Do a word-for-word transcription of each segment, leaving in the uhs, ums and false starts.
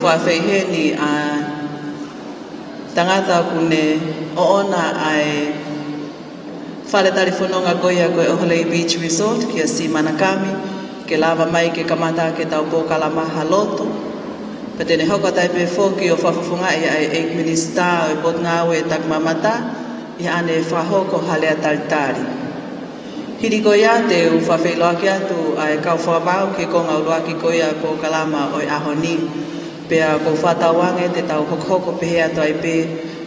Fakafeʻiloaki ʻa e tangata ʻoku ne ʻoʻona ʻa e fale talifononga ko ia ko e ʻOhole Beach Resort kia Sīmana Kami, ke lava mai ke kamata ʻaki ʻetau polokalama ha lotu. Pea te ne hoko atu ai pē foki ʻo fakafofongaʻi ʻa e ʻEiki Minisitā ʻo e Potungāue Takimamata, ʻi haʻane fakahoko ha lea talitali. Hili ko ia te u fakafeʻiloaki atu ʻa e kau fakamaau ki he konga ʻuluaki ko ia ʻo e polokalama ʻo e ʻaho ni. Pea ʻoku ou fakatauange te tau hokohoko pehē atu ai pē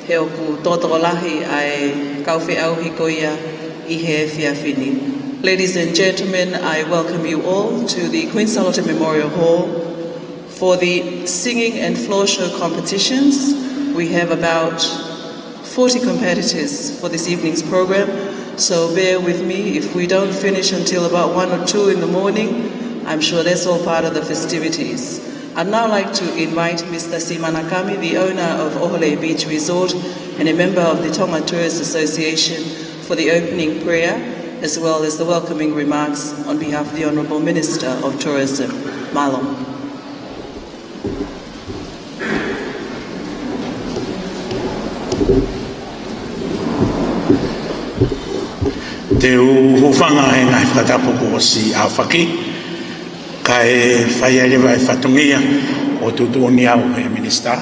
he ʻoku tōtōlahi ʻa e kau feʻauhi ko ia ʻi he efiafi ni. Ladies and gentlemen, I welcome you all to the Queen Sālote Memorial Hall for the singing and floor show competitions. We have about forty competitors for this evening's program, so bear with me if we don't finish until about one or two in the morning. I'm sure that's all part of the festivities. I'd now like to invite Mister Sīmana Kami, the owner of ʻOhole Beach Resort and a member of the Tonga Tourist Association, for the opening prayer, as well as the welcoming remarks on behalf of the Honourable Minister of Tourism. Mālō. Te u hūfanga he ngaahi fakatapu kuo ʻosi ʻaofaki, kae fai ai leva e fatongia ʻo tuʻutuʻuni au ʻe he Minisitā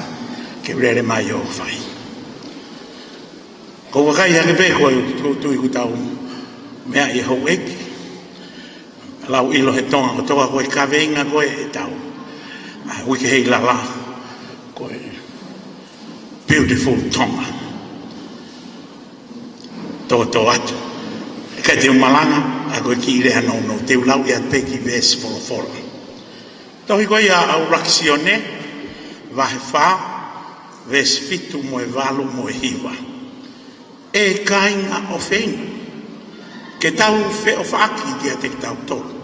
ke u lele mai ʻo fai. Ko e vakai ake pē ko e tuʻutuʻuni ʻoku tau meaʻi ʻe houʻeiki. Lau ʻilo he Tonga kotoa ko e kaveinga ko ē ʻetau, ʻa, Uike Heilala, ko e Beautiful Tonga. Tōtō atu. ʻIkai te u malanga, ʻa ko e kiʻi lea nounou, te u lau ia pē ki he veesi folofola. Tohi ko ia ʻa ʻuluaki Sione, vahe fā, veesi fitu mo e valu mo e hiva. ʻE kāinga ʻofeina, ke tau feʻofaʻaki kiate kitautolu.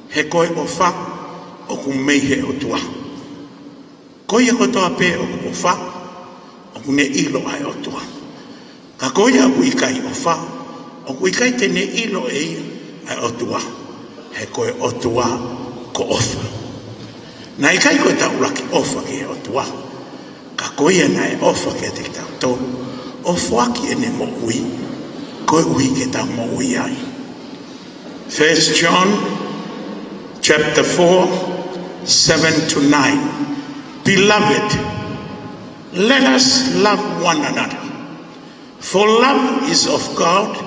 He ko e ʻofa ʻoku mei he ʻOtua. Ko ia kotoa pē ʻoku ʻofa, ʻoku ne ʻilo ʻa e ʻOtua. Ka ko ia ʻoku ʻikai ʻofa, ʻoku ʻikai te ne ʻilo ʻe ia ʻa e ʻOtua. He ko e ʻOtua ko ʻofa. Naʻe ʻikai ko ʻetau ʻuluaki ʻofa ki he ʻOtua, ka ko ia naʻe ʻofa kiate kitautolu, ʻo foaki ʻene moʻui, koeʻuhi ke tau moʻui ai. First John chapter four, seven to nine. Beloved, let us love one another, for love is of God,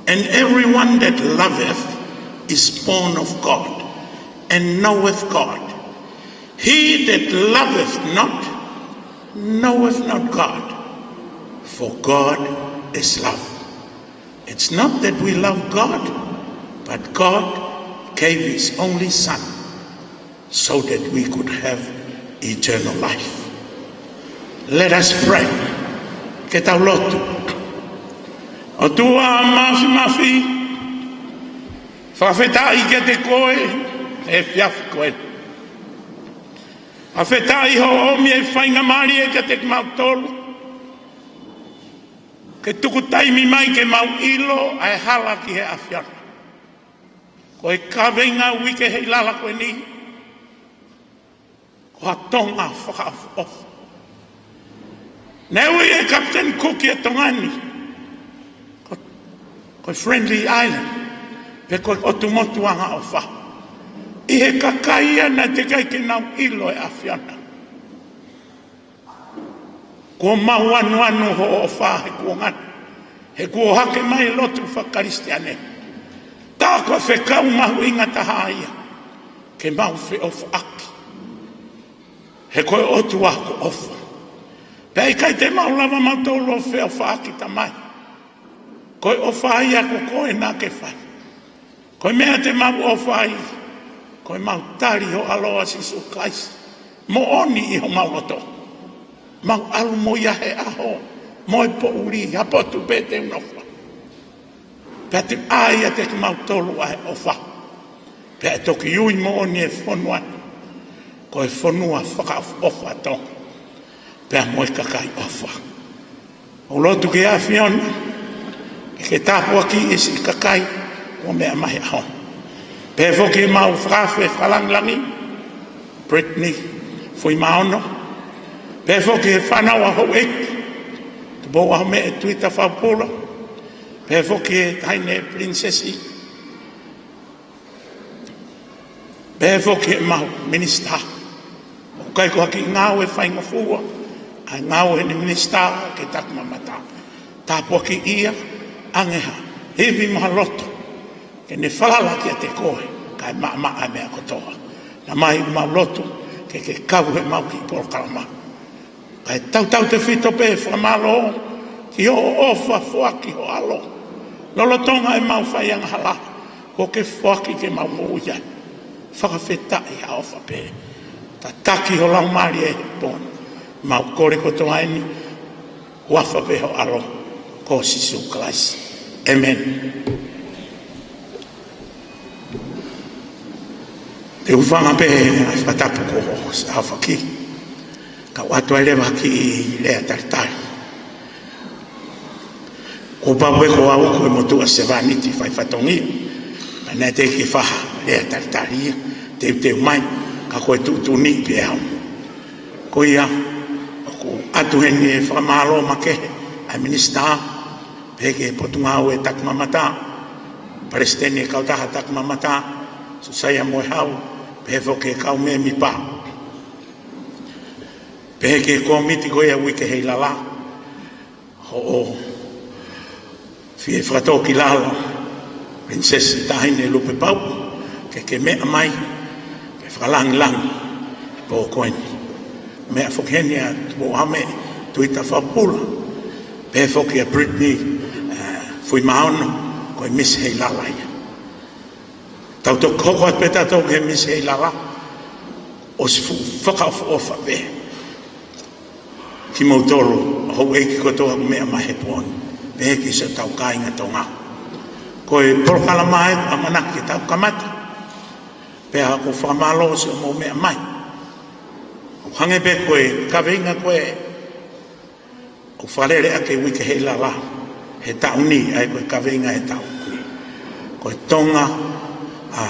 and everyone that loveth is born of God, and knoweth God. He that loveth not knoweth not God, for God is love. It's not that we love God, but God gave his only Son so that we could have eternal life. Let us pray. Ke tau lotu. ʻOtua Māfimafi, fakafetaʻi kiate koe he efiafi ko eni. Fakafetaʻi hoʻo ʻomi e faingamālie kiate kimautolu ke tuku taimi mai ke mau ʻilo ʻa e hala ki he ʻAfiona. Ko e kaveinga Uike Heilala ko eni, ko ha Tonga fakaʻofoʻofa. Naʻe ui ʻe Captain Cook ʻa Tonga ni ko, ko e Friendly Island, pe ko e ʻotu motu angaʻofa. ʻI he kakai ia naʻe teʻeki ai ke nau ʻilo e ʻAfiona. Kuo mau anuanu hoʻo ʻofa he kuonga ni, he kuo hake mai e lotu faka-Kalisitiane. Tā ko e fekau mahuʻinga taha ia, ke mau feʻofaʻaki. He ko e ʻOtua ko ʻofa. Pea ʻikai te mau lava mautolu ʻo feʻofaʻaki, Tamai. Ko e ʻofa ia ko koe naʻa ke fai. Ko e meʻa te mau ʻofa ai, ko ʻemau tali ho ʻAlo ʻa Sīsū Kalaisi moʻoni ʻi homau loto. Mau ʻalu mo ia he ʻaho mo e poʻuli, ha potu pē te u nofo ai. Pea te ʻai ʻiate kimautolu ʻa e ʻofa. Pea ʻe toki ui moʻoni e fonua ni ko e fonua fakaʻofoʻofa ʻo Tonga, pea mo e kakai ʻofa. ʻOku ou lotu ki he ʻAfiona ke ke tāpuakiʻi e siʻi kakai kuo meʻa mai he ʻaho ni. Pehē foki ʻemau fakaafe fakalāngilangi, Brittany, Fuimaono, pehē foki ki he fānau ʻa houʻeiki, Tupou ʻAhomeʻe Tuita Faupula, pehē foki ki he Taʻahine Pilinisesi, pehē foki ki heʻemau minisitā. ʻOku ʻikai ko ha kiʻi ngāue faingofua ʻa e ngāue ʻa e minisitā ki he takimamata. Tāpuakiʻi ia ange ha ivi mo ha loto ke ne falala kiate koe, kae maʻamaʻa e meʻa kotoa. Naʻa mai ʻemau lotu ke ke kau heʻemau kiʻi polokalama. Kae tautautefito pē fakamālō ki hoʻo ʻofa foaki ho ʻAlo lolotonga ʻemau fai angahala, kuo ke foaki ke mau moʻui ai. Fakafetaʻi ha ʻofa pē. Tataki ho Laumālie he pō ni. Mau kole kotoa eni, huafa pē ho ʻAlo ko Sīsū Kalaisi. ʻĒmeni. Te u hūfanga pē he fakatapu ko Sāfaki, kau ʻoatu ai leva ha kiʻi lea talitali. Kuo pau pē ko au ko e motuʻa sevāniti faifatongia, ka naʻe teʻeki ke fai ha lea talitali ia, teuteu mai, ka ko e tuʻutuʻuni pē au. Ko ia, ʻoku ʻoatu heni e fakamālō makehe ʻa e minisitā, pehē ki he Potungāue Takimamata, Palesiteni e Kautaha Takimamata, Sōsaia Moehau, pehē foki ki he kau mēmipa, pehē ki he kōmiti ko ia Uike Heilala, hoʻo fie fakatōkilalo, Pilinisesi Taʻahine Lupepauʻu, ke ke meʻa mai, ke fakalāngilangi he pō ko eni. Meʻa foki heni ʻa Tupou ʻAhomeʻe Tuita Faupula, pehē foki ʻa Brittany, eh, Fuimaono, ko e Misi Heilala ia. Tau toki hoko atu pē tautolu ki he Misi Heilala, ʻosi fuʻu fakaʻofoʻofa pē kimoutolu houʻeiki kotoa ʻoku meʻa mai he pō ni, pehē ki siʻotau kāinga Tonga. Ko e polokalama ʻoku ʻamanaki ke tau kamata, pea ʻoku ou fakamālō siʻomou meʻa mai. ʻOku hangē pē ko e kaveinga ko ē ʻoku fakalele ʻaki e Uike Heilala he taʻu ni, ʻa ia ko e kaveinga he taʻu ni, ko e Tonga, ʻa,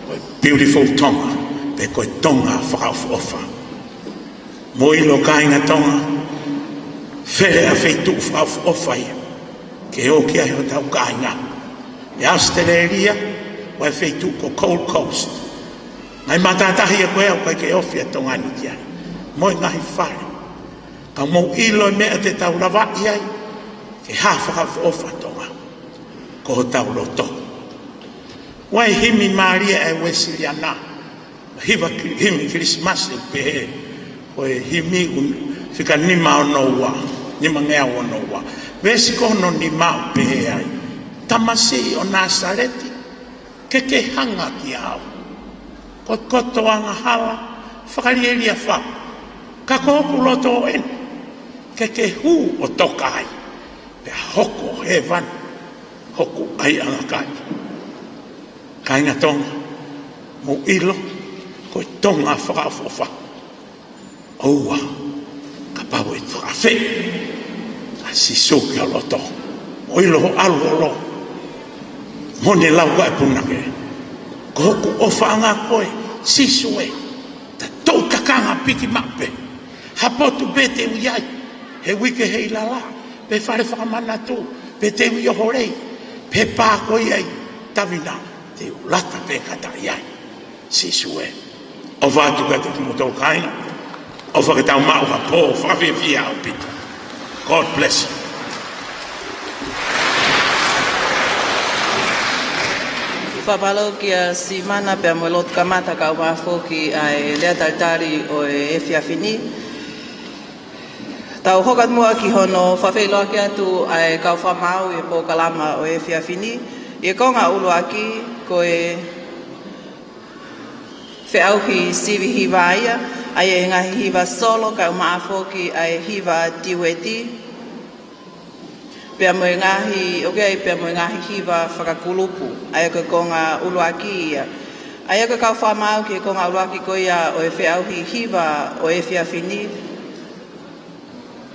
ko e Beautiful Tonga, pe ko e Tonga fakaʻofoʻofa. Mou ʻilo kāinga Tonga, fele ʻa e feituʻu fakaʻofoʻofa ia ke ō ki ai hotau kāinga. ʻI ʻAositelēlia, ʻoku ʻi ai e feituʻu ko Gold Coast. Ngaahi matātahi ia ko ē ʻoku ʻikai ke ofi ʻa Tonga ni ki ai, mo e ngaahi fale. Ka mou ʻilo e meʻa te tau lavaʻi ai ke hā fakaʻofoʻofa Tonga, ko hotau loto. ʻOku ʻi ai e himi mālie ʻa e Uēsiliana, hiva ki-, himi Kilisimasi ʻoku pehē, ko e himi ʻoku fika nima ono ua, nimangeau ono ua. Veesi ko hono nima ʻoku pehē ai, Tamasiʻi ʻo Nāsaleti, ke ke hanga kiate au. Ko e koto angahala, fakalielia fau. Ka ko hoku loto eni, ke ke hū ʻo toka ai, pea hoko hēvani hoku ʻaiʻanga kai. Kāinga Tonga, mou ʻilo, ko e Tonga fakaʻofoʻofa. ʻOua, kapau ʻe fakaafeʻi ʻa Sīsū ki ho loto, mou ʻilo hoʻo ʻalu ʻo ʻalu. Mo ne lau ko ē ʻa e punake, ko hoku ʻofaʻanga koe, Sīsū ē, ta toʻu takanga piki maʻu pē. Ha potu pē te u ʻi ai he Uike Heilala, pe Fale Fakamanatu, pe te u ʻi ʻOholei, pe pā ko ia ʻi Tavina, te u lata pē kātaki ai. Sīsū ē. ʻOfa atu kiate kimoutolu kāinga. ʻOfa ke tau maʻu ha pō fakafiefia ʻaupito. God bless you. Fakapālō kia Simana pea mo e lotu kamata kae ʻumaʻā foki ʻa e lea talitali ʻo e efiafi ni. Tau hoko atu muʻa ki hono fakafeʻiloaki atu ʻa e kau fakamaau ʻi he polokalama ʻo e efiafi ni. ʻI he konga ʻuluaki, ko e feʻauhi sivi hiva ia, ʻa ia ʻi he ngaahi hiva solo, kae ʻumaʻā foki ʻa e hiva tiueti, pea mo e ngaahi, ʻoku ʻi ai pea mo e ngaahi hiva fakakulupu, ʻa ia ko e konga ʻuluaki ia. ʻA ia ko e kau fakamaau ki he konga ʻuluaki ko ia ʻo e feʻauhi hiva ʻo e efiafi ni,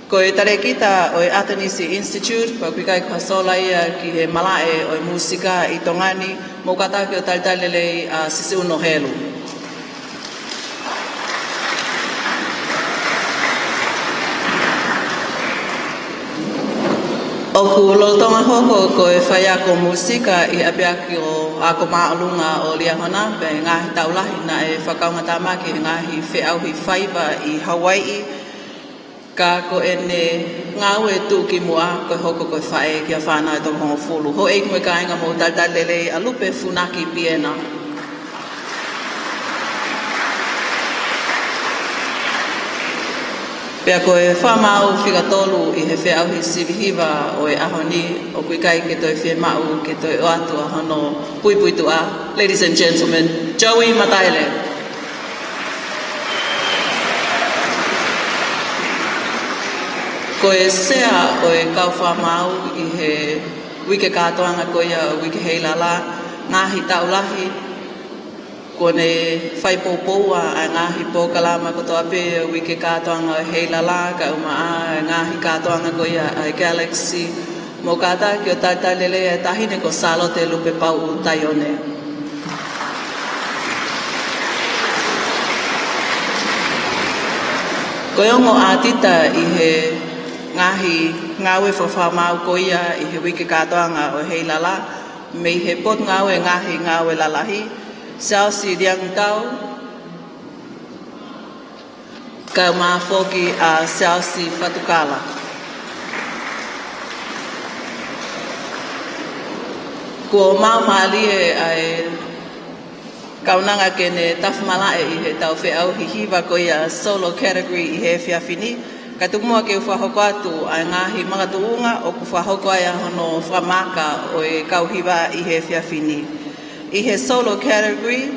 ko e talēkita ʻo e Atenisi Institute, pea ʻoku ʻikai ko ha sola ia ki he malaʻe ʻo e mūsika ʻi Tonga ni, mou kātaki ʻo talitali lelei ʻa Sisiʻuno Helu. ʻOku lolotonga hoko ko e faiako mūsika ʻi he ʻapiako ako māʻolunga ʻo Liahona, pea ngaahi taʻu lahi naʻe fakaungatāmaki he ngaahi feʻauhi faiva ʻi Hauaiʻi, ka ko ʻene ngāue tuʻukimuʻa ko e hoko ko e faʻē ki ha fānau ʻe toko hongofulu. Houʻeiki mo e kāinga, mou talitali lelei ʻa Lupe Funaki Piena. Pea ko e fakamaau fika tolu ʻi he feʻauhi sivi hiva ʻo e ʻaho ni, ʻoku ʻikai ke toe fiemaʻu ke toe ʻoatu ʻa hono puipuituʻa. Ladies and gentlemen, Joey Mataele. Ko e sea ʻo e kau fakamaau ʻi he uike kātoanga ko ia ʻo e Uike Heilala, ngaahi taʻu lahi, kuo ne fai poupoua ʻa e ngaahi polokalama kotoa pē ʻo e uike kātoanga ʻo e Heilala, kae ʻumaʻā ʻa e ngaahi kātoanga ko ia ʻa e Galaxy. Mou kātaki ʻo talitali lelei ʻa e taʻahine ko Sālote Lupepauʻu Taione. Ko e ongo ʻātita ʻi he ngaahi ngāue fakamaau ko ia ʻi he uike kātoanga ʻo e Heilala, mei he Potungāue Ngaahi Ngāue Lalahi, Siaosi Liangutau, kae ʻumaʻā foki ʻa Siaosi Fatukala. Kuo maumālie ʻa e kaunanga ke ne tafi malaʻe ʻi he tau feʻauhi hiva ko ia solo category ʻi he efiafi ni, kae tuku muʻa ke u fakahoko atu ʻa e ngaahi makatuʻunga ʻoku fakahoko ai ʻa hono fakamaaka ʻo e kau hiva ʻi he efiafi ni. ʻI he solo category,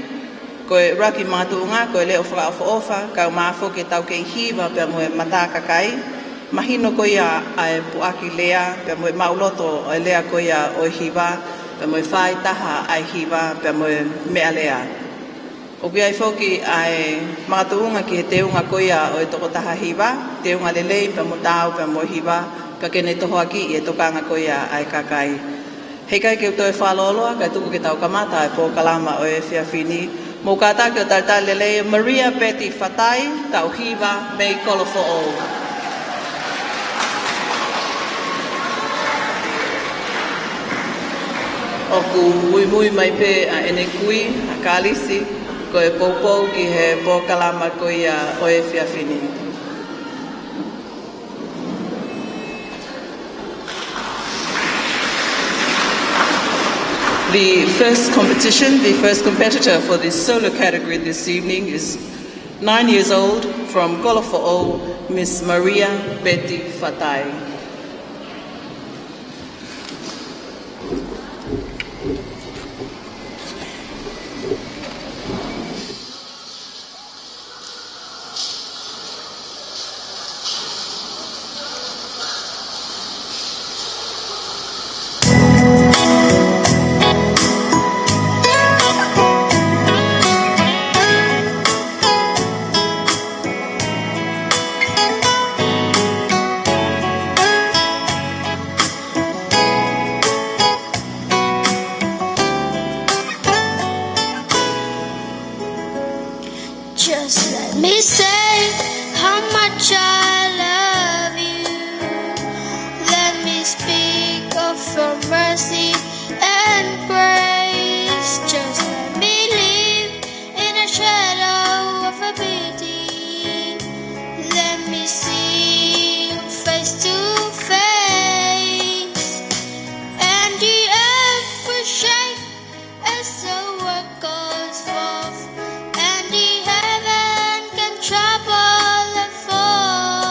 ko e ʻuluaki makatuʻunga ko e leʻo fakaʻofoʻofa, kae ʻumaʻā foki e tau kei hiva pea mo e mata kakai. Mahino ko ia ʻa e puʻaki lea pea mo e maʻuloto ʻo e lea ko ia ʻo e hiva, pea mo e faaitaha ʻa e hiva pea mo e meʻalea. ʻOku ʻi ai foki ʻa e makatuʻunga ki he teunga ko ia ʻo e tokotaha hiva, teunga lelei pea mo taau pea mo e hiva, pea ke ne tohoakiʻi e tokanga ko ia ʻa e kakai. Heʻikai ke u toe fakalōloa, kae tuku ke tau kamata e polokalama ʻo e efiafi ni. Mou kātaki ʻo talitali lelei Maria Betty Fatai, taʻu hiva, mei Kolofoʻou. ʻOku muimui mai pē ʻa ʻene kui, ʻa Kalisi, ko e poupou ki he polokalama ko ia ʻo e efiafi ni. The first competition, the first competitor for the solo category this evening is nine years old from Kolofoʻou, Miss Maria Betty Fatai. Just let me say how much I love you. Let me speak of your mercy and grace. Just let me live in the shadow of a beauty. Let me see you face to face. And the earth will shake as the word goes forth, and the heaven can tremble and fall.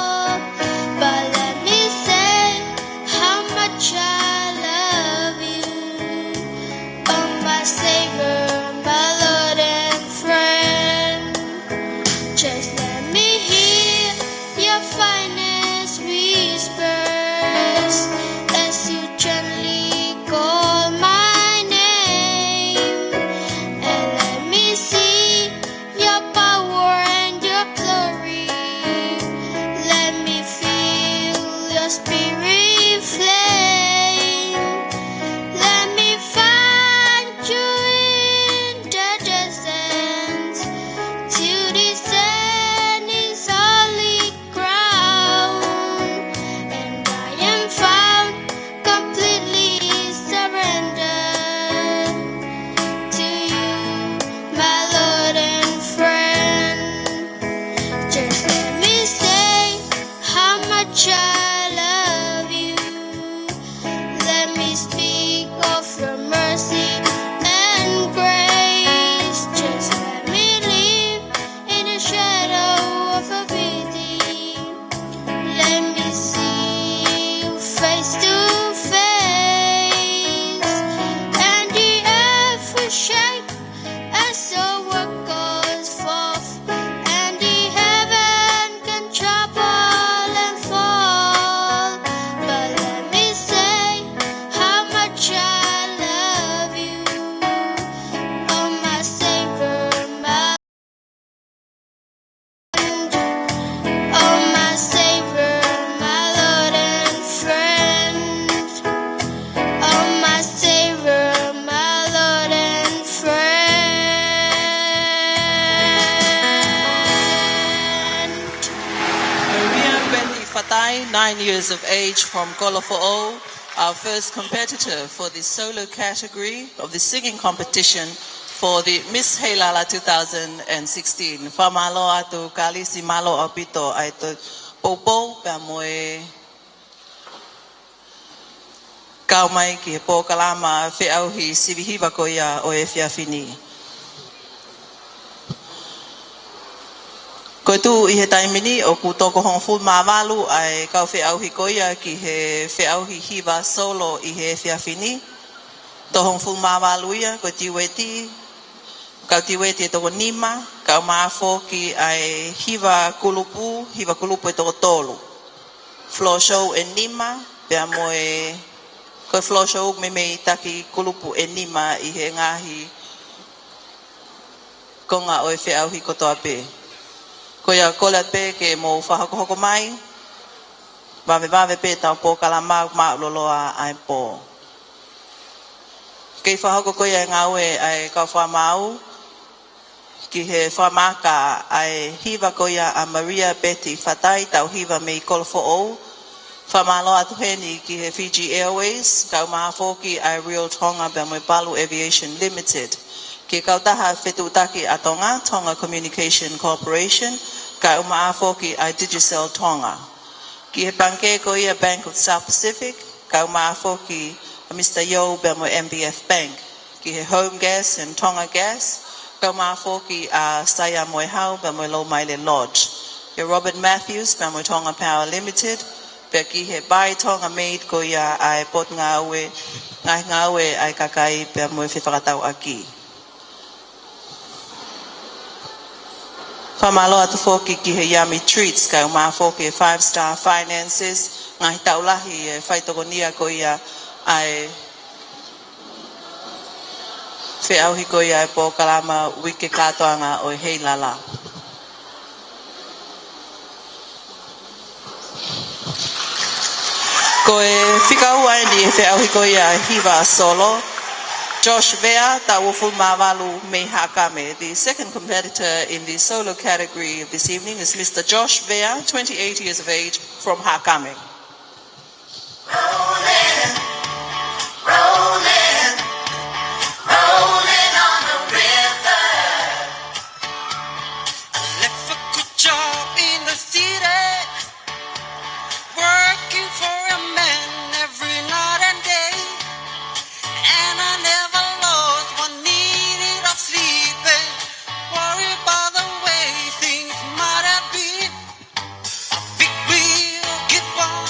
Fatai, nine years of age, from Kolofoʻou, our first competitor for the solo category of the singing competition for the Miss Heilala two thousand and sixteen. Fakamālō atu Kalisi, mālō ʻaupito ʻa e poupou pea mo e kau mai ki he polokalama feʻauhi sivi hiva ko ia ʻo e efiafi ni. Ko e tuʻu ʻi he taimi ni ʻoku toko hongofulu mā valu ʻa e kau feʻauhi ko ia ki he feʻauhi hiva solo ʻi he efiafi ni. Toko hongofulu mā valu ia, ko e tiueti, kau tiueti ʻe toko nima, kae ʻumaʻā foki ʻa e hiva kulupu, hiva kulupu ʻe toko tolu. Floor show ʻe nima, pea mo e, ko e floor show meimei taki kulupu ʻe nima ʻi he ngaahi konga ʻo e feʻauhi kotoa pē. Ko ia, kole pē ke mou fakahokohoko mai, vavevave pē ʻetau polokalama, māʻuloloa ʻa e pō. Kei fakahoko ko ia e ngāue ʻa e kau fakamaau ki he fakamaaka ʻa e hiva ko ia ʻa Maria Betty Fatai, tauhi hiva mei Kolofoʻou. Fakamālō atu heni ki he Fiji Airways, kae ʻumaʻā foki ʻa e Real Tonga pea mo e Palu Aviation Limited. Ki he kautaha fetuʻutaki ʻa Tonga, Tonga Communication Corporation, kae ʻumaʻā foki ʻa e Digicel Tonga. Ki he pangikē ko ia Bank of South Pacific, kae ʻumaʻā foki ʻa Mister Yeo pea mo e M B F Bank. Ki he Home Gas and Tonga Gas, kae ʻumaʻā foki ʻa Saia Moehau pea mo e Lomaile Lodge. Ki he Robert Matthews pea mo e Tonga Power Limited, pea ki he Buy Tonga Made ko ia ʻa e potungāue, ngaahi ngāue ʻa e kakai pea mo e fefakatauʻaki. Fakamālō atu foki ki he Yummy Treats, kae ʻumaʻā foki e Five Star Finances, ngaahi taʻu lahi e faitokonia ko ia ʻa e feʻauhi ko ia e polokalama uike kātoanga ʻo e Heilala. Ko e fika ua eni he feʻauhi ko ia e hiva solo, Josh Vea, taʻu uofulu mā valu mei Haʻakame. The second competitor in the solo category of this evening is Mister Josh Vea, twenty-eight years of age, from Haʻakame. Rolling, rolling, rolling on the river. I left a good job in the city, working for a man every night and day. And I never lost one minute of sleeping, worried about the way things might have been. A big wheel keep on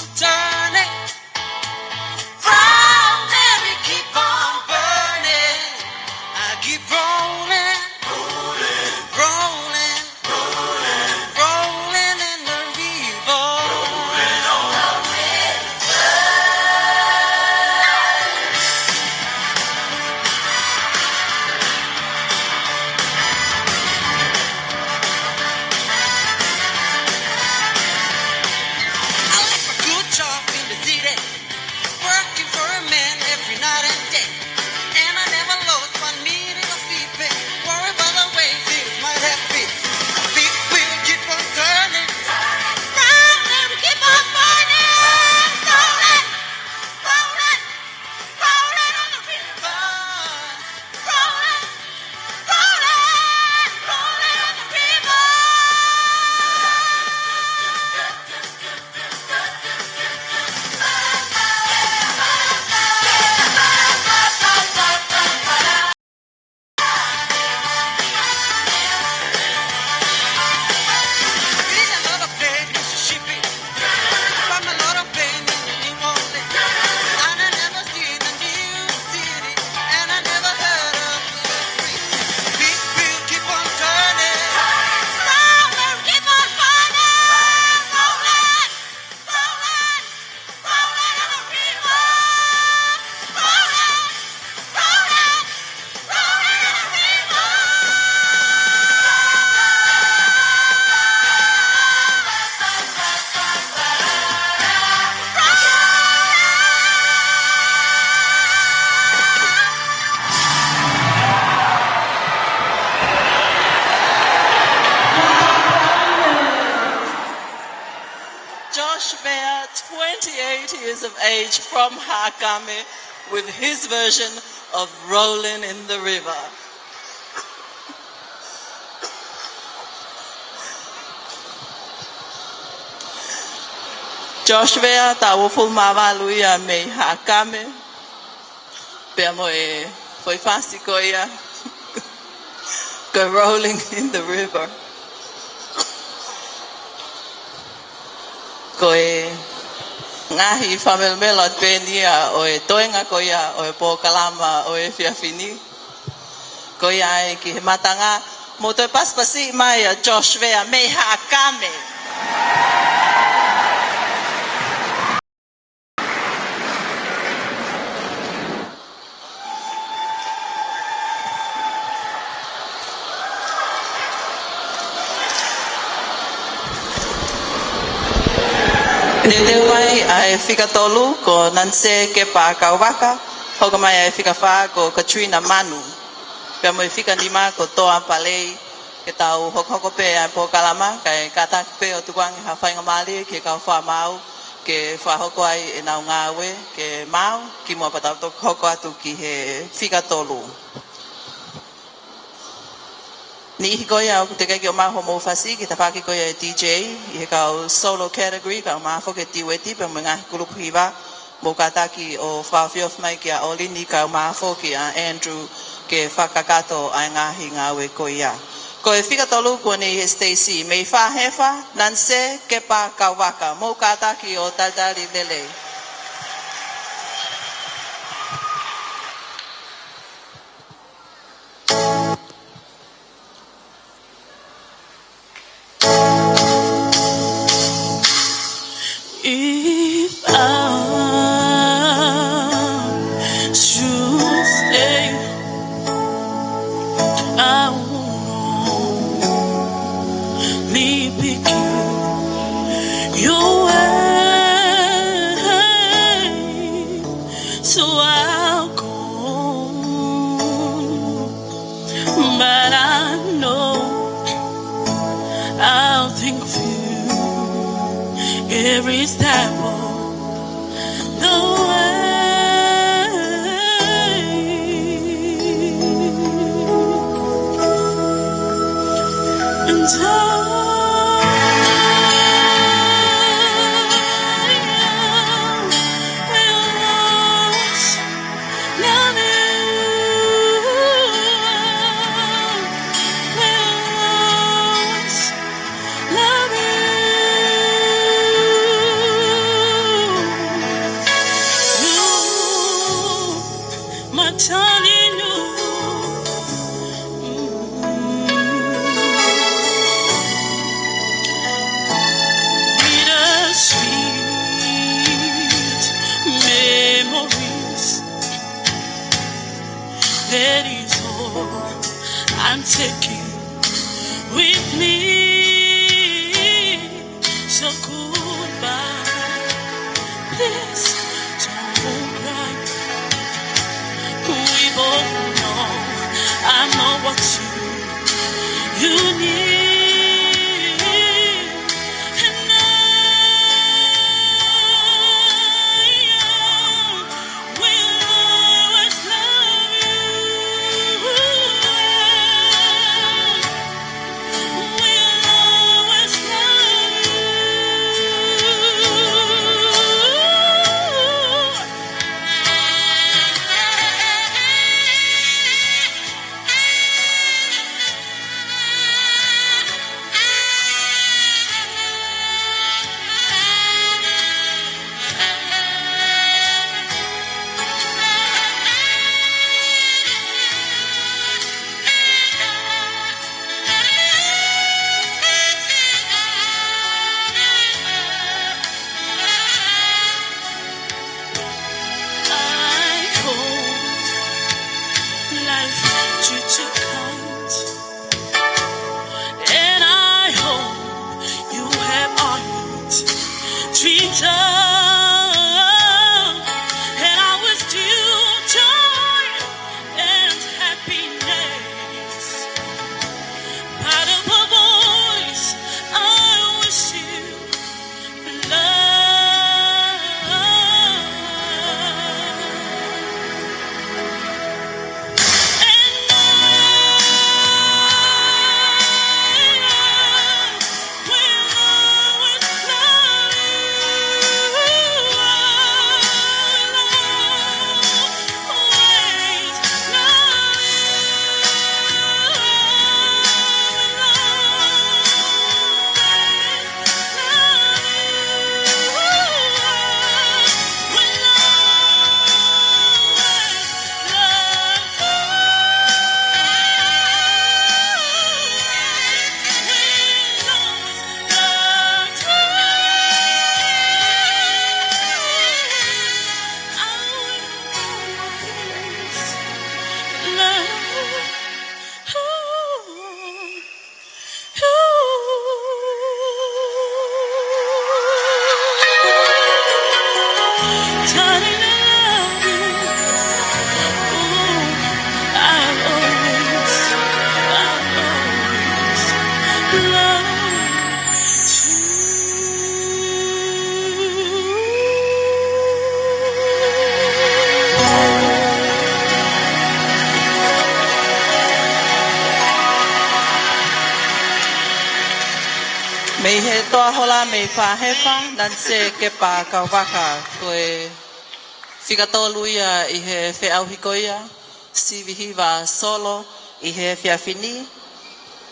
twenty-eight years of age from Haʻakame with his version of Rolling in the River. Josh Vea, taʻu uofulu mā valu ia mei Haʻakame. Pea mo e foʻi fasi ko ia, ko e Rolling in the River. Ko e ngaahi fakamelomelo atu pē eni ia ʻo e toenga ko ia ʻo e polokalama ʻo e efiafi ni. Ko ia ai ki he matanga, mou toe pasipasi mai ʻa Josh Vea mei Haʻakame. Teuteu mai ʻa e fika tolu ko Nanse Kepa Kauvaka, hoko mai ʻa e fika fā ko Katrina Manu, pea mo e fika nima ko Toa Palei, ke tau hokohoko pē ʻa e polokalama, kae kātaki pē ʻo tukuange ha faingamālie ki he kau fakamaau ke fakahoko ai ʻenau ngāue ke maau, kimuʻa pea tau toki hoko atu ki he fika tolu. Niʻihi ko ia ʻoku teʻeki ke ʻomai hoʻomou fasi ki he tafaʻaki ko ia ʻa e D J, ʻi he kau solo category, kau mafoke tiueti, pea mo e ngaahi kulupu hiva, mou kātaki ʻo fakaofiofi mai kia ʻOlini, kau mafoke ʻa Andrew, ke fakakakato ʻa e ngaahi ngāue ko ia. Ko e fika tolu kuo ne ʻi he siteisi, mei Fahefa, Nanse Kepa Kauvaka, mou kātaki ʻo talitali lelei. If I should stay, I would only be your way. So I'll go. But I know I'll think of you every step of the way. And I will always love you. Will always love you. You, my darling, you. Bittersweet memories. That is all I'm taking with me. So goodbye. Please don't cry. We both know I'm not what you, you need. And I will always love you. Will always love you. I hope life treats you kind. And I hope you have all your dreams done. And I wish you joy and happiness. But above all this, I wish you love. ʻI he toa hola mei Fāhefa, Nanise Kepa Kauvaka, ko e fika tolu ia ʻi he feʻauhi ko ia, sivi hiva solo ʻi he efiafi ni.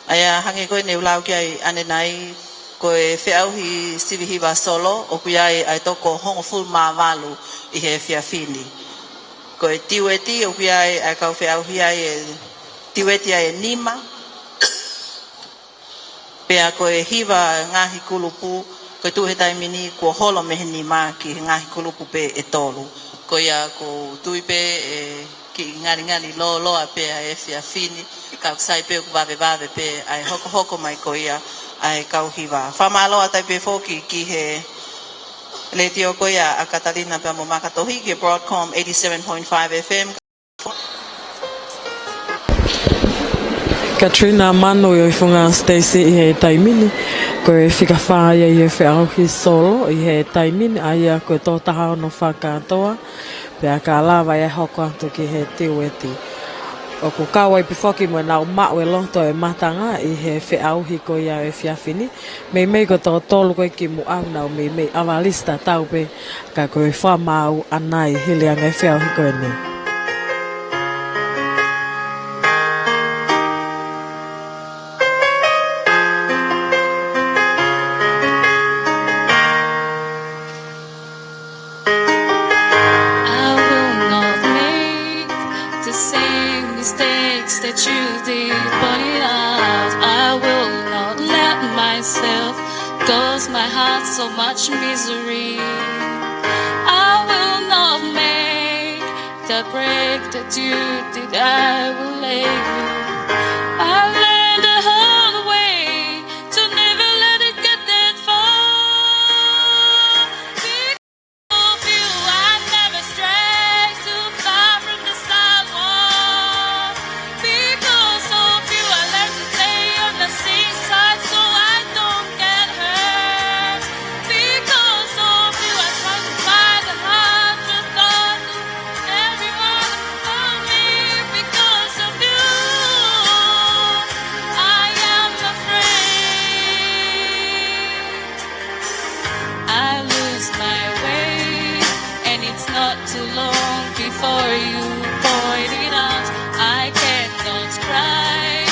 ʻA ia hangē ko eni ʻoku lau ki ai ʻanenai, ko e feʻauhi sivi hiva solo, ʻoku ʻi ai ʻa e toko hongofulu mā valu ʻi he efiafi ni. Ko e tiueti, ʻoku ʻi ai ʻa e kau feʻauhi ai e tiueti ai e nima. Pea ko e hiva ngaahi kulupu, ko e tuʻu he taimi ni kuo holo mei he nima ki he ngaahi kulupu pē ʻe tolu. Ko ia ʻoku ou tui pē ʻe kiʻi ngalingali lōloa pē ʻa e efiafi ni, ka ʻoku sai pē ʻoku vavevave pē ʻa e hokohoko mai ko ia ʻa e kau hiva. Fakamālō atu ai pē foki ki he letiō ko ia ʻa Katalina pea mo Makatohi, ki he Broadcom eighty-seven point five F M. Katrina Manu ʻi he funga Stacy ʻi he taimi ni, ko e fika fā ia ʻi he feʻauhi solo ʻi he taimi ni, ʻa ia ko e toko taha ono fakakātoa, pea ka lava ia ʻo hoko atu ki he tiueti. ʻOku kau ai pē foki mo ʻenau maʻu e loto e matanga ʻi he feʻauhi ko ia ʻo e efiafi ni, meimei ko e toko tolu ko ē kimuʻa ʻoku nau meimei ʻavalisi tatau pē, ka ko e fakamaau ʻanai hili ange e feʻauhi ko eni. I will not make the same mistakes that you did, point it out. I will not let myself cause my heart so much misery. I will not make the break that you did, I will lay you. I learned the hard way to never let it get that far. Because of you, I never stray too far from the sidewalk. Because of you, I learned to play on the safe side so I don't get hurt. Because of you, I try to find the heart, just thought everyone only because of you, I am afraid. I lose my way, and it's not too long before you point it out. I cannot cry,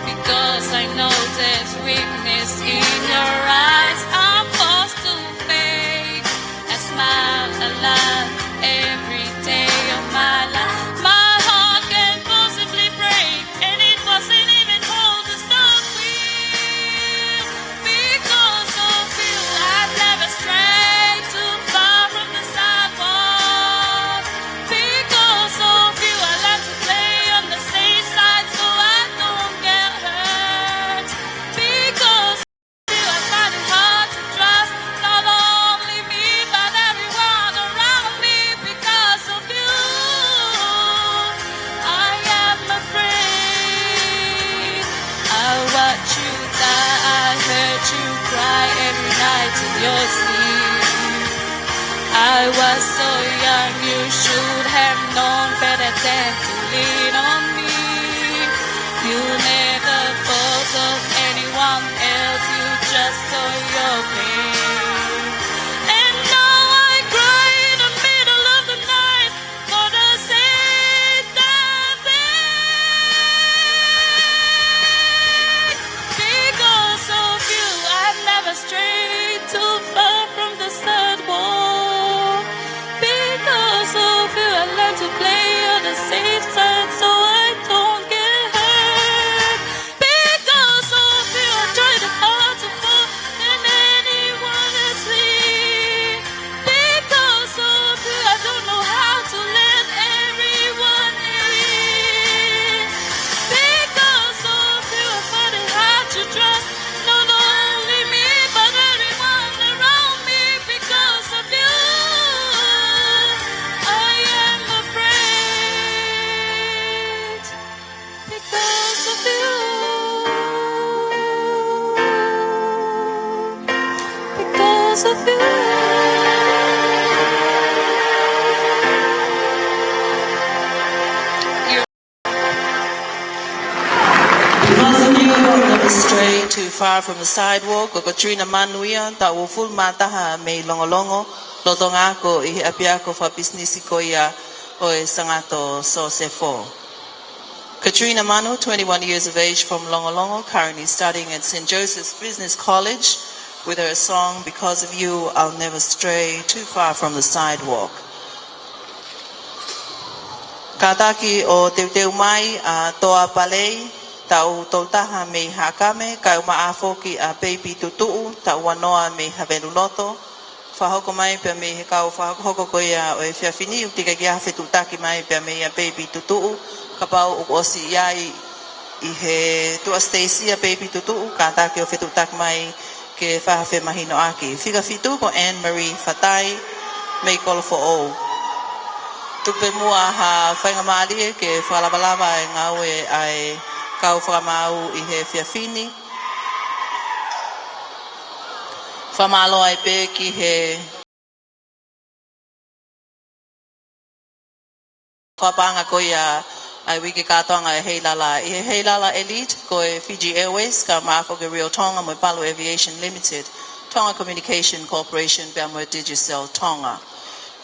because I know there's weakness in your eyes. I'm forced to fake a smile, a laugh every day of my life. My heart can possibly break, and it wasn't even whole to start with. Because of you, I've never strayed too far from the sidewalk. Because of you, I learned to play on the safe side so I don't get hurt. Because I find it hard to trust not only me but everyone around me because of you. I am afraid. I watch you die. I heard you cry every night in your sleep. I was so young, you should have known better than to lean on me. You never thought of anyone else, you just saw your pain. And now I cry in the middle of the night for the same thing. Because of you, I've never strayed too far from the sidewalk. Because of you, I learned to play on the safe side so I don't get hurt. Because of you, I tried hard to fall in anyone else's league. Because of you, I don't know how to let everyone in. Because of you, I find it hard to trust not only me but everyone around me. Because of you, I am afraid. Because of you, because of you. Because of you, I never stray too Far from the Sidewalk, ko Katrina Manu ia, taʻu hongofulu mā taha mei Longolongo, lolotonga ako ʻi he ʻapiako fakapisinisi ko ia ʻo e Sangato Sosefo. Katrina Manu, twenty-one years of age, from Longolongo, currently studying at Saint Joseph's Business College, with her song, "Because of You, I'll Never Stray Too Far from the Sidewalk." Kātaki ʻo teuteu mai ʻa Toa Palei, taʻu tolu taha mei Haʻakame, kae ʻumaʻā foki ʻa Peipi Tutuʻu, taʻu ua noa mei Haveluloto. Fakahoko mai pea mei he kau fakahoko ko ia ʻo e efiafi ni, ʻoku teʻeki ai ke ʻi ai ha fetuʻutaki mai pea mei a Peipi Tutuʻu, kapau ʻoku ʻosi ʻi ai ʻi he tuʻa siteisi ʻa Peipi Tutuʻu, kātaki ʻo fetuʻutaki mai ke fai ha femahinoʻaki. Fika fitu ko Anne Marie Fatai mei Kolofoʻou. Tuku pē muʻa ha faingamālie ke fakalavalava e ngāue ʻa e kau fakamaau ʻi he efiafi ni. Fakamālō ai pē ki he fakapaʻanga ko ia ʻa e uike kātoanga e Heilala. ʻI he Heilala Elite, ko e Fiji Airways, kae ʻumaʻā foki e Rio Tonga mo e Palu Aviation Limited, Tonga Communication Corporation, pea mo e Digicel Tonga.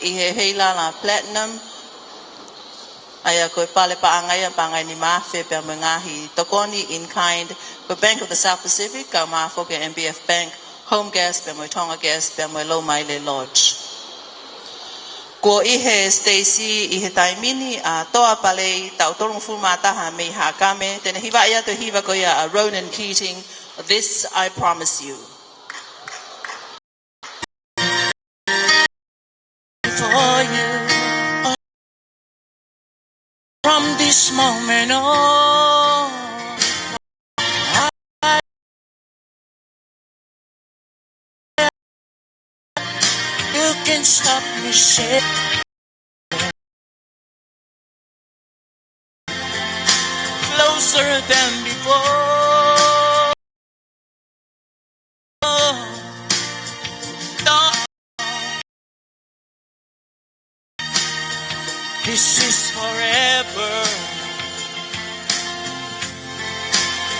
ʻI he Heilala Platinum, ʻa ia ko e pale paʻanga ia, paʻanga ʻe nima afe, pea mo e ngaahi tokoni in kind, ko e Bank of the South Pacific, kae ʻumaʻā foki e M B F Bank, Home Gas, pea mo e Tonga Gas, pea mo e Lomaile Lodge. Kuo ʻi he siteisi ʻi he taimi ni ʻa Toa Palei, taʻu tolungofulu mā taha mei Haʻakame, te ne hivaʻi atu e hiva ko ia ʻa Ronan Keating, "This I Promise You." For you. From this moment on, you can stop me, say, closer than before. This is forever.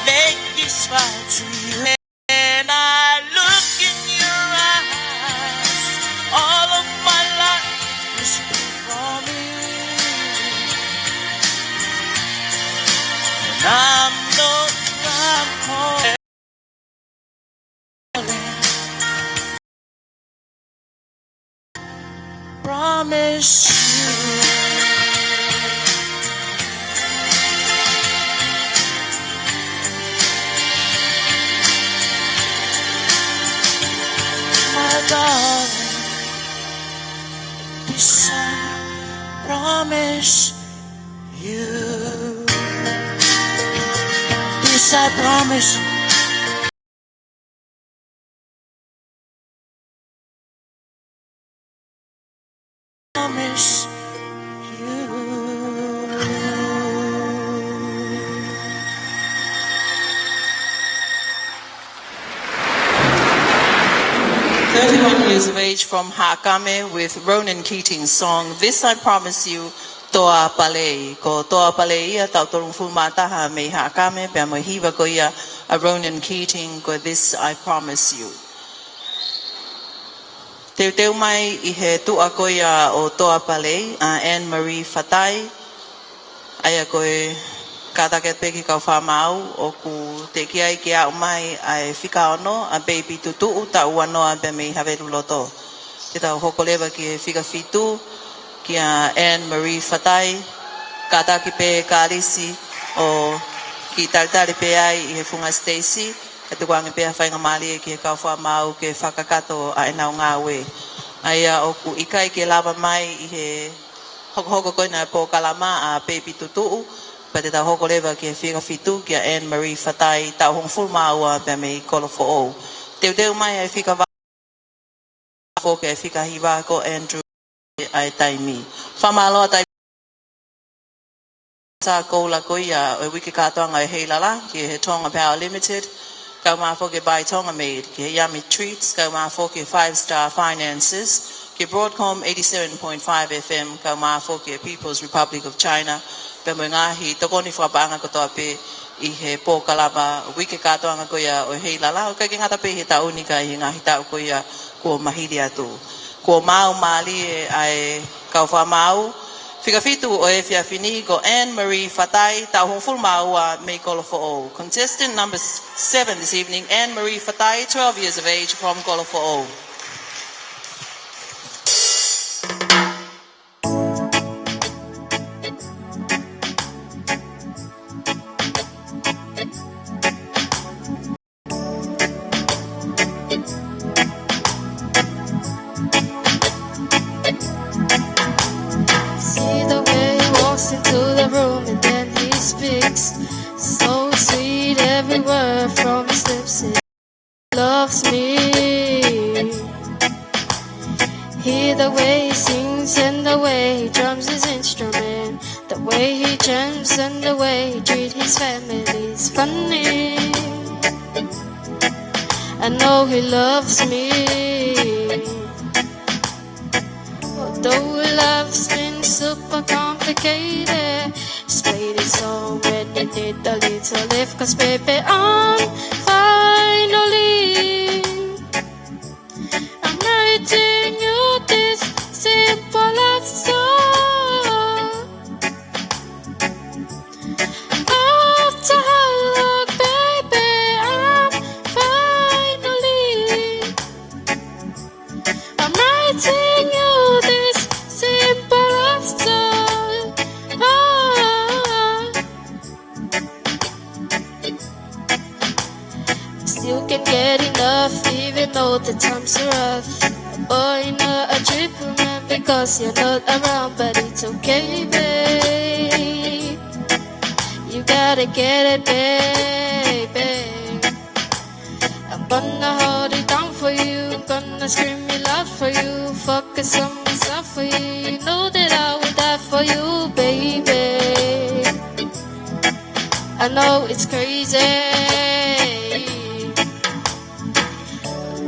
Make this vow to you. When I look in your eyes, all of my life is before me. And I'm not, I'm not promise you, my darling, this I promise you. This I promise. Promise you. Thirty-one years of age from Haʻakame with Ronan Keating's song, "This I Promise You," Toa Palei. Ko Toa Palei ia, taʻu tolungofulu mā taha mei Haʻakame, pea mo e hiva ko ia ʻa Ronan Keating, ko e "This I Promise You." Teuteu mai ʻi he tuʻa ko ia ʻo Toa Palei, ʻa Anne Marie Fatai, ʻa ia ko e kātaki atu pē ki he kau fakamaau, ʻoku teʻeki ai ke aʻu mai ʻa e fika ono, ʻa Peipi Tutuʻu, taʻu ua noa pea mei Haveluloto. Te tau hoko leva ki he fika fitu, kia Anne Marie Fatai, kātaki pē Kalisi ʻo kiʻi talitali pē ai ʻi he funga siteisi, kae tukuange pē ha faingamālie ki he kau fakamaau ke fakakakato ʻa ʻenau ngāue. ʻA ia ʻoku ʻikai ke lava mai ʻi he hokohoko ko ena e polokalama ʻa Peipi Tutuʻu, pea te tau hoko leva ki he fika fitu kia Anne Marie Fatai, taʻu hongofulu mā ua pea mei Kolofoʻou. Teuteu mai ʻa e fika valu, foki ʻa e fika hiva ko Andrew ʻa e taimi. Fakamālō atu ai Sa koula ko ia ʻo e uike kātoanga e Heilala, ki he Tonga Power Limited, kae ʻumaʻā foki e Buy Tonga Made, ki he Yummy Treats, kae ʻumaʻā foki e Five Star Finances, ki he Broadcom eighty-seven point five F M, kae ʻumaʻā foki e People's Republic of China, pea mo e ngaahi tokoni fakapaʻanga kotoa pē ʻi he polokalama uike kātoanga ko ia ʻo e Heilala, ʻo ʻikai ke ngata pē he taʻu ni ka ʻi he ngaahi taʻu ko ia kuo mahili atu. Kuo maau mālie ʻa e kau fakamaau. Fika fitu ʻo e efiafi ni ko Anne Marie Fatai, taʻu hongofulu mā ua mei Kolofoʻou. Contestant number s-, seven this evening, Anne Marie Fatai, twelve years of age, from Kolofoʻou. See the way he walks into the room and then he speaks. So sweet, every word from his lips. Loves me. Hear the way he sings and the way he drums his instrument, the way he jams and the way he treats his family is funny. I know he loves me. Although love's been super complicated, just play this song when you need a little lift, 'cause baby, I'm finally, I'm writing you this simple love song. After how long, baby, I'm finally, I'm writing you this simple love song. Ah. Still can't get enough, even though the times are rough. Oh, you know, a trip, man, because you're not around, but it's okay, babe. You gotta get it, baby. I'm gonna hold it down for you, gonna scream it loud for you, focus on myself for you. You know that I would die for you, baby. I know it's crazy.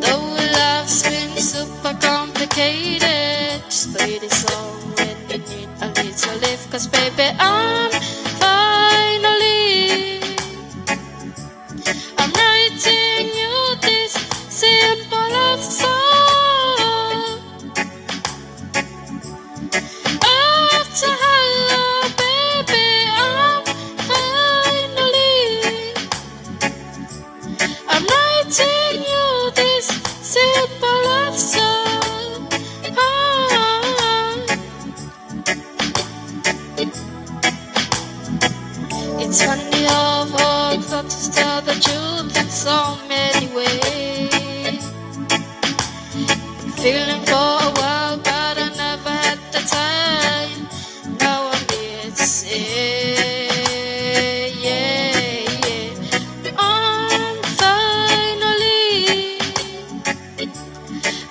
Though love's been super complicated, just play this song when you need a little lift, 'cause baby, I'm finally, I'm writing you this simple love song. After how long, baby, I'm finally, I'm writing you this simple love song. Ah. It's funny how hard to tell the truth in so many ways. Been feeling for a while, but I never had the time. Now I'm here to say, yeah, yeah. I'm finally,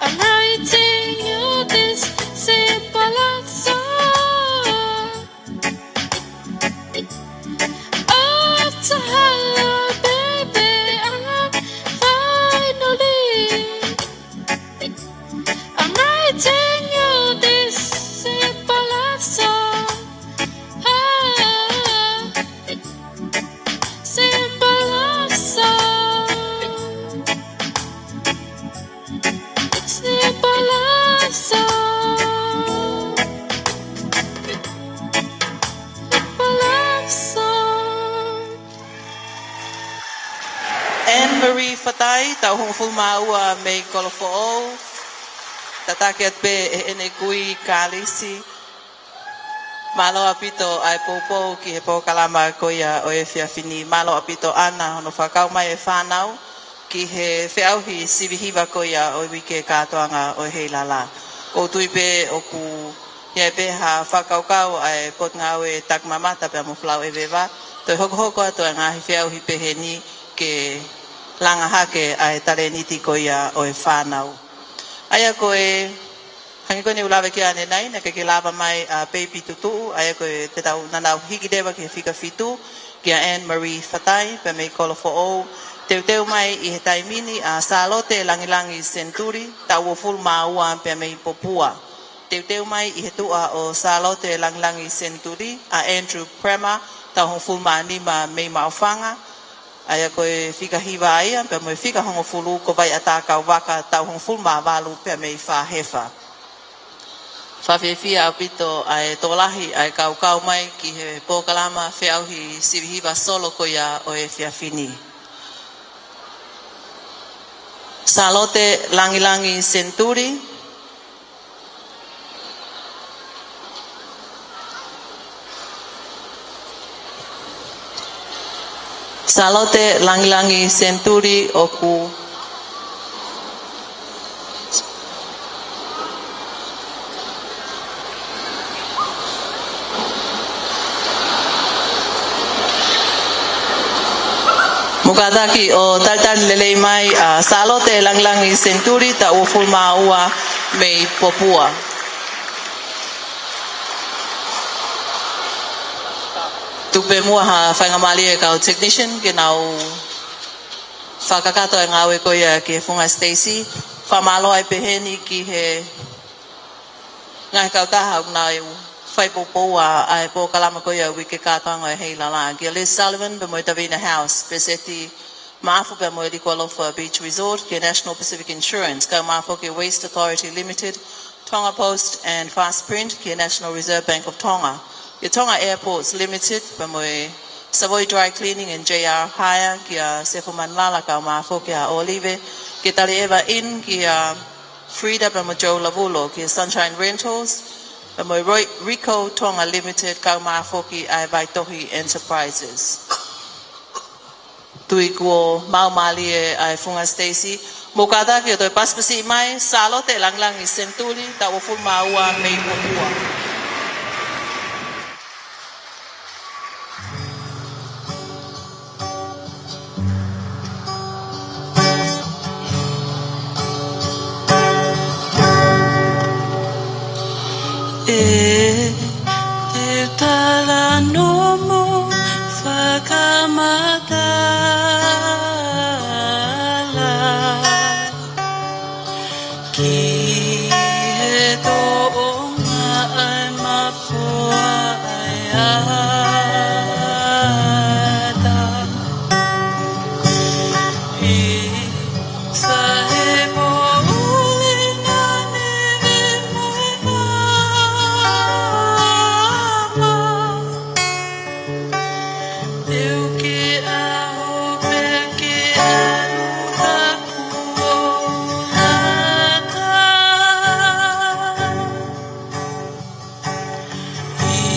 I'm writing you this simple love song. After how long, baby, I'm finally, I'm writing you this simple love song. Ah, simple love song. Simple love song. Simple love song. Anne Marie Fatai, taʻu hongofulu mā ua mei Kolofoʻou. Tataki atu pē ʻe heʻene kui Kalisi. Mālō ʻaupito ʻa e poupou ki he polokalama ko ia ʻo e efiafi ni. Mālō ʻaupito ʻAna hono fakakau mai e fānau ki he feʻauhi sivi hiva ko ia ʻo e uike kātoanga ʻo e Heilala. ʻOku ou tui pē ʻoku ʻi ai pē ha fakakaukau ʻa e Potungāue Takimamata pea mo Folau ʻEveva, toe hokohoko atu ʻa e ngaahi feʻauhi pehē ni ke langa hake ʻa e talēniti ko ia ʻo e fānau. ʻA ia ko e hangē ko eni ʻoku lave ki ai ʻanenai, naʻe ʻikai ke lava mai ʻa Peipi Tutuʻu, ʻa ia ko e te tau naʻa nau hiki leva ki he fika fitu, kia Anne Marie Fatai, pea mei Kolofoʻou, teuteu mai ʻi he taimi ni ʻa Sālote Langilangi Senituli, taʻu uofulu mā ua pea mei Popua. Teuteu mai ʻi he tuʻa ʻo Sālote Langilangi Senituli, ʻa Andrew Prema, taʻu hongofulu mā nima, mei Maʻufanga, ʻa ia ko e fika hiva ia, pea mo e fika hongofulu ko Vaiʻata Kauvaka, taʻu hongofulu mā valu, pea mei Fāhefa. Fakafiefia ʻaupito ʻa e tokolahi ʻa e kau kau mai ki he polokalama feʻauhi sivi hiva solo ko ia ʻo e efiafi ni. Sālote Langilangi Senituli. Sālote Langilangi Senituli, ʻoku Mou kātaki ʻo talitali lelei mai ʻa Sālote Langilangi Senituli, taʻu uofulu mā ua, mei Popua. Tuku pē muʻa ha faingamālie ki he kau technician ke nau fakakakato e ngāue ko ia ki he funga Stacy. Fakamālō ai pehē ni ki he ngaahi kautaha ʻoku nau fai poupou ʻa e polokalama ko ia ʻo e uike kātoanga ʻo e Heilala. Kia Liz Sullivan pea mo e Davina House, Peseti Maʻafu pea mo e Likualofa Beach Resort, kia National Pacific Insurance, kae ʻumaʻā foki Waste Authority Limited, Tonga Post and Fast Print, kia National Reserve Bank of Tonga, kia Tonga Airports Limited, pea mo e Savoy Dry Cleaning and J R Hire, kia Sefo Manulala, kae ʻumaʻā foki ʻa ʻOlive, kia Talieva Inn, kia Frida pea mo Joe Lavulo, kia Sunshine Rentals, pea mo e Roy-, Rico Tonga Limited, kae ʻumaʻā foki ʻa e Vaitohi Enterprises. Tui kuo maumālie ʻa e funga Stacy. Mou kātaki ʻo toe pasipasi mai, Sālote Langilangi Senituli, taʻu uofulu mā ua, mei Popua. ʻE te talanoa fakamatala ki he tōʻonga ʻa e mafoa ʻa e ata. ʻI Sahepo uli ngane ni mai mama. Teu ke aho pea ke alu haku o ata. ʻI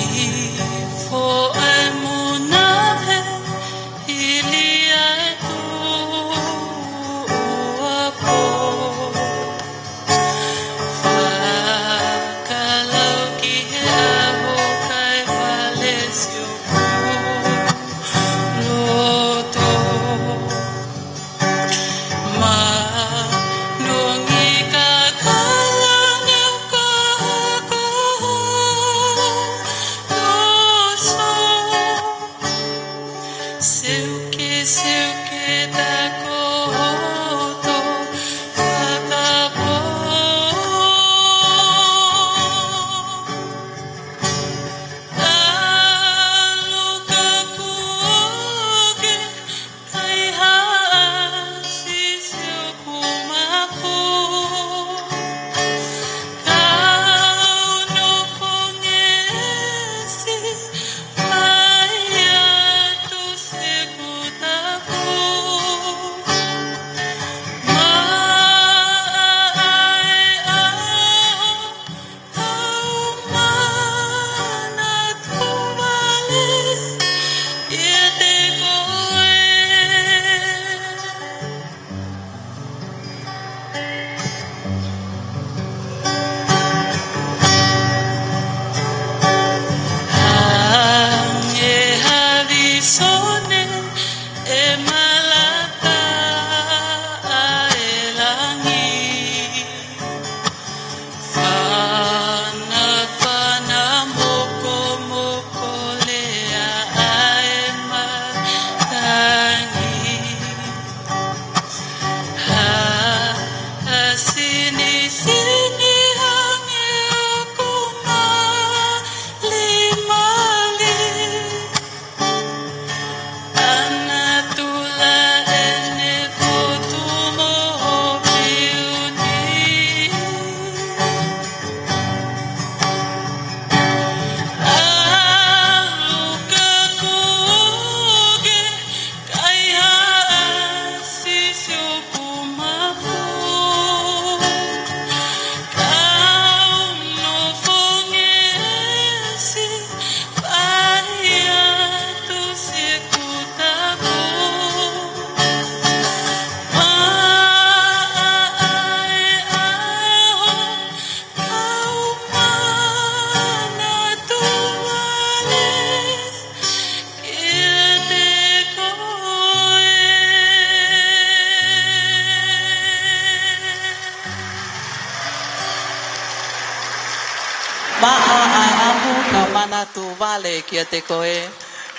ʻAʻa ʻa e ʻapu, ka manatu vale kiate koe,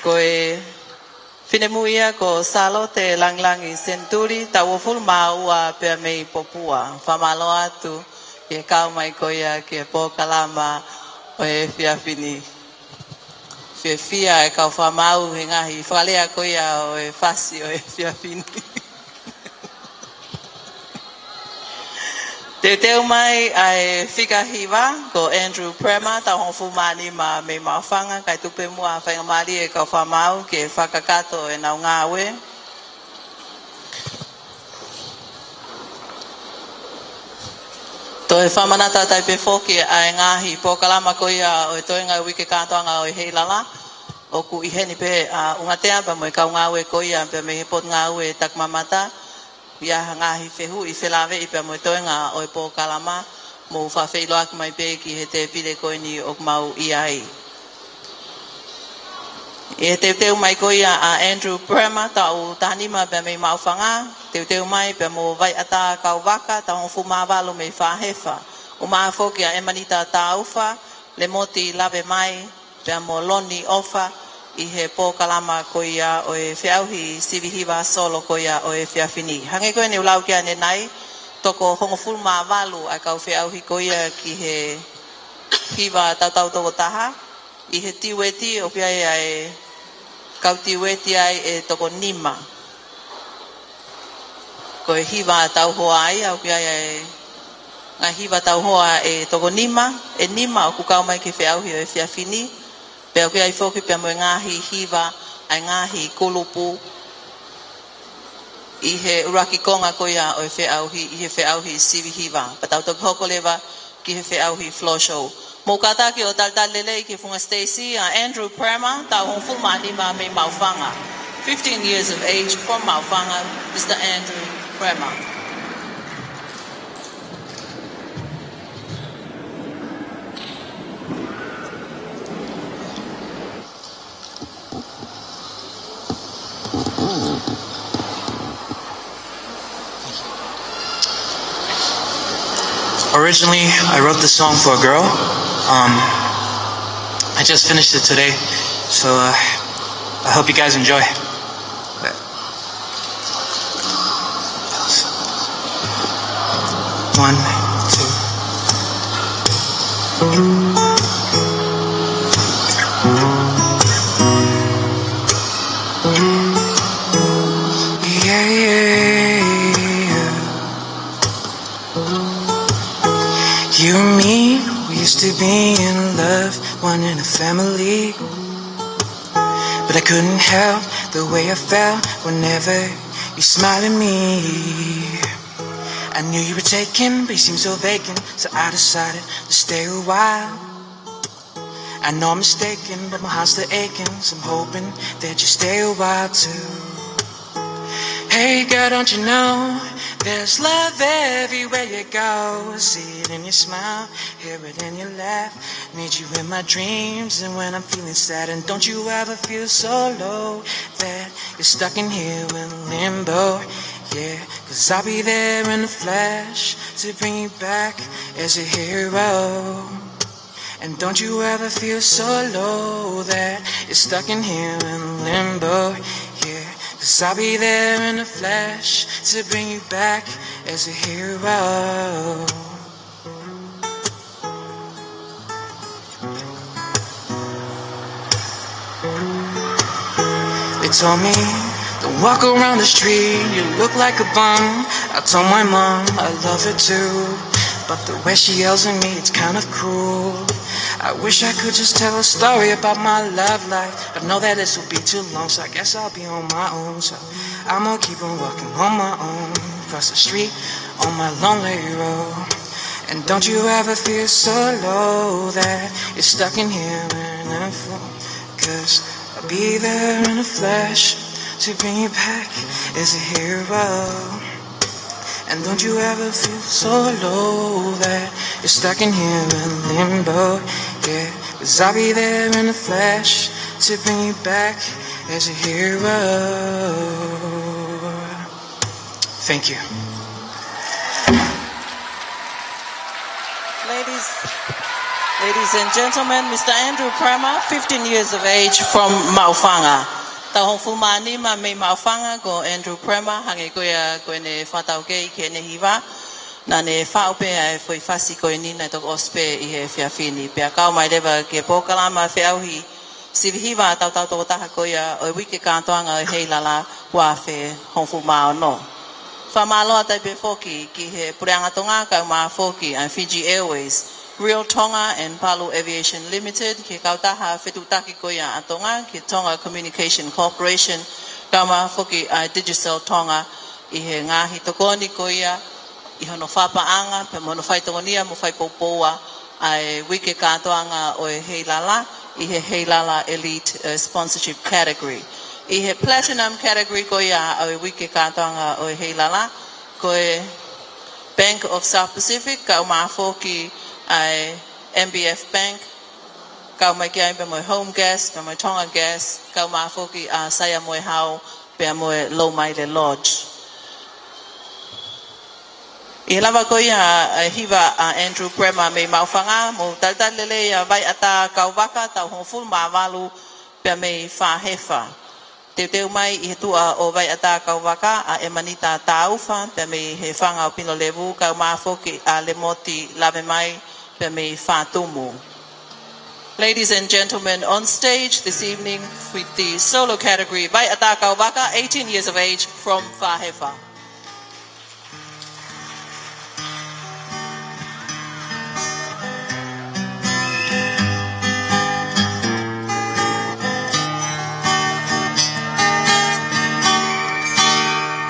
ko e finemui ia ko Sālote Langilangi Senituli, taʻu hongofulu mā ua pea mei Popua. Fakamālō atu ki he kau mai ko ia ki he polokalama ʻo e efiafi ni. Fiefia e kau fakamaau he ngaahi fakalea ko ia ʻo e fasi ʻo e efiafi ni. Teuteu mai ʻa e fika hiva ko Andrew Bremer, taʻu hongofulu mā nima mei Maʻufanga, kae tuku pē muʻa ha faingamālie e kau fakamaau ke fakakakato ʻenau ngāue. Toe fakamanatu atu ai pē foki ʻa e ngaahi polokalama ko ia ʻo e toenga uike kātoanga ʻo e Heilala. ʻOku ʻi heni pē ʻa ʻUngatea pea mo e kau ngāue ko ia pea mei he Potungāue Takimamata. ʻI ai ha ngaahi fehuʻi felāveʻi pea mo e toenga ʻo e polokalama, mou fakafeʻiloaki mai pē ki he tēpile ko eni ʻoku mau ʻi ai. ʻI he teuteu mai ko ia ʻa Andrew Bremer, taʻu taha nima pea mei Maʻufanga, teuteu mai pea mo Vaiʻata Kauvaka, taʻu hongofulu mā valu mei Faʻahefa. ʻUmaʻā foki ʻa ʻEmanita Taufa, Lemoti Lavemai, pea mo Loni ʻOfa ʻi he polokalama ko ia ʻo e feʻauhi sivi hiva solo ko ia ʻo e efiafi ni. Hangē ko eni ʻoku lau ki ai ʻanenai, toko hongofulu mā valu ʻa e kau feʻauhi ko ia ki he hiva tautau toko taha. ʻI he tiueti ʻoku ʻi ai ʻa e kau tiueti ai ʻe toko nima. Ko e hiva tauhoa ia, ʻoku ʻi ai ʻa e ngaahi hiva tauhoa ʻe toko nima, ʻe nima ʻoku kau mai ki he feʻauhi ʻo e efiafi ni, pea ʻoku ʻi ai foki pea mo e ngaahi hiva ʻa e ngaahi kulupu ʻi he ʻuluaki konga ko ia ʻo e feʻauhi, ʻi he feʻauhi sivi hiva. Pea tau toki hoko leva ki he feʻauhi floor show. Mou kātaki ʻo talitali lelei ki he funga siteisi ʻa Andrew Bremer, taʻu hongofulu mā nima mei Maʻufanga. Fifteen years of age from Maʻufanga, Mister Andrew Bremer. Originally, I wrote this song for a girl. Um, I just finished it today, so, uh, I hope you guys enjoy. One, two. Yeah, yeah, yeah. You and me, we used to be in love, one in a family. But I couldn't help the way I felt whenever you smile at me. I knew you were taken, but you seemed so vacant, so I decided to stay a while. I know I'm mistaken, but my heart's still aching, so I'm hoping that you stay a while too. Hey girl, don't you know there's love everywhere you go? See it in your smile, hear it in your laugh. Need you in my dreams, and when I'm feeling sad, and don't you ever feel so low that you're stuck in here in limbo. Yeah, 'cause I'll be there in the flash to bring you back as a hero. And don't you ever feel so low that you're stuck in here in limbo. Yeah, 'cause I'll be there in the flash to bring you back as a hero. They told me, "Don't walk around the street, you look like a bum." I told my mom I love her too, but the way she yells at me, it's kind of cruel. I wish I could just tell a story about my love life, but know that this will be too long, so I guess I'll be on my own. So I'ma keep on walking on my own, across the street on my lonely road. And don't you ever feel so low that you're stuck in here in a flow. 'Cause I'll be there in a flash to bring you back as a hero. And don't you ever feel so low that you're stuck in here in limbo. Yeah, 'cause I'll be there in a flash to bring you back as a hero. Thank you. Ladies. Ladies and gentlemen, Mister Andrew Prema, fifteen years of age, from Maʻufanga. Taʻu hongofulu mā nima mei Maʻufanga ko Andrew Prema, hangē ko ia ko ʻene fakataukei ki heʻene hiva. Naʻá ne faʻu pē ʻa e foʻi fasi ko eni naʻe toki ʻosi pē ʻi he efiafi ni. Pea kau mai leva ki he polokalama feʻauhi sivi hiva tautau tokotaha ko ia ʻo e uike kātoanga ʻo e Heilala ua afe hongofulu mā ono. Fakamālō atu ai pē foki ki he Puleʻanga Tonga kaeʻumaʻā foki ʻa e Fiji Airways, Real Tonga and Palu Aviation Limited, ki he kautaha fetuʻutaki ko ia ʻa Tonga, ki he Tonga Communication Corporation, kaeʻumaʻā foki ʻa e Digicel Tonga ʻi he ngaahi tokoni ko ia ʻi hono fakapaʻanga, pea mo hono faitokonia mo faipoupouʻi ʻa e uike kātoanga ʻo e Heilala ʻi he Heilala Elite, eh, Sponsorship Category. ʻI he Platinum Category ko ia ʻo e uike kātoanga ʻo e Heilala, ko e Bank of South Pacific, kaeʻumaʻā foki ʻa e M B F Bank, kau mai ki ai pea mo e Home Gas, pea mo e Tonga Gas, kaeʻumaʻā foki ʻa Saia mo e Hau, pea mo e Loumaile Lodge. ʻI he lava ko ia ʻa e hiva ʻa Andrew Prema mei Maʻufanga, mou talitali lelei ʻa Vaiʻata Kauvaka, taʻu hongofulu mā valu, pea mei Fāhefa. Teuteu mai ʻi he tuʻa ʻo Vaiʻata Kauvaka ʻa ʻEmanita Taufa, pea mei he Fanga ʻo Pinolevu, kaeʻumaʻā foki ʻa Lemoti Lavemai, pea mei Fātumu. Ladies and gentlemen, on stage this evening with the solo category, Vaiʻata Kauvaka, eighteen years of age, from Fāhefa.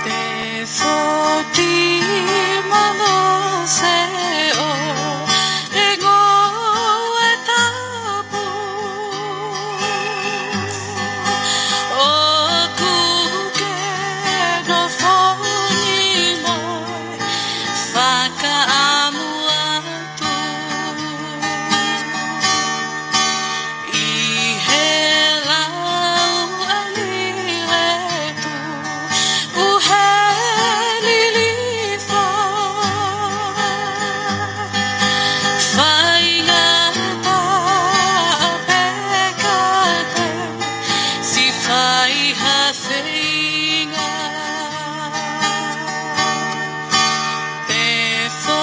Te foti mano se o e ngoue tapu. ʻOku ke nofo ni mo e fakaʻamu atu ʻi he lauʻi letu ʻo e lilifa. Faingataʻa pē ka te si fai ha feinga. Te fo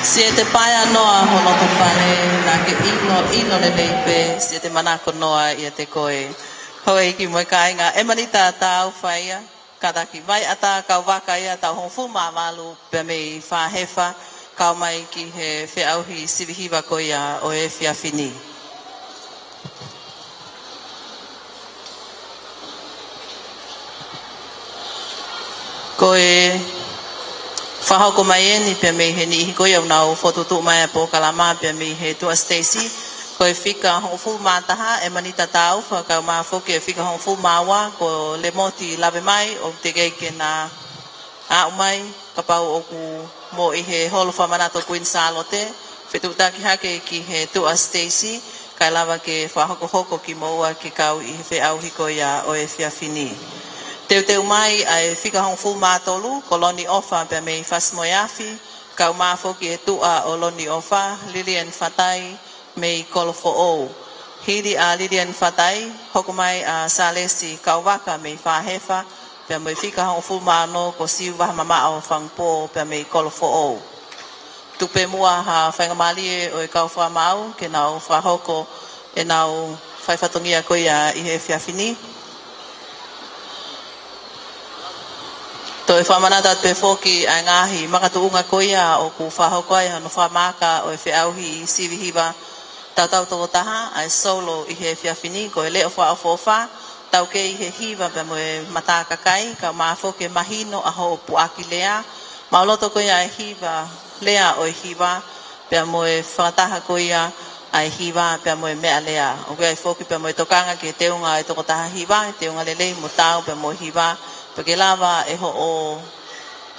Siʻete paea noa ho loto fale, naʻa ke ʻino, ʻino lelei pē, siʻete manako noa ʻiate koe. Houʻeiki mo e kāinga, ʻe Manita Taufa ia, kātaki Vaiʻata Kauvaka ia, taʻu hongofulu mā valu pea mei Fāhefa, kau mai ki he feʻauhi sivi hiva ko ia ʻo e efiafi ni. Ko e fakahoko mai eni pea mei he niʻihi ko ia ʻoku nau fokotuʻutuʻu mai ʻa e polokalama pea mei he Tuʻa Stacy. Ko e fika hongofulu mā taha ʻe Manita Taufa, kae ʻumaʻā foki e fika hongofulu mā ua ko Lemoti Lavemai, ʻoku teʻeki ke na aʻu mai, kapau ʻoku mou ʻi he holo fakamanatu Kuini Sālote, fetuʻutaki hake ki he Tuʻa Stacy, kae lava ke fakahokohoko kimoua ke kau ʻi he feʻauhi ko ia ʻo e efiafi ni. Teuteu mai ʻa e fika hongofulu mā tolu, ko Loni ʻOfa pea mei Fasi-mo-e-Afi, kae ʻumaʻā foki e tuʻa ʻo Loni ʻOfa, Lilian Fatai, mei Kolofoʻou. Hili ʻa Lilian Fatai, hoko mai ʻa Salesi Kauvaka mei Fāhefa, pea mo e fika hongofulu mā ono ko Siuvaha Mamaʻo Fangupō pea mei Kolofoʻou. Tuku pē muʻa ha faingamālie ʻo e kau fakamaau ke nau fakahoko ʻenau faifatongia ko ia ʻi he efiafi ni. Toe fakamanatu atu pē foki ʻa e ngaahi makatuʻunga ko ia ʻoku fakahoko ai hono fakamaaka ʻo e feʻauhi sivi hiva tautau tokotaha, ʻa e solo ʻi he efiafi ni, ko e leʻo fakaʻofoʻofa, taukei he hiva pea mo e matākakai, kae ʻumaʻā foki e mahino ʻa hoʻo puʻaki lea, maʻuloto ko ia e hiva, lea ʻo e hiva, pea mo e fakataha ko ia ʻa e hiva pea mo e meʻalea. ʻOku ʻi ai foki pea mo e tokanga ki he teunga ʻo e tokotaha hiva, teunga lelei mo taau pea mo e hiva, pea ke lava ʻe hoʻo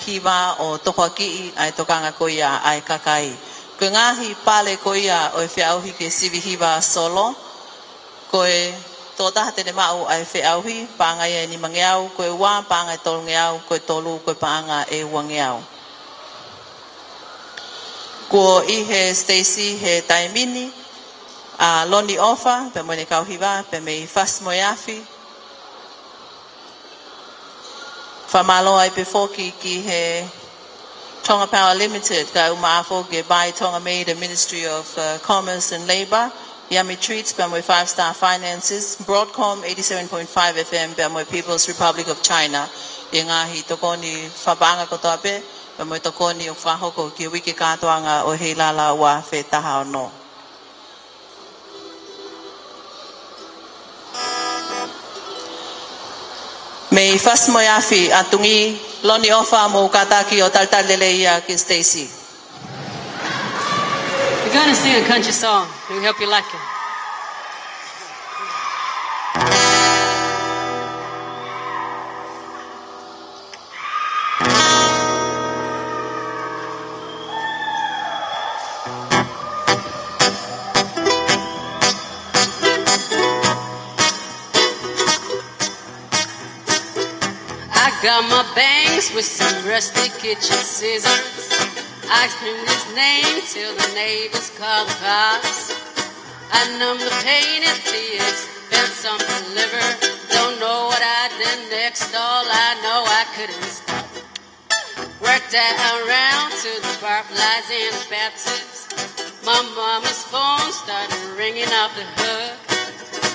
hiva ʻo tohoakiʻi ʻa e tokanga ko ia ʻa e kakai. Ko e ngaahi pale ko ia ʻo e feʻauhi ki he sivi hiva solo, ko e tokotaha te ne maʻu ʻa e feʻauhi, paʻanga ia ʻe nimangeau, ko e ua, paʻanga ʻe tolungeau, ko e tolu, ko e paʻanga ʻe uangeau. Kuo ʻi he Stacy he taimi ni ʻa Loni ʻOfa pea mo ʻene kau hiva pea mei Fasi-mo-e-Afi. Fakamālō ai pē foki ki he Tonga Power Limited, kae ʻumaʻā foki e Buy Tonga Made, e Ministry of, uh, Commerce and Labour, Yummy Treats pea mo e Five Star Finances, Broadcom eighty-seven point five F M pea mo e People's Republic of China, ʻi he ngaahi tokoni fakapaʻanga kotoa pē, pea mo e tokoni ʻoku fakahoko ki he uike kātoanga ʻo e Heilala ua afe taha ono. Mei Fasi-mo-e-Afi, ʻatungi Loni ʻOfa, mou kātaki ʻo talitali lelei ia kia Stacy. We're gonna sing a country song. We hope you like it. I got my bangs with some rusty kitchen scissors. I scream his name till the neighbors call the cops. I numb the pain at the expense of my liver. Don't know what I did next. All I know, I couldn't stop. Worked that around to the barflies in the bathtubs. My mama's phone started ringing off the hook.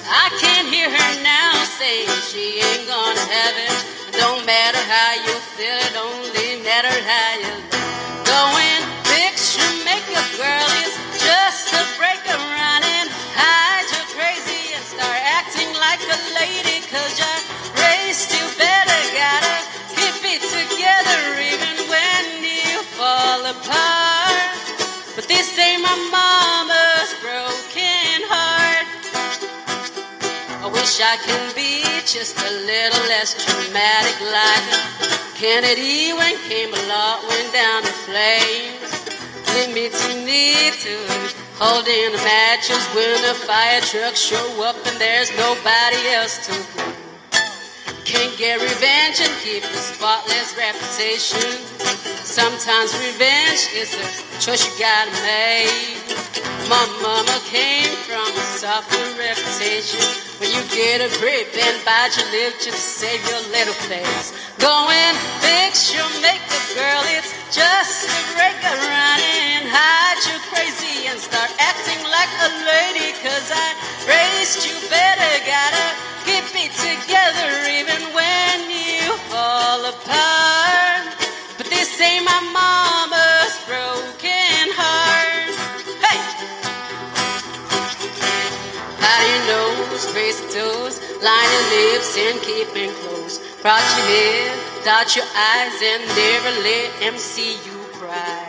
I can't hear her now saying she ain't gonna have it. Don't matter how you feel, it only matters how you look. Going picture makeup, girl, is just a break around and hide your crazy and start acting like a lady, 'cause your race, you better gotta keep it together even when you fall apart. But this ain't my mama's broken heart. I wish I can be just a little less dramatic like Kennedy when Camelot went down in flames. Leave me to me to holding the matches when the fire trucks show up and there's nobody else to blame. Can't get revenge and keep a spotless reputation. Sometimes revenge is a choice you gotta make. My mama came from a softer reputation. When you get a grip and bite your lip just to save your little face. Going fix your makeup, girl, it's just a break around and hide. toes, line your lips and keep 'em close. Brush your hair, dot your I's, and never let 'em see you cry.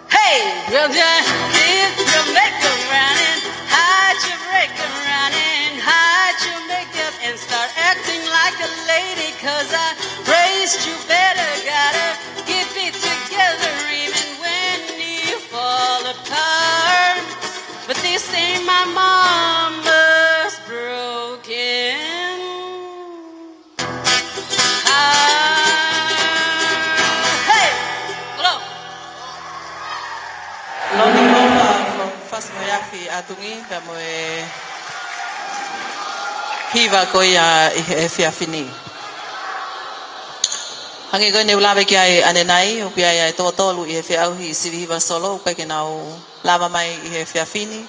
Hey, well, just leave your makeup running, hide your breakup running, hide your makeup and start acting like a lady, 'cause I raised you better, gotta keep it together even when you fall apart. But this ain't my mama's broken heart. Hey! Hello. Loni Lofa from Fasi Moeafi ʻAtungi, pea mo e hiva ko ia ʻi he efiafi ni. Hangē ko ʻene ʻuluaki lave ki ai ʻanenai, ʻoku ʻi ai ʻa e toko tolu ʻi he feʻauhi sivi hiva solo, ʻoku ʻikai ke nau lava mai ʻi he efiafi ni.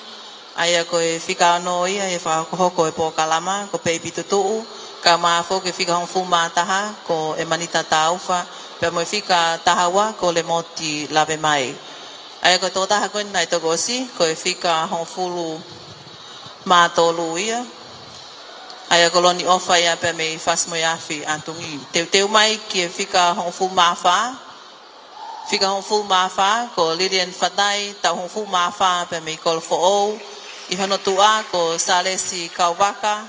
ʻA ia ko e fika ono ia ʻi he fakahokohoko ʻo e polokalama, ko Peipi Tutuʻu, kae ʻumaʻā foki e fika hongofulu mā taha, ko ʻEmanita Taufa, pea mo e fika taha ua, ko Lemoti Lavemai. ʻA ia ko e tokotaha ko eni naʻe toki ʻosi, ko e fika hongofulu mā tolu ia. ʻA ia ko Loni Lofa ia pea mei Fasi Moeafi ʻAtungi. Teuteu mai ki he fika hongofulu mā fā, fika hongofulu mā fā, ko Lilian Fatai, taʻu hongofulu mā fā pea mei Kolofoʻou, ʻi hono tuʻa ko Salesi Kauvaka,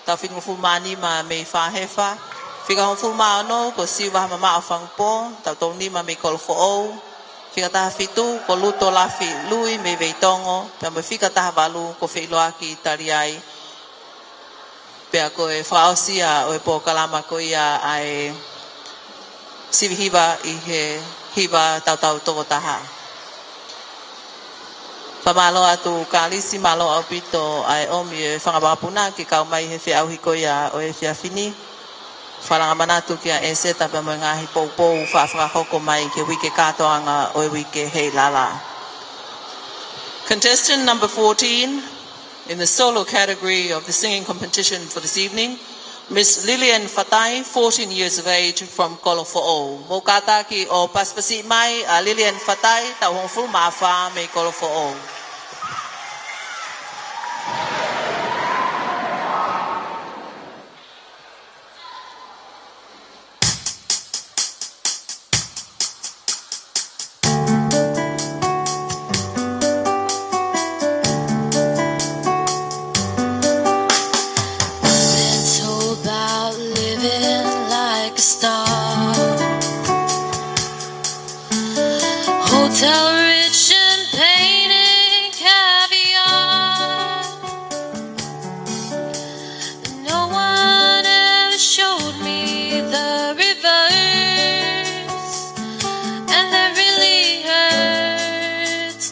taʻu fitungofulu mā nima mei Fāhefa, fika hongofulu mā ono ko Siuvaha Mamaʻo Fangupō, taʻu tolunima mei Kolofoʻou, fika taha fitu ko Luto Lafi Lui mei Veitongo, pea mo e fika taha valu ko Feʻiloaki Taliai. Pea ko e fakaʻosi ia ʻo e polokalama ko ia ʻa e sivi hiva ʻi he hiva tautau toko taha. Fakamālō atu Kalisi, mālō ʻaupito ʻa e ʻomi e fanga vakapuna ke kau mai he feʻauhi ko ia ʻo e efiafi ni. Fakalanga manatu kia ʻEseta pea mo e ngaahi poupou fakahoko mai ki he uike kātoanga ʻo e uike heilala. Contestant number fourteen, in the solo category of the singing competition for this evening, Miss Lilian Fatai, fourteen years of age, from Kolofoʻou. Mou kātaki ʻo pasipasi mai ʻa Lilian Fatai, taʻu hongofulu mā fā mei Kolofoʻou. Been told about living like a star. Hotel rich, champagne and caviar. No one ever showed me the reverse, and that really hurts,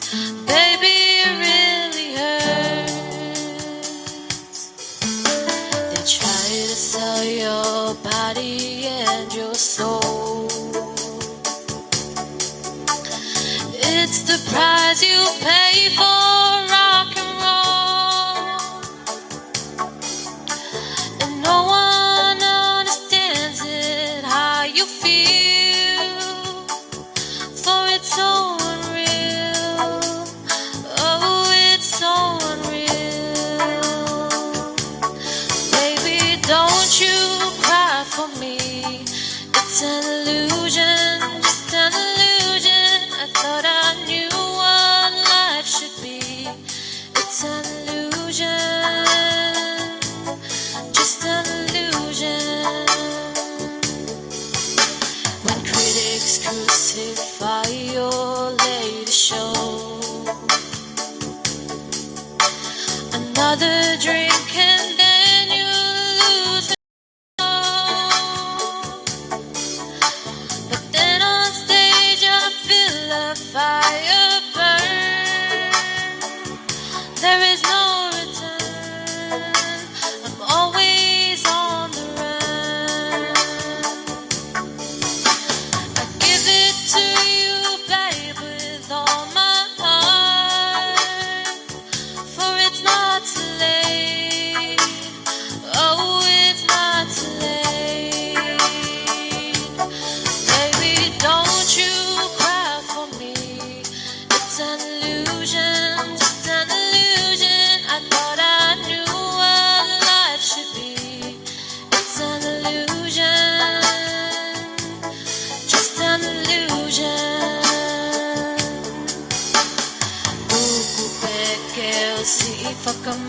baby, it really hurts. They try to sell your body and your soul. It's the price you pay for rock and roll. And no one understands it, how you feel. For it's so unreal. Oh, it's so unreal. Baby, don't you cry for me. It's an illusion, just an illusion. I thought I knew what life should be. It's an illusion, just an illusion. When critics crucify your latest show, another drink and then you lose. But then on stage I feel a fire burn. There is no return. I'm always on the run. I give it to you, babe, with all my heart. For it's not too late. Oh, it's not too late. Baby, don't you cry for me.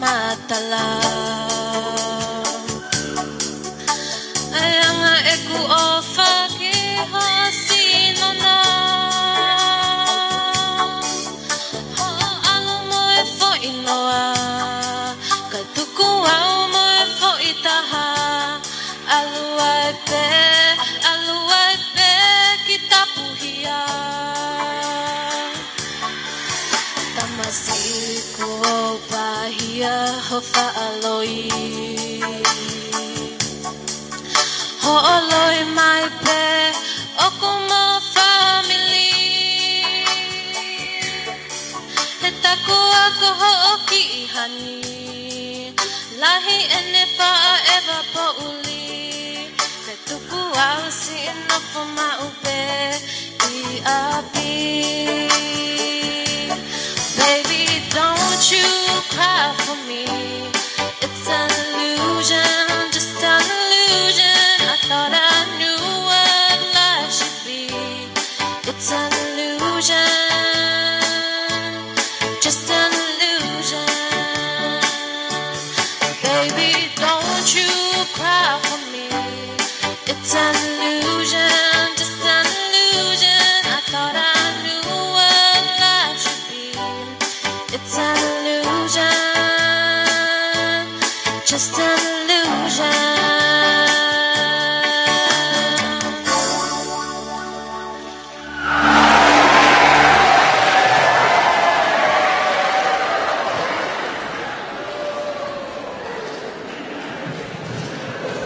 Matala. ʻE anga ʻeku ʻofa ki ho sino na. Hoʻo ʻalu mo e foʻi noa, kae tuku au mo e foʻi taha. ʻAlu ai pē, ʻalu ai pē ki Tapuhia. Tamasiʻi kuo pāhia ho faʻa loi. Hoʻo loi mai pē ʻoku mo fāmili. He taku ako hoʻo kiʻi hani. Lahi ʻene faʻa ʻeva poʻuli. Kae tuku au siʻi nofo maʻu pē ʻi ʻapi. Baby, don't you cry for me. It's an illusion, just an illusion. I thought I knew what life should be. It's an illusion, just an illusion. Baby, don't you cry for me. It's an illusion, just an illusion. I thought I knew what life should be. It's an illusion, just an illusion.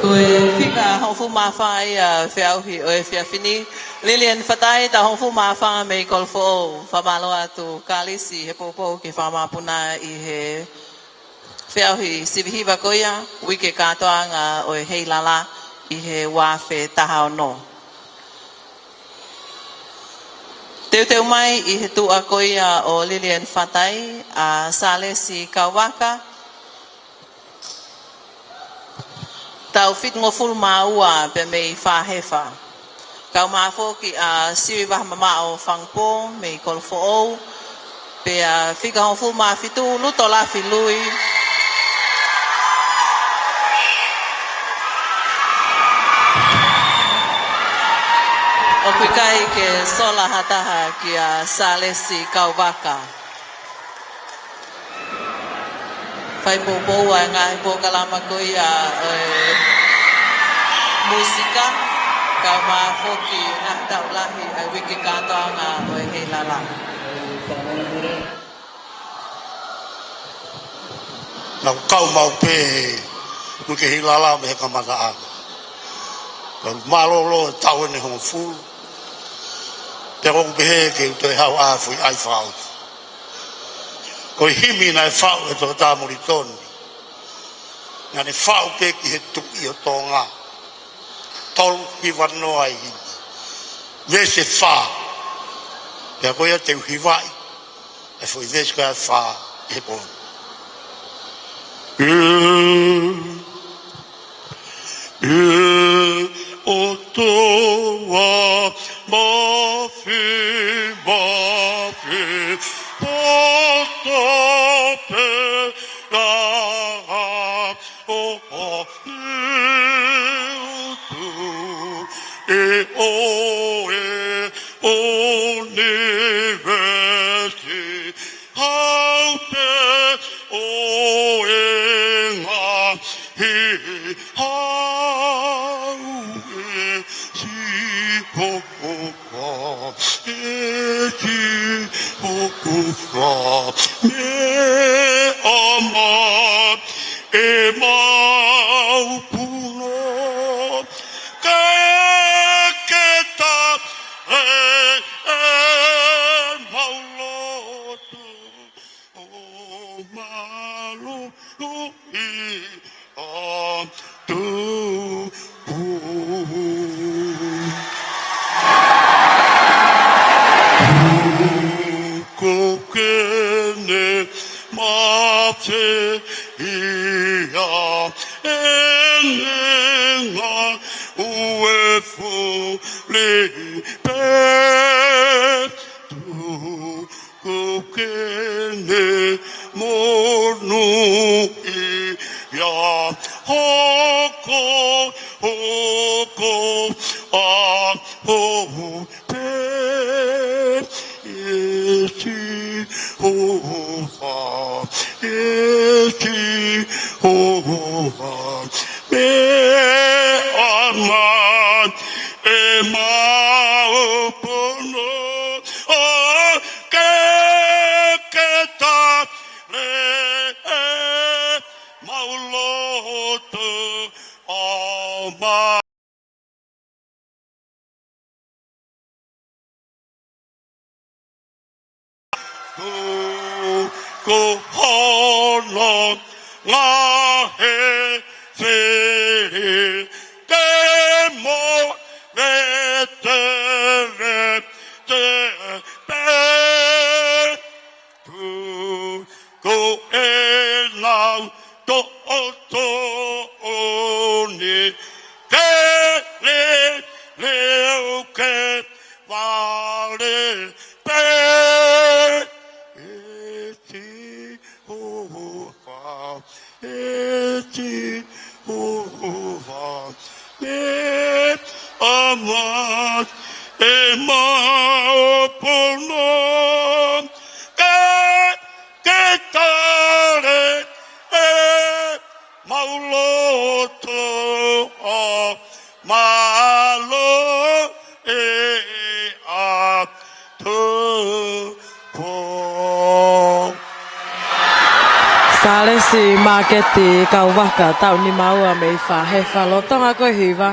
Ko e fika hongofulu mā fā ia feʻauhi ʻo e efiafi ni. Lilian Fatai, taʻu hongofulu mā fā mei Kolofoʻou. Fakamālō atu Kalisi he poupou ki he fakamāpuna ʻi he feʻauhi sivi hiva ko ia, uike kātoanga ʻo e Heilala ʻi he ua afe taha ono. Teuteu mai ʻi he tuʻa ko ia ʻo Lilian Fatai ʻa Salesi Kauvaka, taʻu fitungofulu mā ua pea mei Fāhefa. Kau mai foki ʻa Sivi Vahamamaʻo Fangupō mei Kolofoʻou, pea fika hongofulu mā fitu Lutolafi Lui. ʻOku ʻikai ke sola ha taha kia Salesi Kauvaka. Fai poupou ʻa e ngaahi polokalama ko ia ʻo e mūsika, kau mai foki ʻa e ngaahi taʻu lahi ʻa e uike kātoanga ʻo e Heilala. Naʻa ku kau maʻu pē he uike Heilala mei he kamataʻanga. Naʻa ku mālōlō he taʻu ʻeni hongofulu. Pea ʻoku ou pehē ke u toe haʻu ʻo foʻi ʻai fau. Ko e himi naʻe faʻu ʻe Toketā Molitoni, naʻa ne faʻu pē ki he Tuʻi ʻo Tonga. Tolu hiva noa ʻi himi. Veesi ʻe fā. Pea ko ia te u hivaʻi ʻa e foʻi veesi ko ia ʻe fā ʻi he pō ni. ʻE ʻOtua mafi, mafi, poto pē ʻa ʻo ʻo utu ʻe ʻo e ʻunivesi. Hau pē ʻo e ngaahi hau ʻe si popoka, ʻe si popoka, meʻa mai ʻemau puno. Kae ke ta e ʻemau lotu ʻo mālōlō ʻi ʻa tu. Ko kene mate ia ʻene ngāue fuli pē. Tu ko kene monū Sihova, ʻe Sihova, meʻa mai ʻemau pono, ʻo ke ke tale ʻemau loto, ʻo ma Ko hono ngaahi fili ke mo vetele te pe. Ko ʻenau toʻotoʻoni ke leleu ke vale pē. ʻE Sihova, ʻe Sihova, meʻa mai ʻemau pono, ke ke tale ʻemau loto, ʻo mālō e atu pō. Salesi Māketi Kauvaka, taʻu nima ua mei Fāhefa, lolotonga ko e hiva,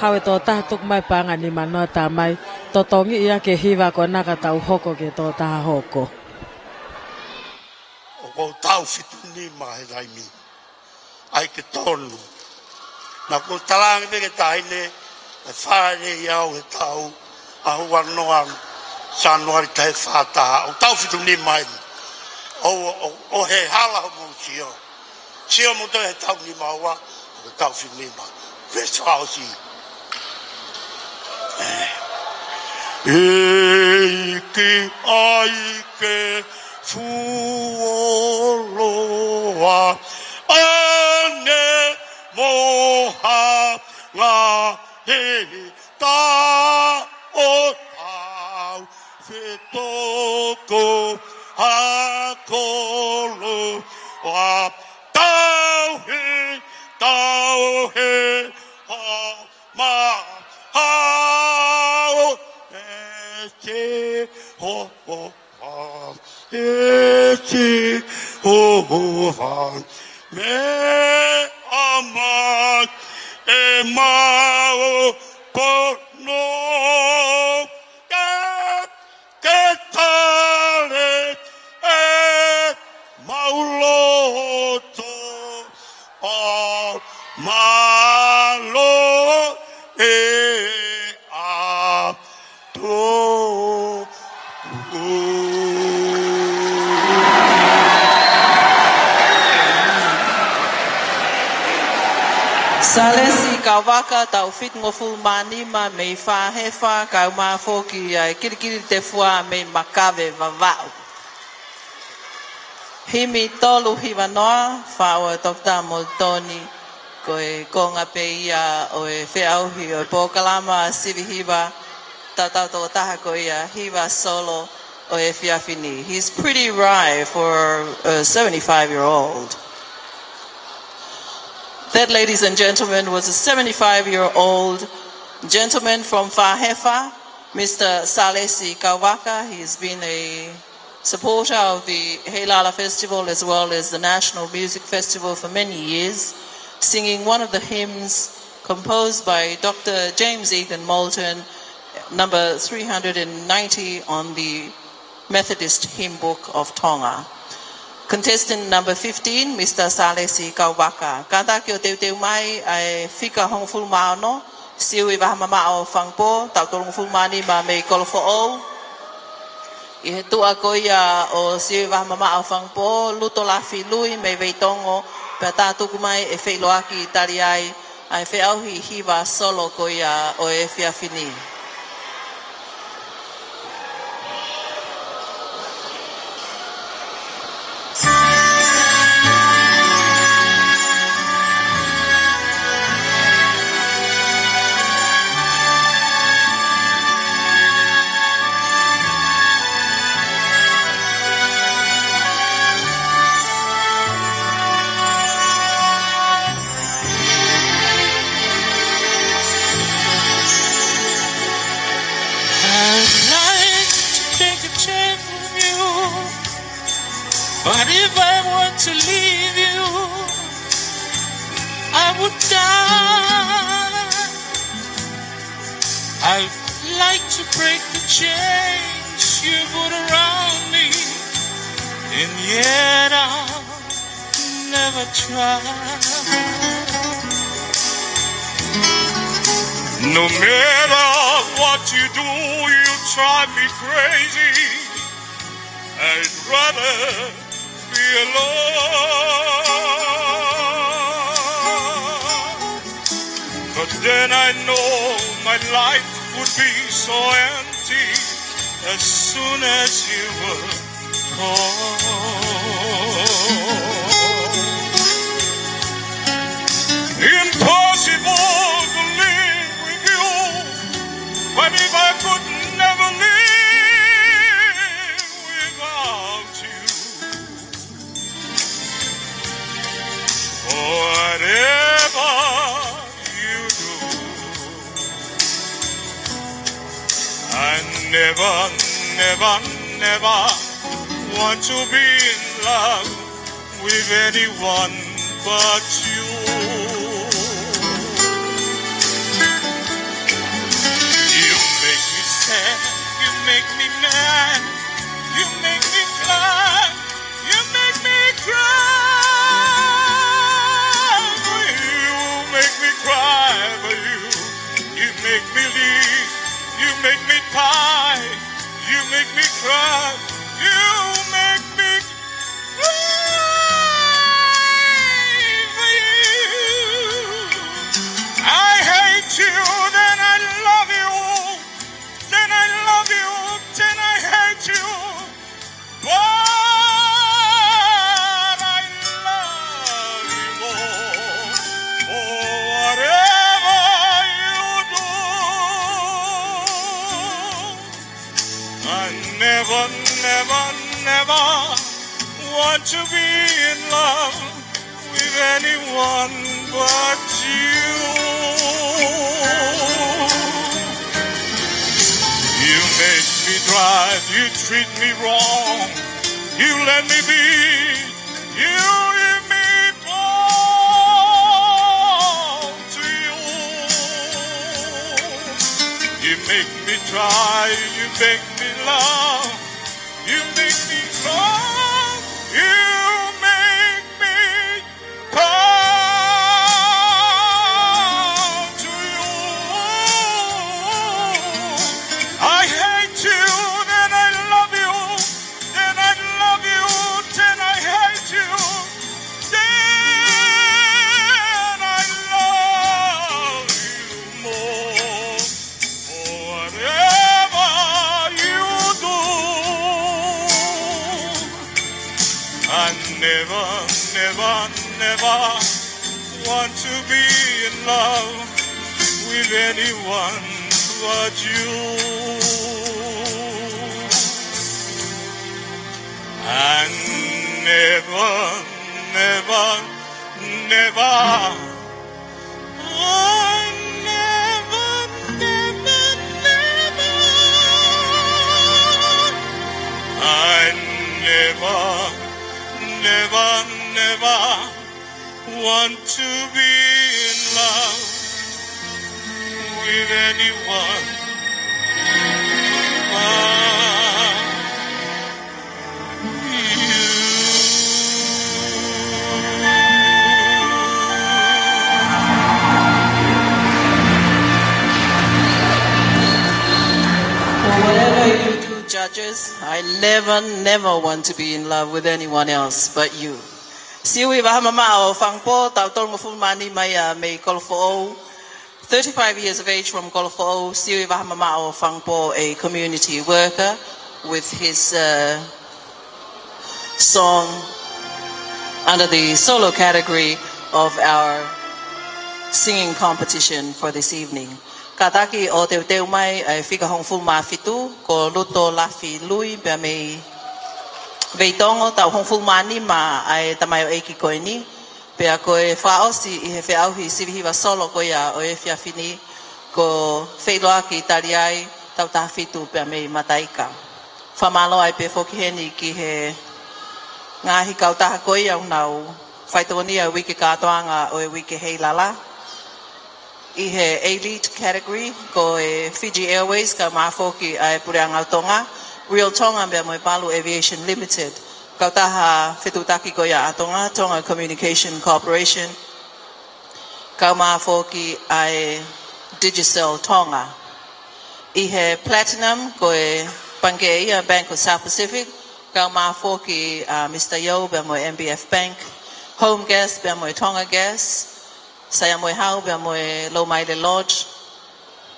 haʻu e tokotaha tuku mai paʻanga nimanoa, tā mai totongi ia ki he hiva ko ena ka tau hoko ki he tokotaha hoko. ʻOku ou taʻu fitu nima he taimi ni. ʻAi ke tonu. Naʻa ku talaange mai ki he taʻahine, ʻe fānau ia ʻo e taʻu ʻa ua noa Sānuali taha fā taha. ʻOku ou taʻu fitu nima eni. ʻO, ʻo, ʻo he hala hoʻomou sio. Sio mo toe he taʻu nima ua, ʻo taʻu fitu nima. Veesi fakaʻosi. ʻEiki ʻai ke fuoloa ʻa e moha ngaahi taʻo tau fetoko ha koloa tauhi, tauhi ha mahaʻo ʻe Sihova, ʻe Sihova, meʻa mai ʻemau pono, ke ke tale ʻemau loto, ʻo mālō e atu. Salesi Kauvaka, taʻu fitungofulu mā nima mei Fāhefa, kae ʻumaʻā foki ʻa e Kilikilitefua mei Makave, Vavaʻu. Himi tolu hiva noa, faʻu ʻe Toketā Molitoni, ko e konga pē ia ʻo e feʻauhi ʻo e polokalama sivi hiva, tautau tokotaha ko ia hiva solo ʻo e efiafi ni. He's pretty wry for a seventy-five year old. That, ladies and gentlemen, was a seventy-five year old gentleman from Fāhefa, Mister Salesi Kauvaka. He's been a supporter of the Heilala Festival as well as the National Music Festival for many years, singing one of the hymns composed by Doctor James Egan Moulton, number three hundred and ninety on the Methodist Hymn Book of Tonga. Contestant number fifteen, Mister Salesi Kauvaka. Kātaki ʻo teuteu mai ʻa e fika hongofulu mā ono, Siu ʻi Vahamamaʻo Fangapō, taʻu tolungofulu mā nima mei Kolofoʻou. ʻI he tuʻa ko ia ʻo Siu ʻi Vahamamaʻo Fangapō, Lutolafi Lui mei Veitongo, pea tā tuku mai ʻe Feʻiloaki Taliai ʻa e feʻauhi hiva solo ko ia ʻo e efiafi ni. But if I were to leave you, I would die. I'd like to break the chains you put around me, and yet I'll never try. No matter what you do, you drive me crazy. I'd rather be alone. But then I know my life would be so empty as soon as you were gone. Impossible to live with you, but if I could never live without you, whatever you do, I never, never, never want to be in love with anyone but you. You make me sad, you make me mad, you make me cry, you make me cry for you, make me cry for you. You make me live, you make me die, you make me cry, you make me cry for you. I hate you, then I love you, then I love you, then I hate you. But I love you more for whatever you do. I never, never, never want to be in love with anyone but you. You make me drive, you treat me wrong, you let me be, you give me all to you. You make me try, you make me love, you make me try, you make me come to you. I hate you, then I love you, then I love you, then I hate you, then I love you more. Whatever you do, I never, never, never want to be in love with anyone but you. I never, never, never I never, never, never, I never, never, never want to be in love with anyone but For whatever you do, judges, I never, never want to be in love with anyone else but you. Siui Vahamamaʻo Fangpo, taʻu tolungofulu mā nima ia mei Kolofoʻou, thirty-five years of age from Kolofoʻou, Siui Vahamamaʻo Fangpo, a community worker, with his uh, song under the solo category of our singing competition for this evening. Kātaki ʻo teuteu mai ʻa e fika hongofulu mā fitu, ko Luto Lafi Lui, pea mei Veitongo, taʻu hongofulu mā nima ʻa e tamaioʻeiki ko eni, pea ko e fakaʻosi ʻi he feʻauhi sivihiva solo ko ia ʻo e efiafi ni, ko Feʻiloaki Taliai, taʻu taha fitu pea mei Mataika. Fakamālō ai pē foki heni ki he ngaahi kautaha ko ia ʻoku nau faitokonia e uike kātoanga ʻo e Uike Heilala. ʻI he elite category, ko e Fiji Airways, kaeʻumaʻā foki ʻa e Puleʻanga ʻo Tonga, Real Tonga pea mo e Palu Aviation Limited. Kautaha fetuʻutaki ko ia ʻa Tonga, Tonga Communication Corporation, kaeʻumaʻā foki ʻa e Digicel Tonga. ʻI he platinum, ko e pangikē ia Bank of South Pacific, kaeʻumaʻā foki ʻa Mister Yeo pea mo e M B F Bank, Home Gas pea mo e Tonga Gas, Saiamoehau pea mo e Lomaile Lodge,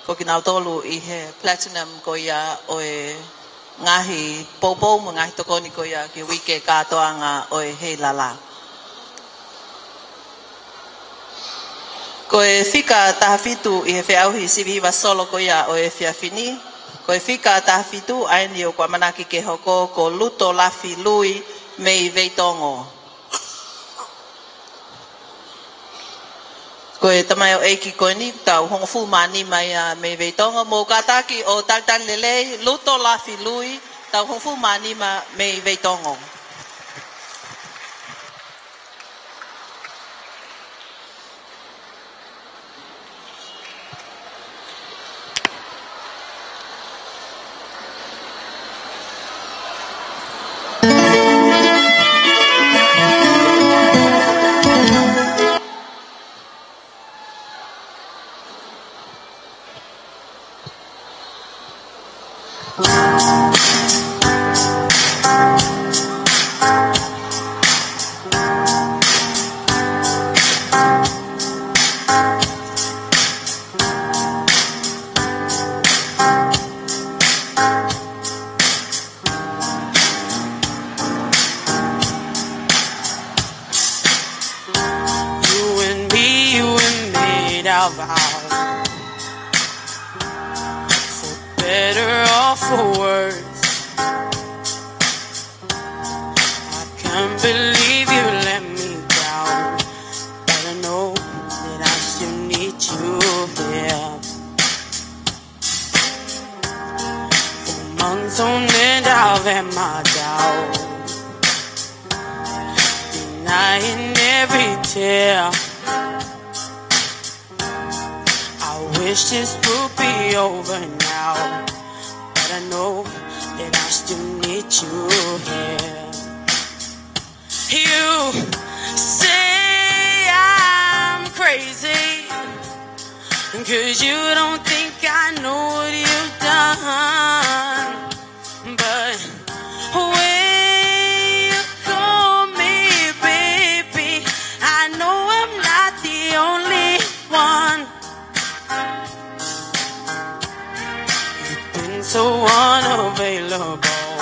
ko kinautolu ʻi he platinum ko ia ʻo e ngaahi poupou mo e ngaahi tokoni ko ia ki he uike kātoanga ʻo e Heilala. Ko e fika taha fitu ʻi he feʻauhi sivi hiva solo ko ia ʻo e efiafi ni, ko e fika taha fitu ʻa eni ʻoku ʻamanaki ke hoko ko Luto Lafi Lui mei Veitongo. Ko e tamaioʻeiki ko eni, taʻu hongofulu mā nima ia mei Veitongo, mou kātaki ʻo talitali lelei, Luto Lafi Lui, taʻu hongofulu mā nima mei Veitongo. You and me, you and me, our vow. For better or for worse. I can't believe you let me down. But I know that I still need you here. For months on end, I've had my doubts, denying every tear. I wish this would be over now, but I know that I still need you here. You say I'm crazy, 'cause you don't think I know what you've done. But when you call me, baby, I know I'm not the only one. You've been so unavailable.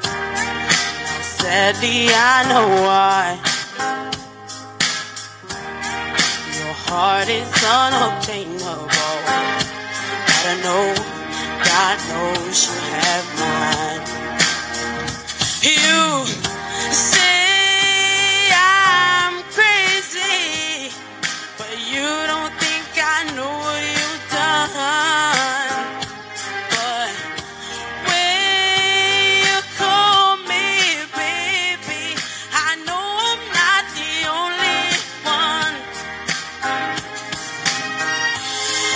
Now, sadly, I know why. Your heart is unobtainable. But I know, God knows you have mine. You say I'm crazy, but you don't think I know what you've done. But when you call me, baby, I know I'm not the only one.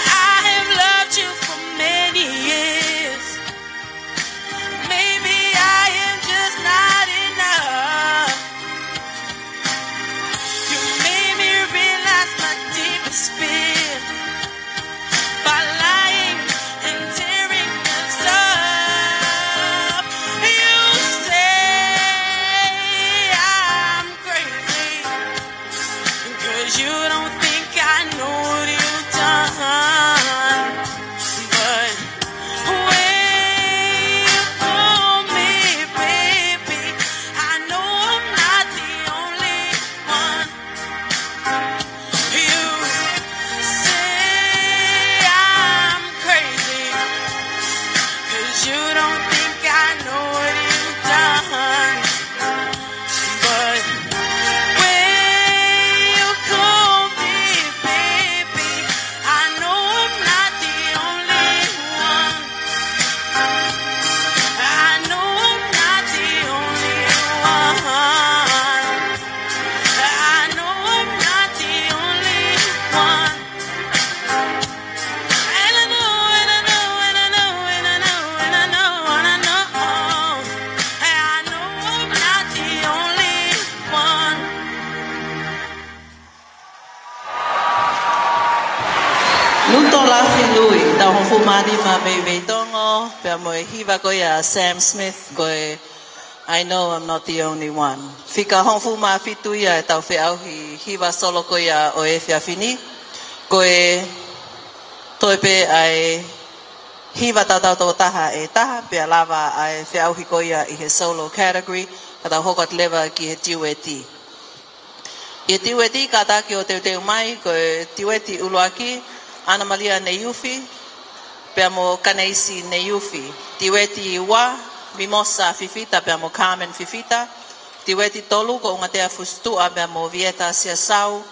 I have loved you for many years. Tau hongofulu mā nima mei Veitongo, pea mo e hiva ko ia ʻa Sam Smith, ko e I Know I'm Not the Only One. Fika hongofulu mā fitu ia ʻetau feʻauhi hiva solo ko ia ʻo e efiafi ni. Ko e toe pē ʻa e hiva tautau tokotaha ʻe taha, pea lava ʻa e feʻauhi ko ia ʻi he solo category, ka tau hoko atu leva ki he tiueti. ʻI he tiueti kātaki ʻo teuteu mai, ko e tiueti ʻuluaki, ʻAna Malia Neiufi, pea mo Kaneisi Neiufi. Tiueti ua, Mimosa Fifita, pea mo Carmen Fifita. Tiueti tolu, ko ʻUngatea Fusituʻa, pea mo Vieta Siasau.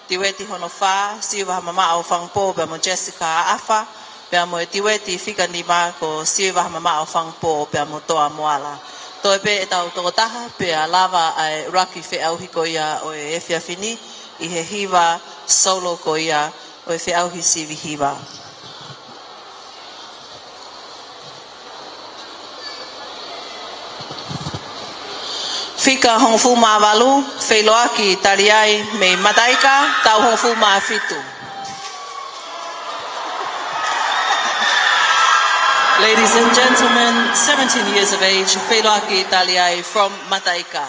Tiueti hono fā, Siuvahamamaʻo Fangupō, pea mo Jessica ʻAfa. Pea mo e tiueti fika nima ko Siuvahamamaʻo Fangupō pea mo Toa Moala. Toe pē ʻetau tokotaha pea lava ʻa e ʻuluaki feʻauhi ko ia ʻo e efiafi ni ʻi he hiva solo ko ia ʻo e feʻauhi sivi hiva. Fika hongofulu mā valu, Feiloaki Taliai mei Mataika, taʻu hongofulu mā fitu. Ladies and gentlemen, seventeen years of age, Feiloaki Taliai from Mataika.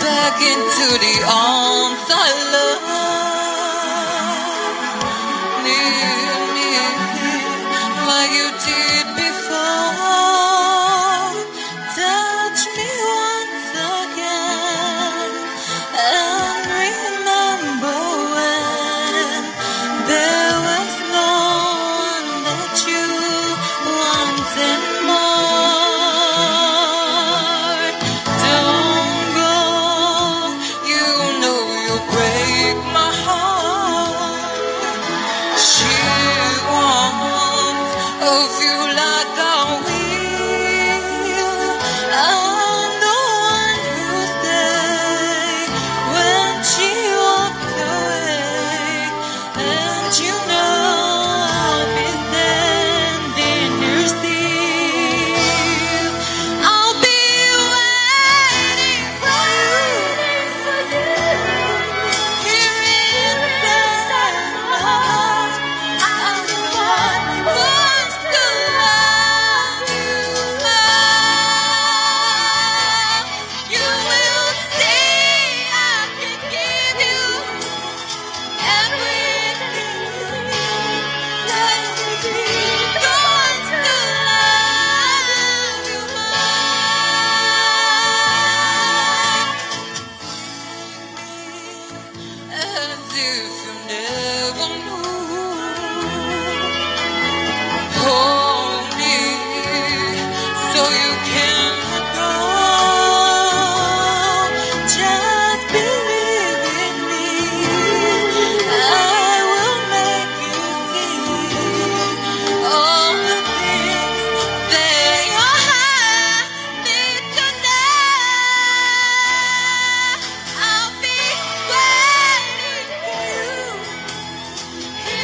Back into the arms I love. Near, near, like you did before. Touch me once again and remember when there was no one that you wanted more. Don't go, you know you break my heart. She wants of you like I will. I'm the one who stayed when she walked away. And you know I'll be standing here still. I'll be waiting for you. Here inside my heart, I'm the one who wants to love you more. You will see I can give you everything you need. Let me be going to love you more. As if you never knew. Hold me so you can let go. Just believe in me. I will make you see all the things that your heart needs to know. I'll be waiting for you.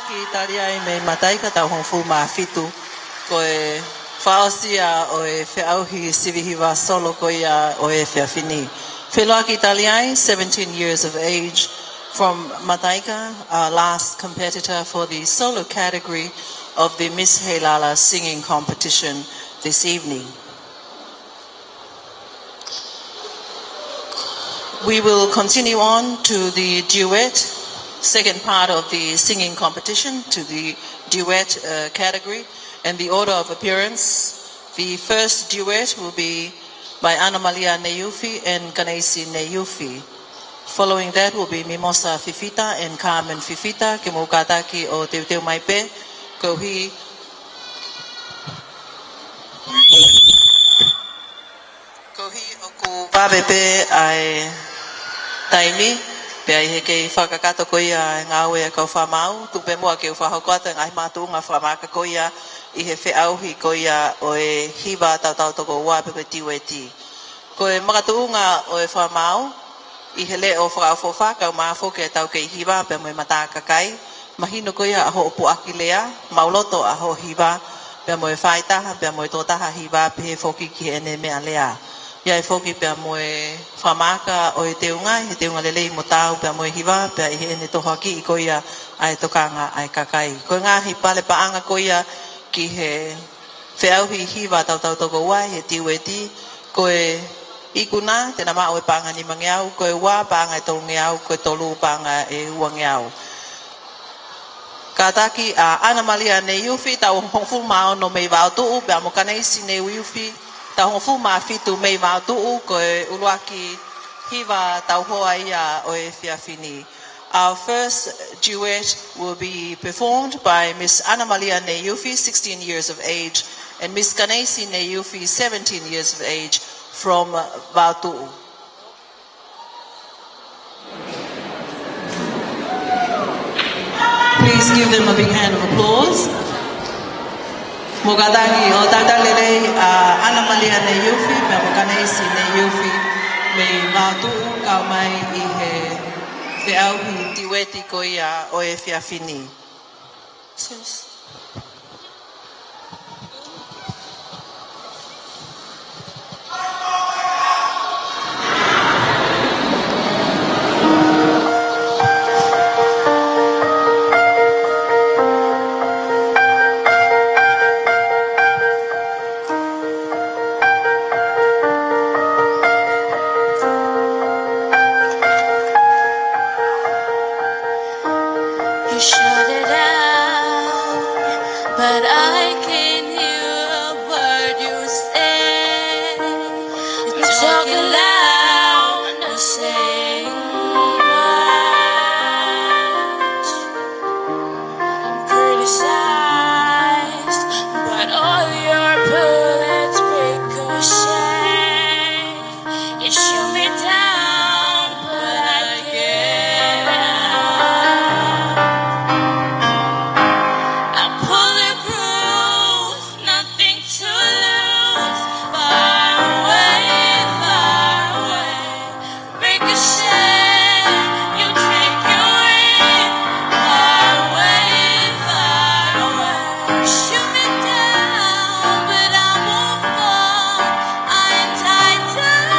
Ki Taliai mei Mataika, taʻu hongofulu mā fitu, ko e fakaʻosi ia ʻo e feʻauhi sivi hiva solo ko ia ʻo e efiafi ni. Feʻiloaki Taliai, seventeen years of age, from Mataika, our last competitor for the solo category of the Miss Heilala singing competition this evening. We will continue on to the duet, second part of the singing competition, to the duet, uh, category, and the order of appearance. The first duet will be by Ana Malia Neiufi and Kaneisi Neiufi. Following that will be Mimosa Fifita and Carmen Fifita. Ke mou kātaki ʻo teuteu mai pē, koeʻuhi Koeʻuhi ʻoku vave pē ʻa e taimi, pea ʻi he kei fakakakato ko ia e ngāue ʻa e kau fakamaau, tuku pē muʻa ke u fakahoko atu e ngaahi makatuʻunga fakamaaka ko ia ʻi he feʻauhi ko ia ʻo e hiva tautau toko ua pe ko e tiueti. Ko e makatuʻunga ʻo e fakamaau, ʻi he leʻo fakaʻofoʻofa, kae ʻumaʻā foki ʻetau kei hiva pea mo e mata kakai, mahino ko ia ʻa hoʻo puʻaki lea, maʻuloto ʻa hoʻo hiva, pea mo e faʻahitaha, pea mo e tokotaha hiva, pehē foki ki heʻene meʻalea. ʻI ai foki pea mo e fakamaaka ʻo e teunga, ʻi he teunga lelei mo taau pea mo e hiva, pea ʻi heʻene tohoakiʻi ko ia ʻa e tokanga ʻa e kakai. Ko e ngaahi pale paʻanga ko ia ki he feʻauhi hiva tautau toko ua ʻi he tiueti, ko e ikuna te na maʻu e paʻanga nimangeau, ko e ua paʻanga ʻe tolungeau, ko e tolu paʻanga ʻe uangeau. Kātaki ʻa Ana Malia Neiufi, taʻu hongofulu mā ono mei Vaotuʻu, pea mo Kaneisi Neiufi, taʻu hongofulu mā fitu mei Vaotuʻu, ko e ʻuluaki hiva tauhoa ia ʻo e efiafi ni. Our first duet will be performed by Miss Ana Malia Neiufi, sixteen years of age, and Miss Kaneisi Neiufi, seventeen years of age, from Vaotuʻu. Please give them a big hand of applause. Mou kātaki ʻo tautau lelei ʻa Ana Malia Neiufi, pea mo Kaneisi Neiufi, mei Vaotuʻu, kau mai ʻi he feʻauhi tiueti ko ia ʻo e efiafi ni. Just You shut it out, but I can hear a word you say. You're talking loud, not saying much. I'm criticized, but all your bullets ricochet. You shoot me down, but I get up. I'm bulletproof, nothing to lose. Far away, far away. Ricochet, you take your aim. Far away, far away. Shoot me down, but I won't fall. I am titanium.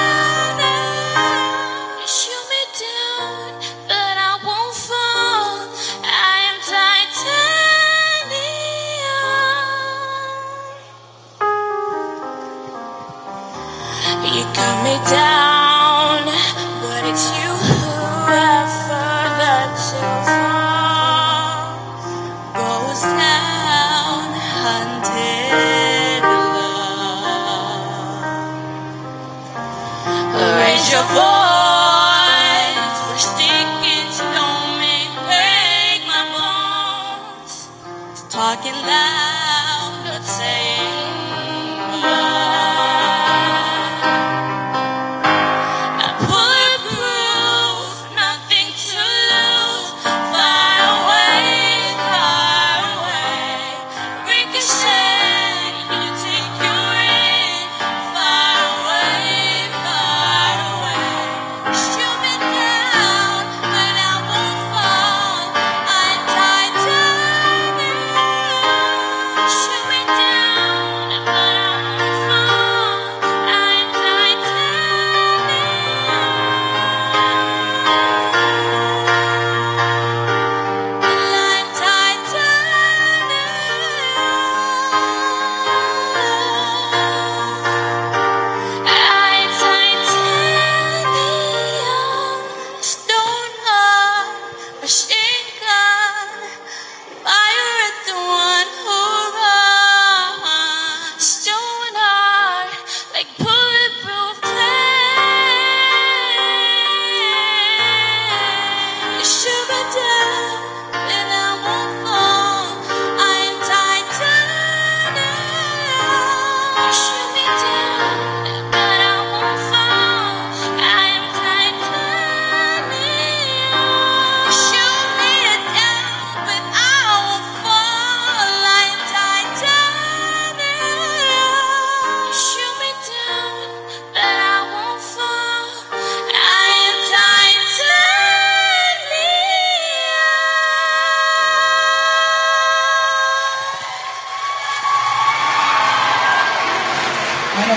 Shoot me down, but I won't fall. I am titanium. You cut me down, but it's you who are further to fall. Goes down, hunted love. Raise your voice, we're sticking to, don't make, break my bones. Talking loud, not saying much. I'm bulletproof, nothing to lose. Far away, far away. Ricochet, you take your aim. Far away, far away.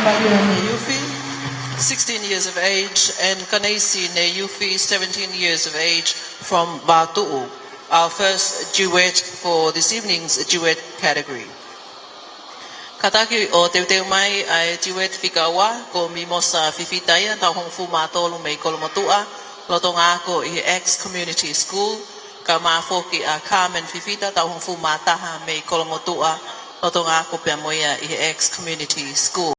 Maria Neiufi, sixteen years of age, and Kaneisi Neiufi, seventeen years of age, from Vatuʻu. Our first duet for this evening's duet category. Kātaki ʻo teuteu mai ʻa e duet fika ua, ko Mimosa Fifita ia, taʻu hongofulu mā tolu mei Kolomotuʻa, lolotonga ako ʻi he X Community School, kae ʻumaʻā foki ʻa Carmen Fifita, taʻu hongofulu mā taha mei Kolomotuʻa, lolotonga ako pea mo ia ʻi he X Community School.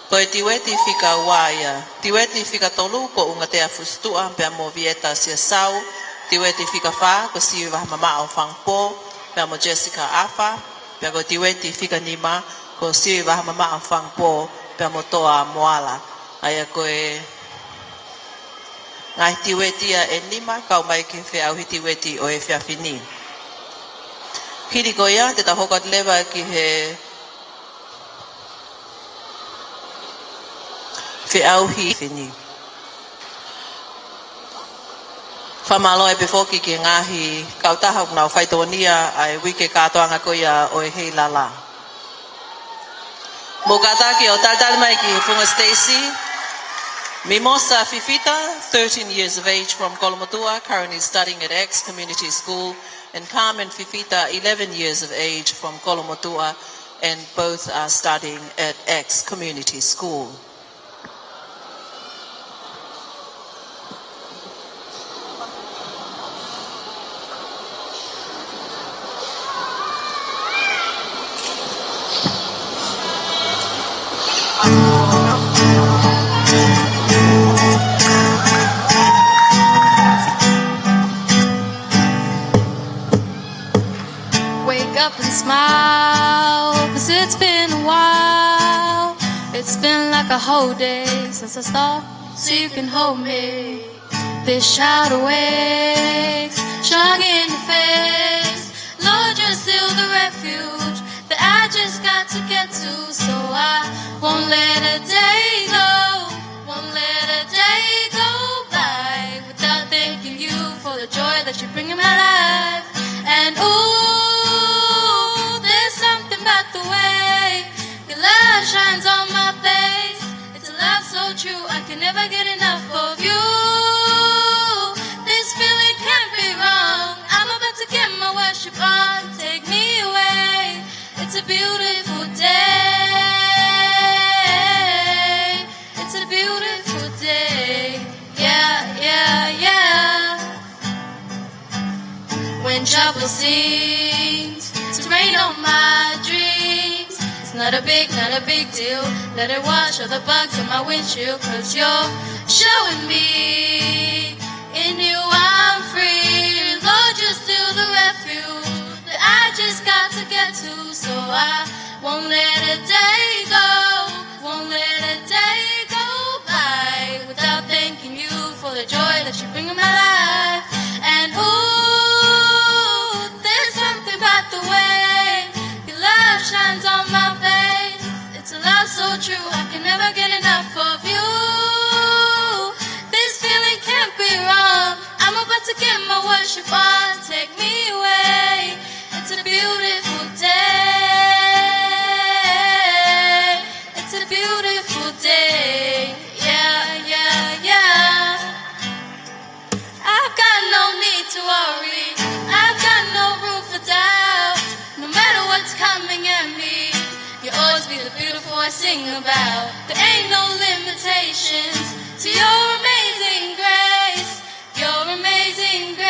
Ko e duet fika ua ia. Duet fika tolu ko ʻUngatea Fusituʻa pea mo Vieta Siasau. Duet fika fā ko Sivi Vahamamaʻo Fangapō pea mo Jessica Afa. Pea ko e duet fika nima ko Sivi Vahamamaʻo Fangapō pea mo Toa Moala. ʻA ia ko e ngaahi duet ia ʻe nima kau mai ki he feʻauhi duet ʻo e efiafi ni. Hili ko ia, te tau hoko atu leva ki he feʻauhi fini. Fakamālō atu pē foki ki he ngaahi kautaha ʻoku nau faitokonia ʻa e uike kātoanga ko ia ʻo e Heilala. Mou kātaki ʻo talitali mai ki he funga siteisi. Mimosa Fifita, thirteen years of age, from Kolomotuʻa, currently studying at X Community School, and Carmen Fifita, eleven years of age, from Kolomotuʻa, and both are studying at X Community School. Wake up and smile, 'cause it's been a while. It's been like a whole day since I stopped, so you can hold me. This child awakes, strong in the face. Lord, you're still the refuge that I just got to get to, so I won't let a day go, won't let a day go by without thanking you for the joy that you bring in my life. And ooh, there's something about the way your love shines on my face. It's a love so true, I can never get enough of you. This feeling can't be wrong. I'm about to get my worship on. Take me away. It's a beautiful day. It's a beautiful day. Yeah, yeah, yeah. When trouble seems to rain on my dreams, it's not a big, not a big deal. Let it wash all the bugs on my windshield, 'cause you're showing me in you I'm free. Lord, you're still the refuge that I just got to get to, so I won't let a day go, won't let a day go by without thanking you for the joy that you bring in my life. And ooh, there's something about the way your love shines on my face. It's a love so true, I can never get enough of you. This feeling can't be wrong. I'm about to get my worship on. Take me away. It's a beautiful day. It's a beautiful day. Yeah, yeah, yeah. I've got no need to worry. I've got no room for doubt. No matter what's coming at me, you'll always be the beautiful I sing about. There ain't no limitations to your amazing grace. Your amazing grace.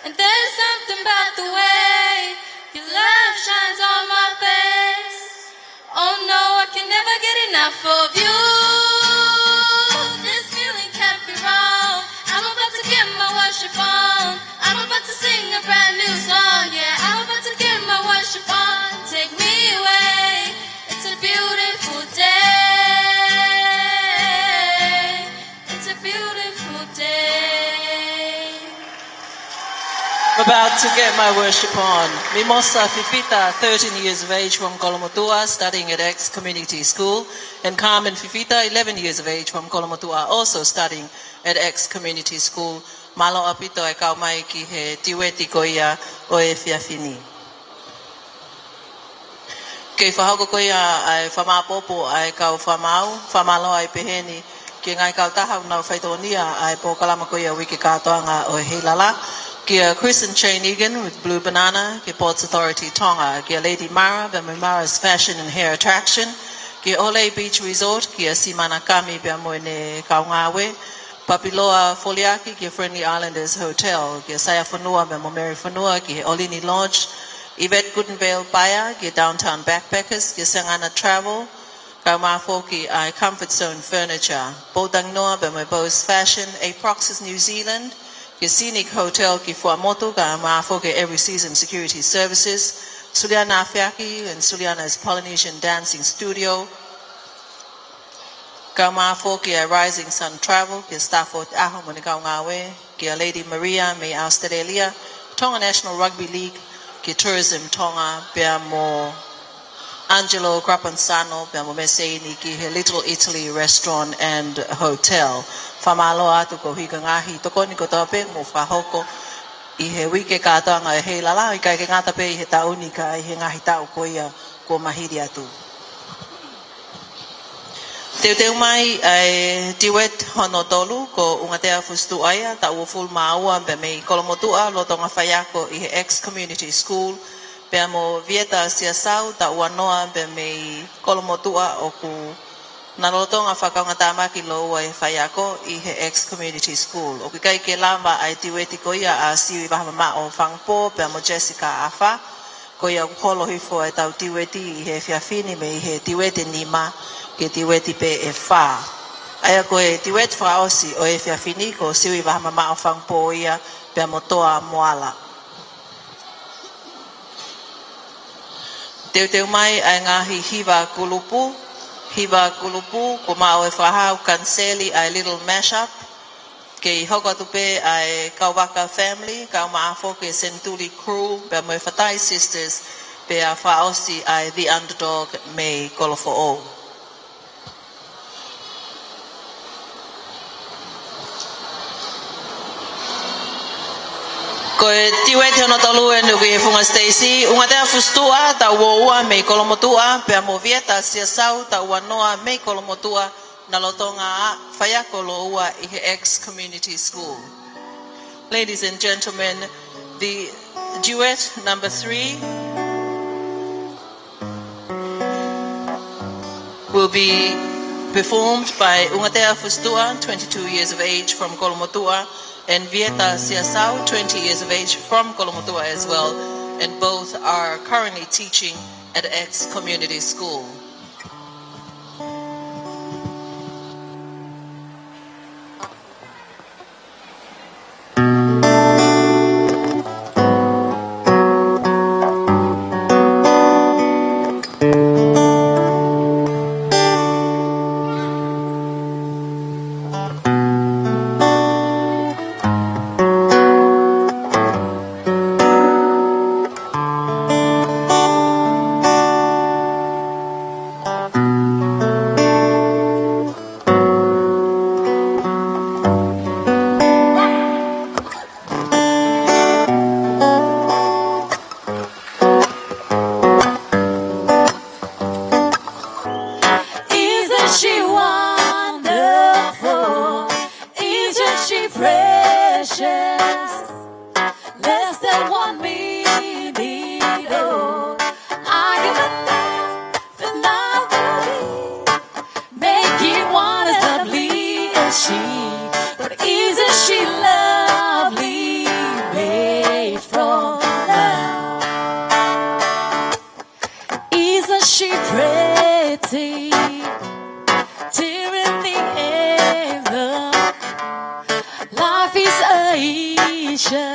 And there's something about the way your love shines on my face. Oh no, I can never get enough of you. This feeling can't be wrong. I'm about to get my worship on. I'm about to sing a brand new song. Yeah, I'm about to get my worship on. Take me away. It's a beautiful day. It's a beautiful day. About to get my worship on. Mimosa Fifita, thirteen years of age, from Kolomotuʻa, studying at X Community School, and Carmen Fifita, eleven years of age, from Kolomotuʻa, also studying at X Community School. Mālō ʻaupito e kau mai ki he duet ko ia ʻo e efiafi ni. Kei fakahoko ko ia ʻa e fakamāʻopoʻopo ʻa e kau fakamaau, fakamālō ai pehē ni ki he ngaahi kautaha ʻoku nau faitokonia ʻa e polokalama ko ia Uike Kātoanga ʻo e Heilala, kia Chris and Shane Egan with Blue Banana, ki he Ports Authority Tonga, kia Lady Mara, pea mo Mara's Fashion and Hair Attraction, ki he Olei Beach Resort, kia Simana Kami pea mo ʻene kaungāue, Papiloa Foliaki ki he Friendly Islanders Hotel, kia Saia Fonua pea mo Mary Fonua ki he ʻOlini Lodge, Yvette Gudenvale Paea ki he Downtown Backpackers, kia Sangana Travel, kae ʻumaʻā foki ʻa e Comfort Zone Furniture, Pou Tanginoa pea mo Bose Fashion, Aprox's New Zealand, kia Scenic Hotel ki Fuaʻamotu, kae ʻumaʻā foki Every Season Security Services, Suliana Afeaki and Suliana's Polynesian Dancing Studio, kae ʻumaʻā foki ʻa e Rising Sun Travel, kia Stafford ʻAho mo ʻene kaungāue, kia Lady Maria mei ʻAositelēlia, Tonga National Rugby League, kia Tourism Tonga, pea mo Angelo Grapanzano, pea mo Meseini ki he Little Italy Restaurant and Hotel. Fakamālō atu koeʻuhi ko e ngaahi tokoni kotoa pē ʻoku mou fakahoko ʻi he Uike Kātoanga ʻo e Heilala, ʻikai ke ngata pē ʻi he taʻu ni ka ʻi he ngaahi taʻu ko ia kuo maliu atu. Teuteu mai ʻa e duet hono tolu, ko ʻUngatea Fusituʻa ia, taʻu uofulu mā ua, pea mei Kolomotuʻa, lolotonga faiako ʻi he X Community School, pea mo Vieta Siasau, taʻu uanoa, pea mei Kolomotuʻa, ʻoku na lolotonga fakaongoongotamaki lōua ʻi he faiako ʻi he X Community School. ʻOku ʻikai ke lava ʻa e duet ko ia ʻa Siui Vahamamaʻo Fangupō pea mo Jessica ʻAfa, ko ia ʻoku holo hifo ʻetau duet ʻi he efiafi ni mei he duet ʻe nima ki he duet pē ʻe fā. ʻA ia ko e duet fakaʻosi ʻo e efiafi ni ko Siui Vahamamaʻo Fangupō ia pea mo Toa Moala. Teuteu mai ʻa e ngaahi hiva kulupu, hiva kulupu, kuo maʻu e fakahā ʻoku kaniseli ʻa e Little Mashup, kei hoko atu pē ʻa e Kauvaka Family, kae ʻumaʻā foki e Senituli Crew, pea mo e Fatai Sisters, pea fakaʻosi ʻa e The Underdog mei Kolofoʻou. Ko e duet hono tolu eni ʻoku ʻi he funga siteisi, ʻUngatea Fusituʻa, taʻu uoua mei Kolomotuʻa, pea mo Vieta Siasau, taʻu uanoa mei Kolomotuʻa, na lolotonga faiako lōua ʻi he X Community School. Ladies and gentlemen, the duet number three will be performed by ʻUngatea Fusituʻa, twenty-two years of age, from Kolomotuʻa, and Vieta Siasau, twenty years of age, from Kolomotuʻa as well, and both are currently teaching at X Community School. Isn't she wonderful? Isn't she precious? Less than one minute, oh, I give a love another day. Making one as lovely as she. But isn't she lovely, made from love? Isn't she pretty? Tearing the air up. Life is Asia.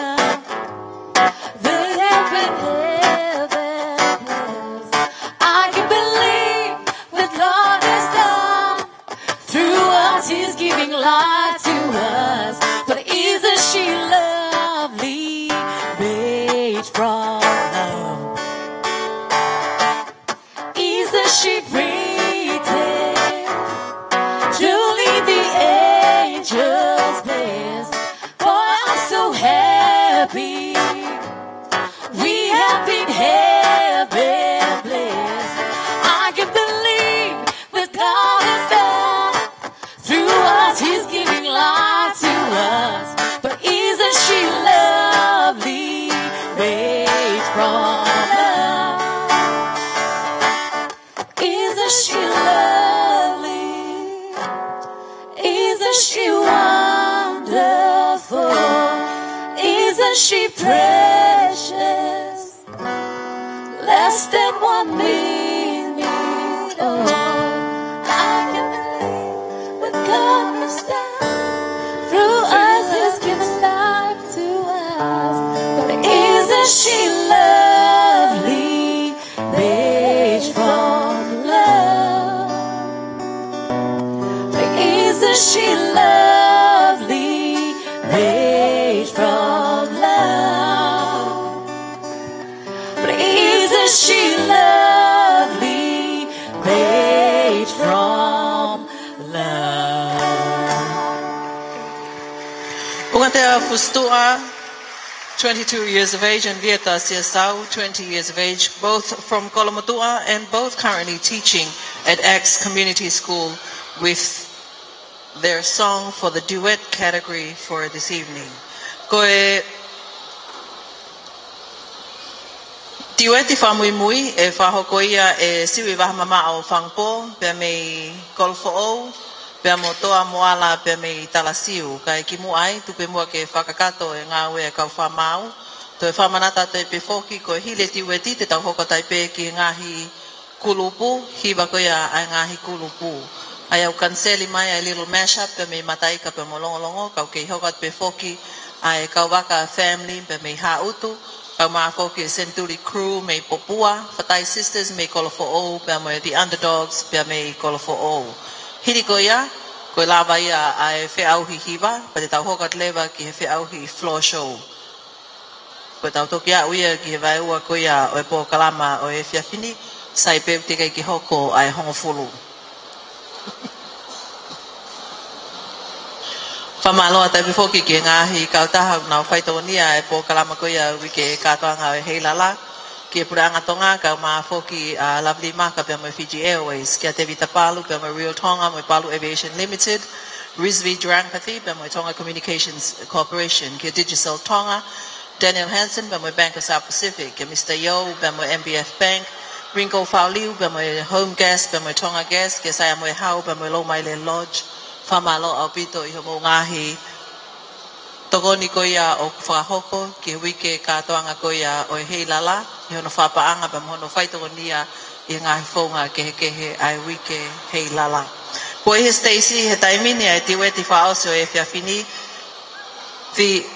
The heaven, heaven blessed. I can believe what Lord has done. Through us, he's giving life to us. But isn't she lovely, made from love? Isn't she pretty? Truly the angel's best. Boy, I'm so happy. We have been heaven blessed. She precious, less than one minute. Oh, I can believe what God has done through us, has given life to us. But isn't she lovely? Made from love. Isn't she lovely? Made from love. Isn't she lovely? Made from love. Ungatea Fustuʻa, twenty-two years of age, and Vieta Siasau, twenty years of age, both from Kolomotuʻa and both currently teaching at Axe Community School with their song for the duet category for this evening. Ko e duet fakamuimui ʻe fakahoko ia ʻe Siui Vahamamaʻo Fangupō, pea mei Kolofoʻou, pea mo Toa Moala, pea mei Talasiu. Kae kimuʻa ai, tuku muʻa ke fakakakato e ngāue ʻa e kau fakamaau. Toe fakamanatu atu pē foki ko e hili e duet te tau hoko atu ai pē ki he ngaahi kulupu, hiva ko ia ʻa e ngaahi kulupu. ʻA ia ʻoku kaniseli mai ʻa e little mashup pea mei Mataika pea mo Longolongo, ka ʻoku kei hoko atu pē foki ʻa e Kauvaka family pea mei Haʻutu, kae ʻumaʻā foki e Century Crew mei Popua, Fatai Sisters mei Kolofoʻou, pea mo e The Underdogs pea mei Kolofoʻou. Hili ko ia, ko e lava ia ʻa e feʻauhi hiva, pea te tau hoko atu leva ki he feʻauhi floor show. Ko e tau toki aʻu ia ki he vaeua ko ia ʻo e polokalama ʻo e efiafi ni, sai pē ʻoku teʻeki ai ke hoko ʻa e hongofulu. Fakamālō atu pē foki ki he ngaahi kautaha ʻoku nau faitokonia e polokalama ko ia uike kātoanga ʻo e Heilala, ki he Puleʻanga Tonga, kae ʻumaʻā foki ʻa Lovely Maka pea mo e Fiji Airways, kia Tevita Palu pea mo e Real Tonga mo e Palu Aviation Limited, Rizvi Durangpathy pea mo e Tonga Communications Corporation, kia Digicel Tonga, Daniel Hansen pea mo e Bank of South Pacific, kia Mister Yeo pea mo e M B F Bank, Ringo Fauliu pea mo e Home Gas pea mo e Tonga Gas, kia Saia mo e Hau pea mo e Loumaile Lodge. Fakamālō ʻaupito ʻi hoʻomou ngaahi tokoni ko ia ʻoku fakahoko ki he uike kātoanga ko ia ʻo e Heilala, ʻi hono fakapaʻanga pea mo hono faitokonia ʻi he ngaahi founga kehekehe ʻa e uike Heilala. Ko ia Stacy, he taimi ni ʻa e duet fakaʻosi ʻo e efiafi ni. The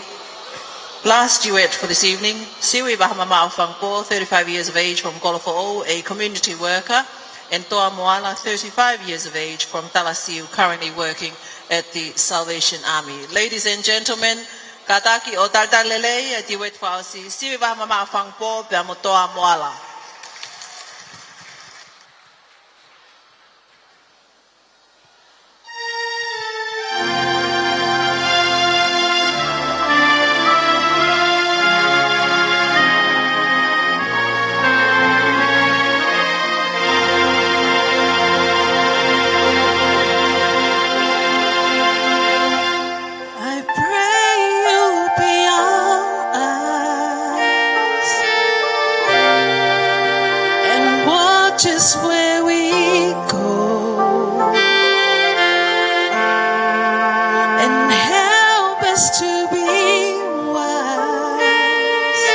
last duet for this evening, Siui Vahamamaʻo Fangupō, thirty-five years of age from Kolofoʻou, a community worker, and Toa Moala, thirty-five years of age from Talasiu, currently working at the Salvation Army. Ladies and gentlemen, kātaki ʻo talitali lelei e duet fakaʻosi, Siui Vahamamaʻo Fangupō pea mo Toa Moala. I pray you'll be our eyes and watch us where we go, and help us to be wise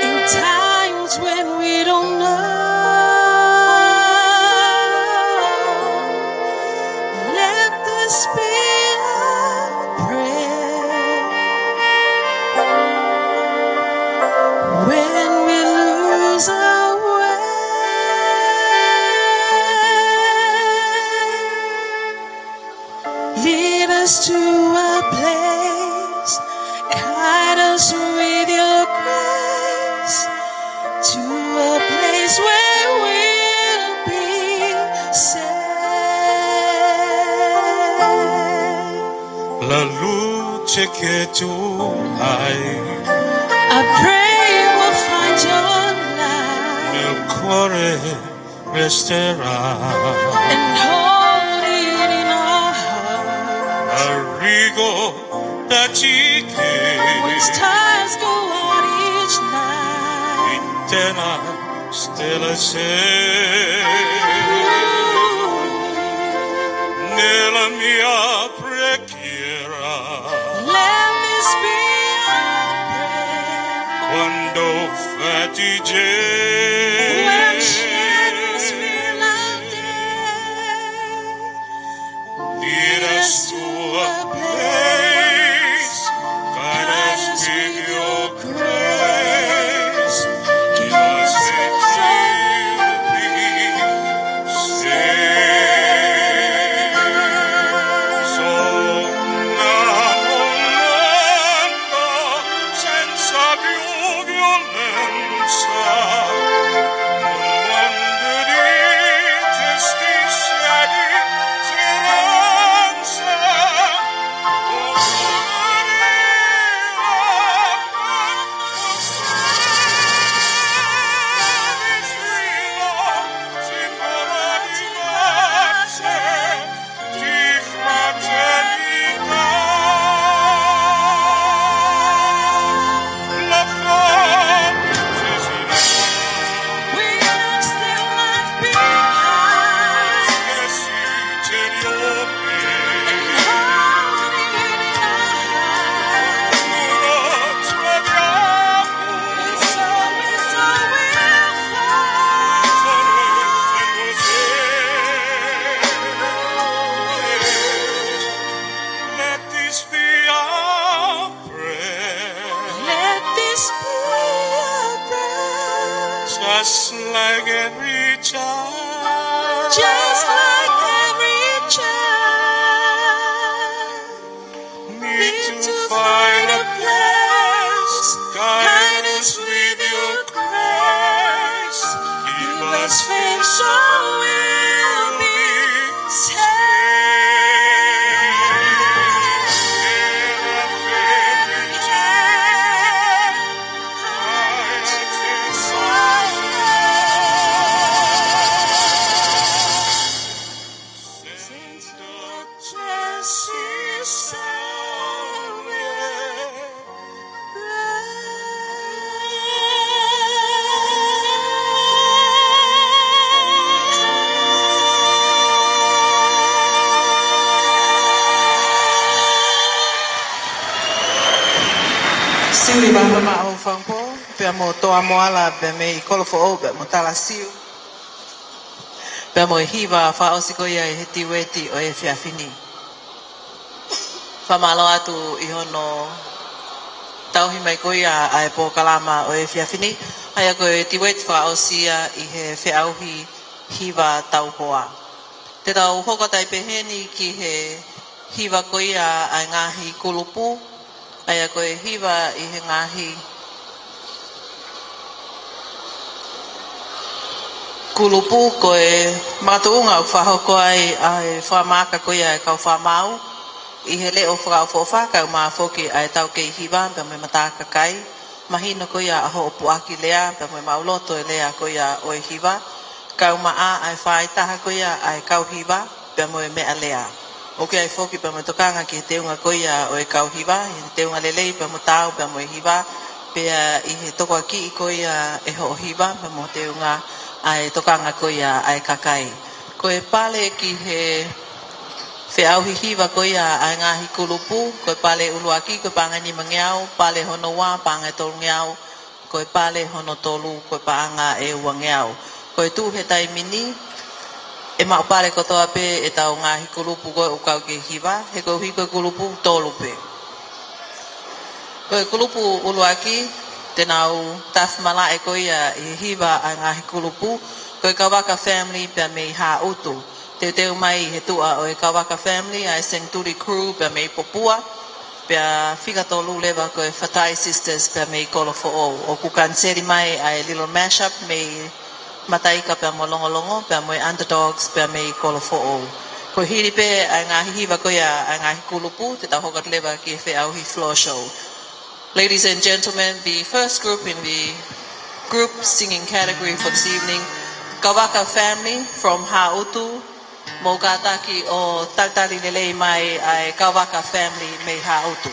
in times when we don't know. Let this be our prayer when we lose our way. Lead us to a place, guide us with your grace to a place where we'll be safe. La luce che tu hai. I pray we'll find your light. Nel cuore resterà. And hold it in our heart. A rigo da ciche. When stars go out each night. Eterna stella sei. Ooh. Nella mia preghiera. Let this When shadows fill our day, lead us to a place, guide us with your grace, give us faith to be saved. So now, O Lord, senza più violenza, un mondo di giustizia e di speranza. Arriva, simbolo di pace, di fraternità. La fame ci si ne va. We are still left behind. Che si geri ope. And hiding in our hearts. Puro troviamo. It's always how we fall. Solo in te. Let this be our prayer. Let this be our prayer. Just like every child. Just like every child. Need to find a place. Guide us with your grace. Give us faith so we'll be saved. Sivi Vahama ʻo Fangpo, pea mo Toa Moala, pea mei Kolofoʻou, pea mo Talasiu, pea mo e hiva fakaʻosi ko ia ʻi he Tiueti ʻo e efiafi ni. Fakamālō atu ʻi hono tauhi mai ko ia ʻa e polokalama ʻo e efiafi ni, ʻa ia ko e Tiueti fakaʻosi ia ʻi he feʻauhi hiva taupoa. Te tau hoko atu ai pē heni ki he hiva ko ia ʻa e ngaahi kulupu, ʻa ia ko e hiva ʻi he ngaahi kulupu ko e makatuʻunga ʻoku fakahoko ai ʻa e fakamaaka ko ia ʻa e kau fakamaau ʻi he leʻo fakaʻofoʻofa, kae ʻumaʻā foki ʻa e taukei hiva pea mo e mataʻi kakai. Mahino ko ia ʻa hoʻo puʻaki lea pea mo e maʻuloto e lea ko ia ʻo e hiva. Kae ʻumaʻā ʻa e faʻahitaha ko ia ʻa e kau hiva pea mo e meʻalea. ʻOku ʻi ai foki pea mo e tokanga ki he teunga ko ia ʻo e kau hiva, ʻi he teunga lelei pea mo taau pea mo e hiva, pea ʻi he tokoakiʻi ko ia ʻe hoʻo hiva pea mo e teunga ʻa e tokanga ko ia ʻa e kakai. Ko e pale ki he feʻauhi hiva ko ia ʻa e ngaahi kulupu, ko e pale ʻuluaki ko e paʻanga ʻe nimangeau, pale hono ua paʻanga ʻe tolungeau, ko e pale hono tolu ko e paʻanga ʻe uangeau. Ko e tuʻu he taimi ni, ʻe maʻu pale kotoa pē ʻetau ngaahi kulupu ko ē ʻoku kau ki he hiva, he koeʻuhi ko e kulupu tolu pē. Ko e kulupu ʻuluaki, te nau tafi malaʻe ko ia ʻi he hiva ʻa e ngaahi kulupu, ko e Kauvaka Family pea mei Haʻutu. Teuteu mai ʻi he tuʻa ʻo e Kauvaka Family ʻa e Senituli Crew pea mei Popua, pea fika tolu leva ko e Fatai Sisters pea mei Kolofoʻou. ʻOku kaniseli mai ʻa e Little Mashup mei Mataika pea mo Longolongo, pea mo e Underdogs pea mei Kolofoʻou. Ko e hili pē ʻa e ngaahi hiva ko ia ʻa e ngaahi kulupu, te tau hoko atu leva ki he feʻauhi floor show. Ladies and gentlemen, the first group in the group singing category for this evening, Kauvaka Family from Haʻutu, mou kātaki ʻo talitali lelei mai ʻa e Kauvaka Family mei Haʻutu.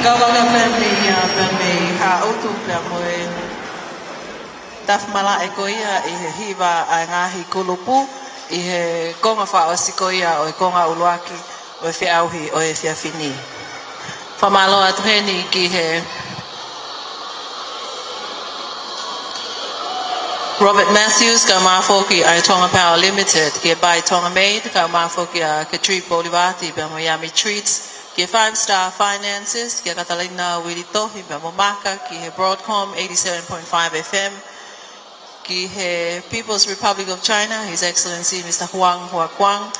Kau ʻa e family ia pea mei Haʻutu pea mo e tafa malaʻe ko ia ʻi he hiva ʻa e ngaahi kulupu ʻi he konga fakaʻosi ko ia ʻo e konga ʻuluaki ʻo e feʻauhi ʻo e efiafi ni. Fakamālō atu heni ki he Robert Matthews, kae ʻumaʻā foki ʻa e Tonga Power Limited, ki he Buy Tonga Made, kae ʻumaʻā foki ʻa Katri Bolivati pea mo Yami Treats, ki he Five Star Finances, kia Katalina Wilitohi pea mo Maka, ki he Broadcom eighty-seven point five F M, ki he People's Republic of China, His Excellency Mister Huang Huakuang,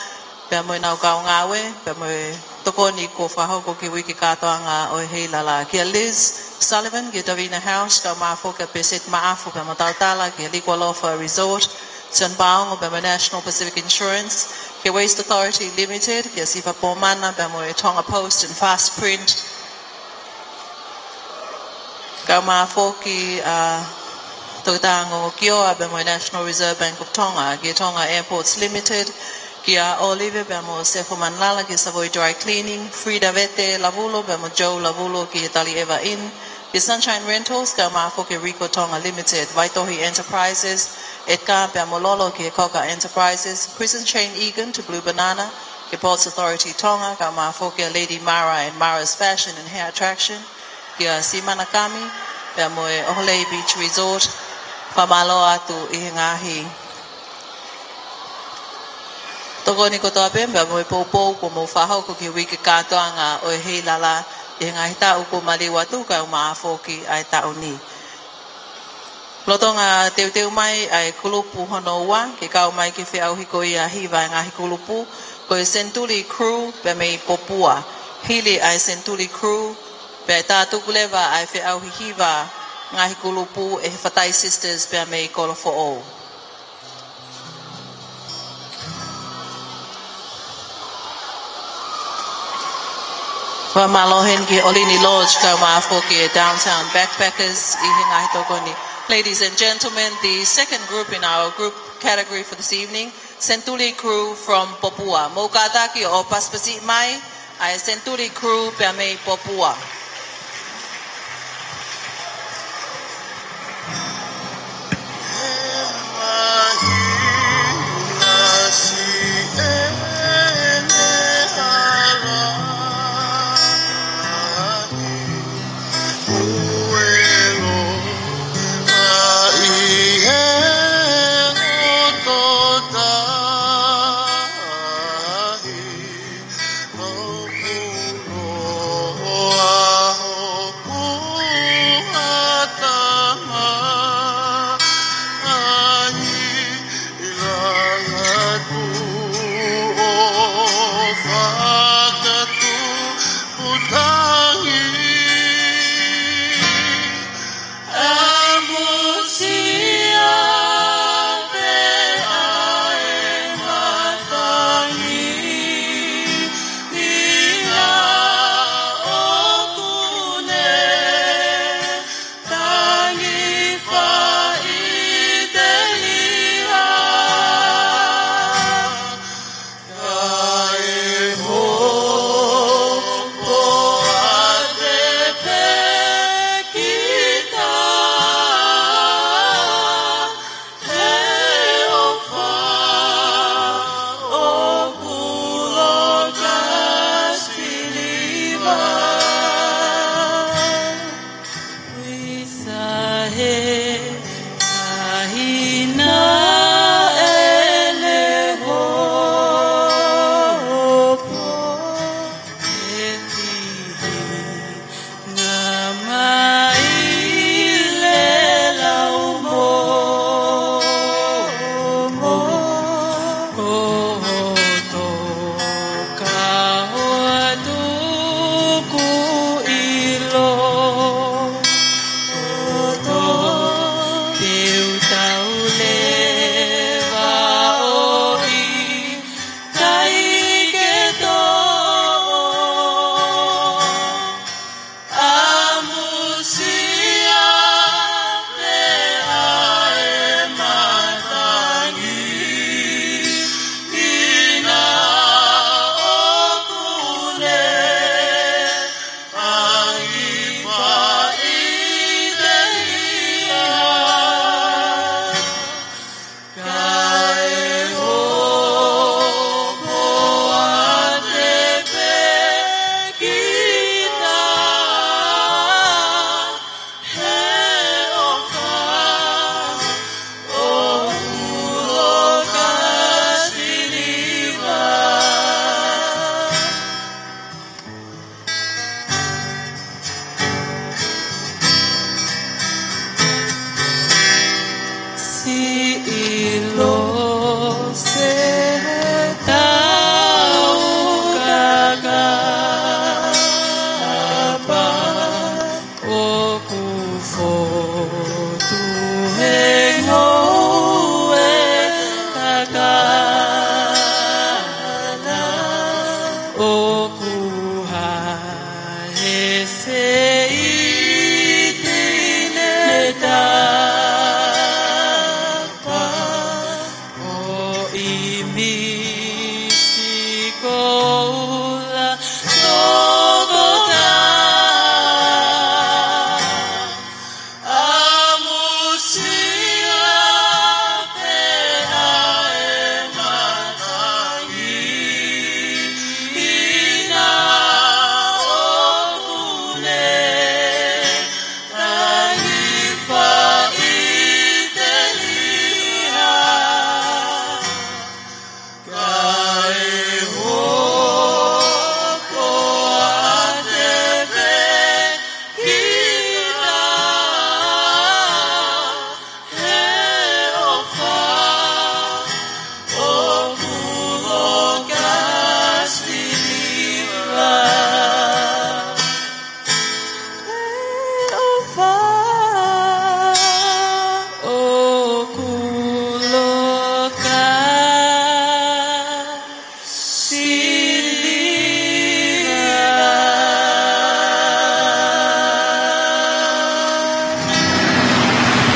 pea mo ʻenau kau ngāue, pea mo e tokoni kuo fakahoko ki he uike kātoanga ʻo e heilala. Kia Liz Sullivan, kia Davina House, kae ʻumaʻā foki ʻa Peset Maʻafu, pea mo Tautala, kia Likualofa Resort, John Paongo, pea mo National Pacific Insurance, kia Waste Authority Limited, kia Sifa Pomana, pea mo e Tonga Post and Fast Print, kae ʻumaʻā foki ʻa Toketā Ngongokioa pea mo e National Reserve Bank of Tonga, kia Tonga Airports Limited, kia Olive pea mo Sefo Manlala, kia Savoy Dry Cleaning, Frida Vete Lavulo pea mo Joe Lavulo, kia Tali Eva Inn, kia Sunshine Rentals, kae ʻumaʻā foki Rico Tonga Limited, Vaitohi Enterprises, Edgar pea mo Lolo, kia Coca Enterprises, Chris and Shane Egan to Blue Banana, kia Ports Authority Tonga, kae ʻumaʻā foki ʻa Lady Mara and Mara's Fashion and Hair Attraction, kia Simana Kami, pea mo e Oholei Beach Resort. Fakamālō atu ʻi he ngaahi tokoni kotoa pē, pea mo e poupou kuo mou fakahoko ki he uike kātoanga ʻo e heilala ʻi he ngaahi taʻu kuo maliu atu, kae ʻumaʻā foki ʻa e taʻu ni. Lolotonga teuteu mai ʻa e kulupu hono ua, ke kau mai ki he feʻauhi ko ia hiva ʻa e ngaahi kulupu, ko e Century Crew pea mei Popua. Hili ʻa e Century Crew, pea ʻe tātuku leva ʻa e feʻauhi hiva ngaahi kulupu ʻe he Fatai Sisters pea mei Kolofoʻou. Fakamālō heni ki he ʻOlini Lodge, kae ʻumaʻā foki e Downtown Backpackers ʻi he ngaahi tokoni. Ladies and gentlemen, the second group in our group category for this evening, Century Crew from Popua. Mou kātaki ʻo pasipasi mai, ʻa e Century Crew pea mei Popua.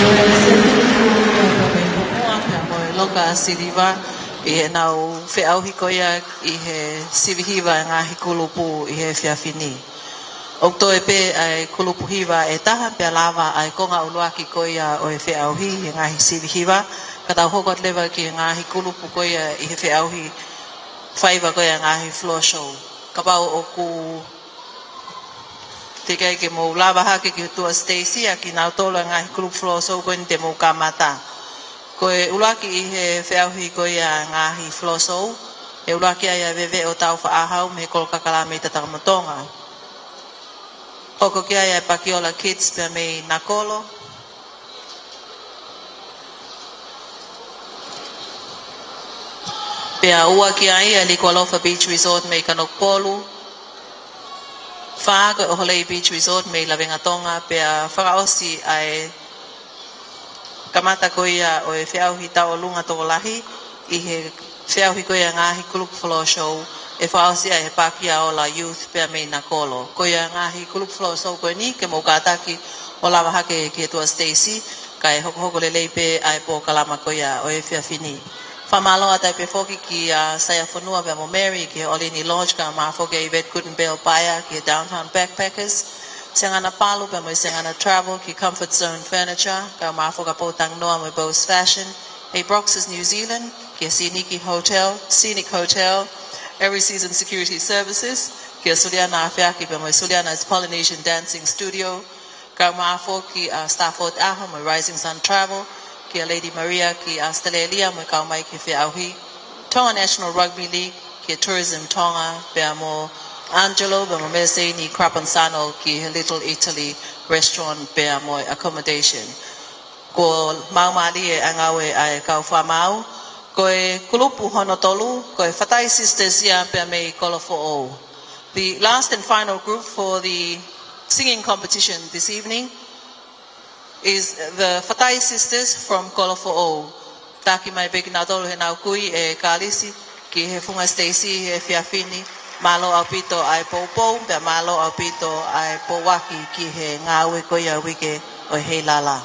Ko e Sefulu Hiva pea mei Muʻa pea mo e Loka Siliva ʻi heʻenau feʻauhi ko ia ʻi he sivi hiva e ngaahi kulupu ʻi he efiafi ni. ʻOku toe pē ʻa e kulupu hiva ʻe taha pea lava ʻa e konga ʻuluaki ko ia ʻo e feʻauhi he ngaahi sivi hiva, ka tau hoko atu leva ki he ngaahi kulupu ko ia ʻi he feʻauhi faiva ko ia ngaahi floor show. Kapau ʻoku teʻeki ai ke mou lava hake ki tuʻa siteisi, ʻa kinautolu ʻa e ngaahi kulupu floor show ko eni te mou kamata. Ko e ʻuluaki ʻi he feʻauhi ko ia ngaahi floor show, ʻe ʻuluaki ai ʻa Veveʻo Taufaʻāhau mei he Kolo Kakala mei Tatakamotonga. Hoko ki ai ʻa e Pakiola Kids pea mei Nakolo. Pea ua ki ai ʻa e Likualofa Beach Resort mei Kanokupolu. Fā ko e ʻOholei Beach Resort mei Lavengatonga, pea fakaʻosi ʻa e kamata ko ia ʻo e feʻauhi tauʻolunga tokolahi ʻi he feʻauhi ko ia ngaahi kulupu floor show, ʻe fakaʻosi ai he Pakia Ola Youth pea mei Nakolo. Ko ia ngaahi kulupu floor show ko eni ke mou kātaki ʻo lava hake ki tuʻa siteisi, kae hokohoko lelei pē ʻa e polokalama ko ia ʻo e efiafi ni. Fakamālō atu ai pē foki kia Saiafonua pea mo Mary ki he ʻOlini Lodge, kae ʻumaʻā foki ʻa Yvette Goodenbell Paea ki he Downtown Backpackers, Siangana Palu pea mo e Siangana Travel ki he Comfort Zone Furniture, kae ʻumaʻā foki ʻa Pou Tanganoa mo e Bose Fashion, ʻa e Brox's New Zealand, kia Scenic Hotel, Scenic Hotel, Every Season Security Services, kia Suliana Afeaki pea mo e Suliana's Polynesian Dancing Studio, kae ʻumaʻā foki ʻa Starford ʻAho mo e Rising Sun Travel, kia Lady Maria ki ʻAositelēlia mo e kau mai ki he feʻauhi, Tonga National Rugby League, kia Tourism Tonga, pea mo Angelo, pea mo Meseini Crapanzano ki he Little Italy Restaurant, pea mo e accommodation. Kuo maumālie ʻa e ngāue ʻa e kau fakamaau. Ko e kulupu hono tolu, ko e Fatai Sisters ia pea mei Kolofoʻou. The last and final group for the singing competition this evening is the Fatai Sisters from Kolofoʻou. Taki mai pē kinautolu heʻenau kui ʻe Kalisi ki he funga siteisi he efiafi ni. Mālō ʻaupito ʻa e poupou, pea mālō ʻaupito ʻa e pouaki ki he ngāue ko ia uike ʻo e heilala.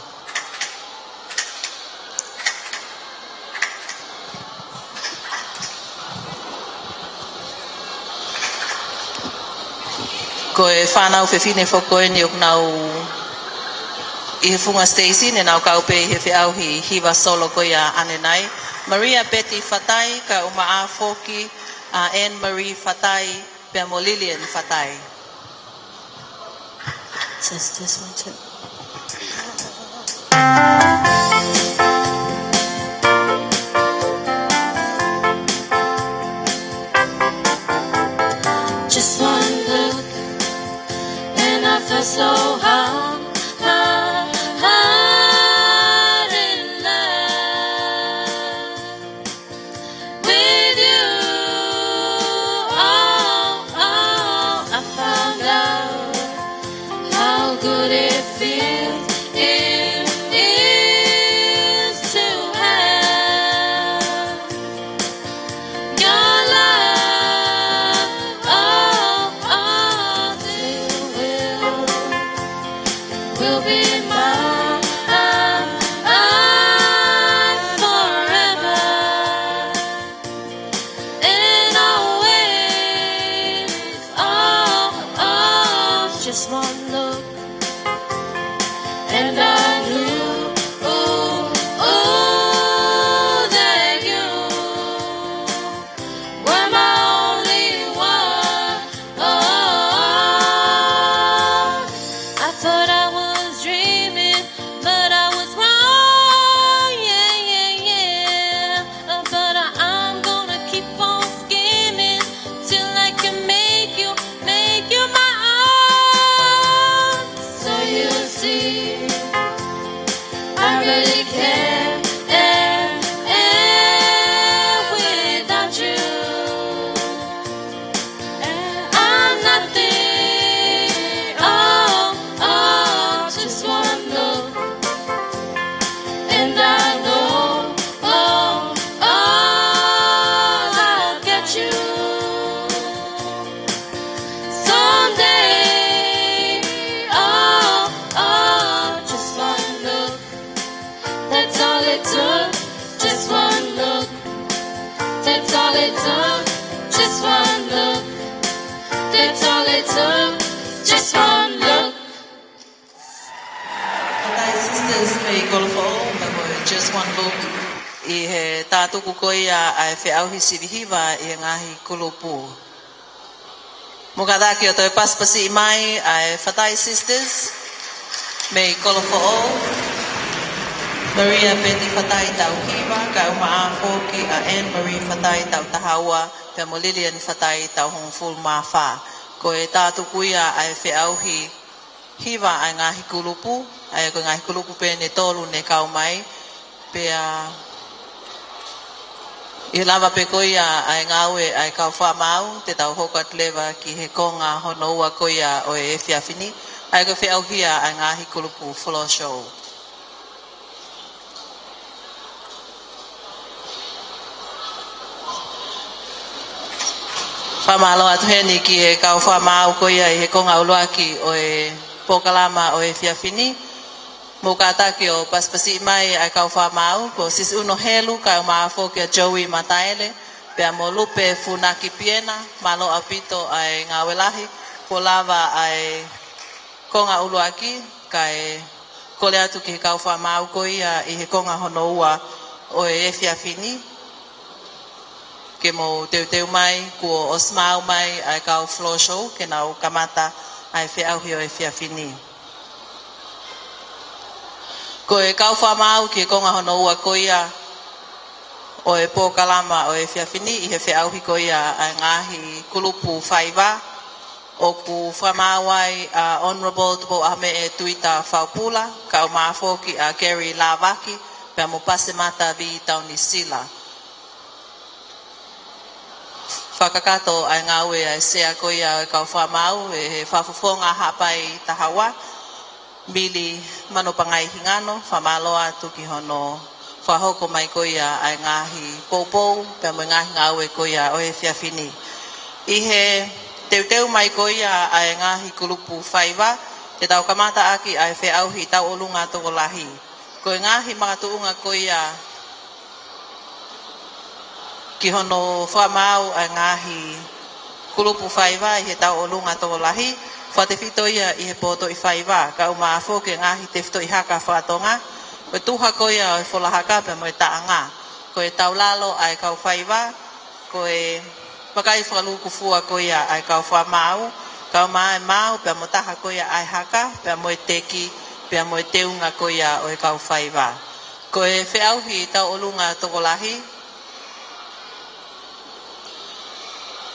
Ko e fānau fefine foki ko eni ʻoku nau ʻi he funga siteisi, ne nau kau pē ʻi he feʻauhi hiva solo ko ia ʻanenai. Maria Betty Fatai, kae ʻumaʻā foki ʻa Anne Marie Fatai, pea mo Lillian Fatai. Just this one too. Just one look and I fell so hard, hard, hard in love with you. Oh, oh, I found out how good it feels, it is to have your love. Oh, oh, it will, will be mine forever and always. Oh, oh, just one look and I knew, ooh, ooh, that you were my only one. Oh, I thought I was dreaming, but I was wrong. Yeah, yeah, yeah. Uh, but I, I'm gonna keep on scheming till I can make you, make you my own. Kolofoʻou, pea mo e Just One Look, ʻi he tātuku ko ia ʻa e feʻauhi sivi hiva ʻi he ngaahi kulupu. Mou kātaki ʻo toe pasipasiʻi mai ʻa e Fatai Sisters, mei Kolofoʻou, Maria Peti Fatai tau hiva, kae ʻumaʻā foki ʻa Anne Marie Fatai tau taha ua, pea mo Lillian Fatai tau hongofulu mā fā. Ko e tātuku ia ʻa e feʻauhi hiva ʻa e ngaahi kulupu, ʻa ia ko e ngaahi kulupu pē ʻe tolu ne kau mai, pea ʻi he lava pē ko ia ʻa e ngāue ʻa e kau fakamaau, te tau hoko atu leva ki he konga hono ua ko ia ʻo e efiafi ni, ʻa ia ko e feʻauhi ia ʻa e ngaahi kulupu floor show. Fakamālō atu heni ki he kau fakamaau ko ia ʻi he konga ʻuluaki ʻo e polokalama ʻo e efiafi ni. Mou kātaki ʻo pasipasiʻi mai ʻa e kau fakamaau, ko Sisi ʻUno Helu, kae ʻumaʻā foki ʻa Joey Mataele, pea mo Lupe Funaki Piena, mālō ʻaupito ʻa e ngāue lahi, kuo lava ʻa e konga ʻuluaki, kae kole atu ki he kau fakamaau ko ia ʻi he konga hono ua ʻo e efiafi ni, ke mou teuteu mai, kuo ʻosi maau mai ʻa e kau floor show, ke nau kamata ʻa e feʻauhi ʻo e efiafi ni. Ko e kau fakamaau ki he konga hono ua ko ia ʻo e polokalama ʻo e efiafi ni ʻi he feʻauhi ko ia ʻa e ngaahi kulupu faiva, ʻoku fakamaau ai ʻa Honourable Tupou ʻAhomeʻe Tuita Faupula, kae ʻumaʻā foki ʻa Gary Lavaki, pea mo Pasemata V Taunisila. Fakakakato ʻa e ngāue ʻa e sea ko ia ʻo e kau fakamaau ʻe he fakafofonga Haʻapai taha ua, Mili Manopangai Hingano, fakamālō atu ki hono fakahoko mai ko ia ʻa e ngaahi poupou, pea mo e ngaahi ngāue ko ia ʻo e efiafi ni. ʻI he teuteu mai ko ia ʻa e ngaahi kulupu faiva, te tau kamata ʻaki ʻa e feʻauhi tauʻolunga tokolahi. Ko e ngaahi makatuʻunga ko ia ki hono fakamaau ʻa e ngaahi kulupu faiva ʻi he tauʻolunga tokolahi, fakatefito ia ʻi he potoʻi faiva, kae ʻumaʻā foki e ngaahi tefitoʻi haka fakatonga, ko e tuha ko ia ʻo e fola haka pea mo e taʻanga, ko e taulalo ʻa e kau faiva, ko e vakai fakalūkufua ko ia ʻa e kau fakamaau, kae ʻumaʻā e maau pea mo taha ko ia ʻa e haka, pea mo e teki, pea mo e teunga ko ia ʻo e kau faiva. Ko e feʻauhi tauʻolunga tokolahi,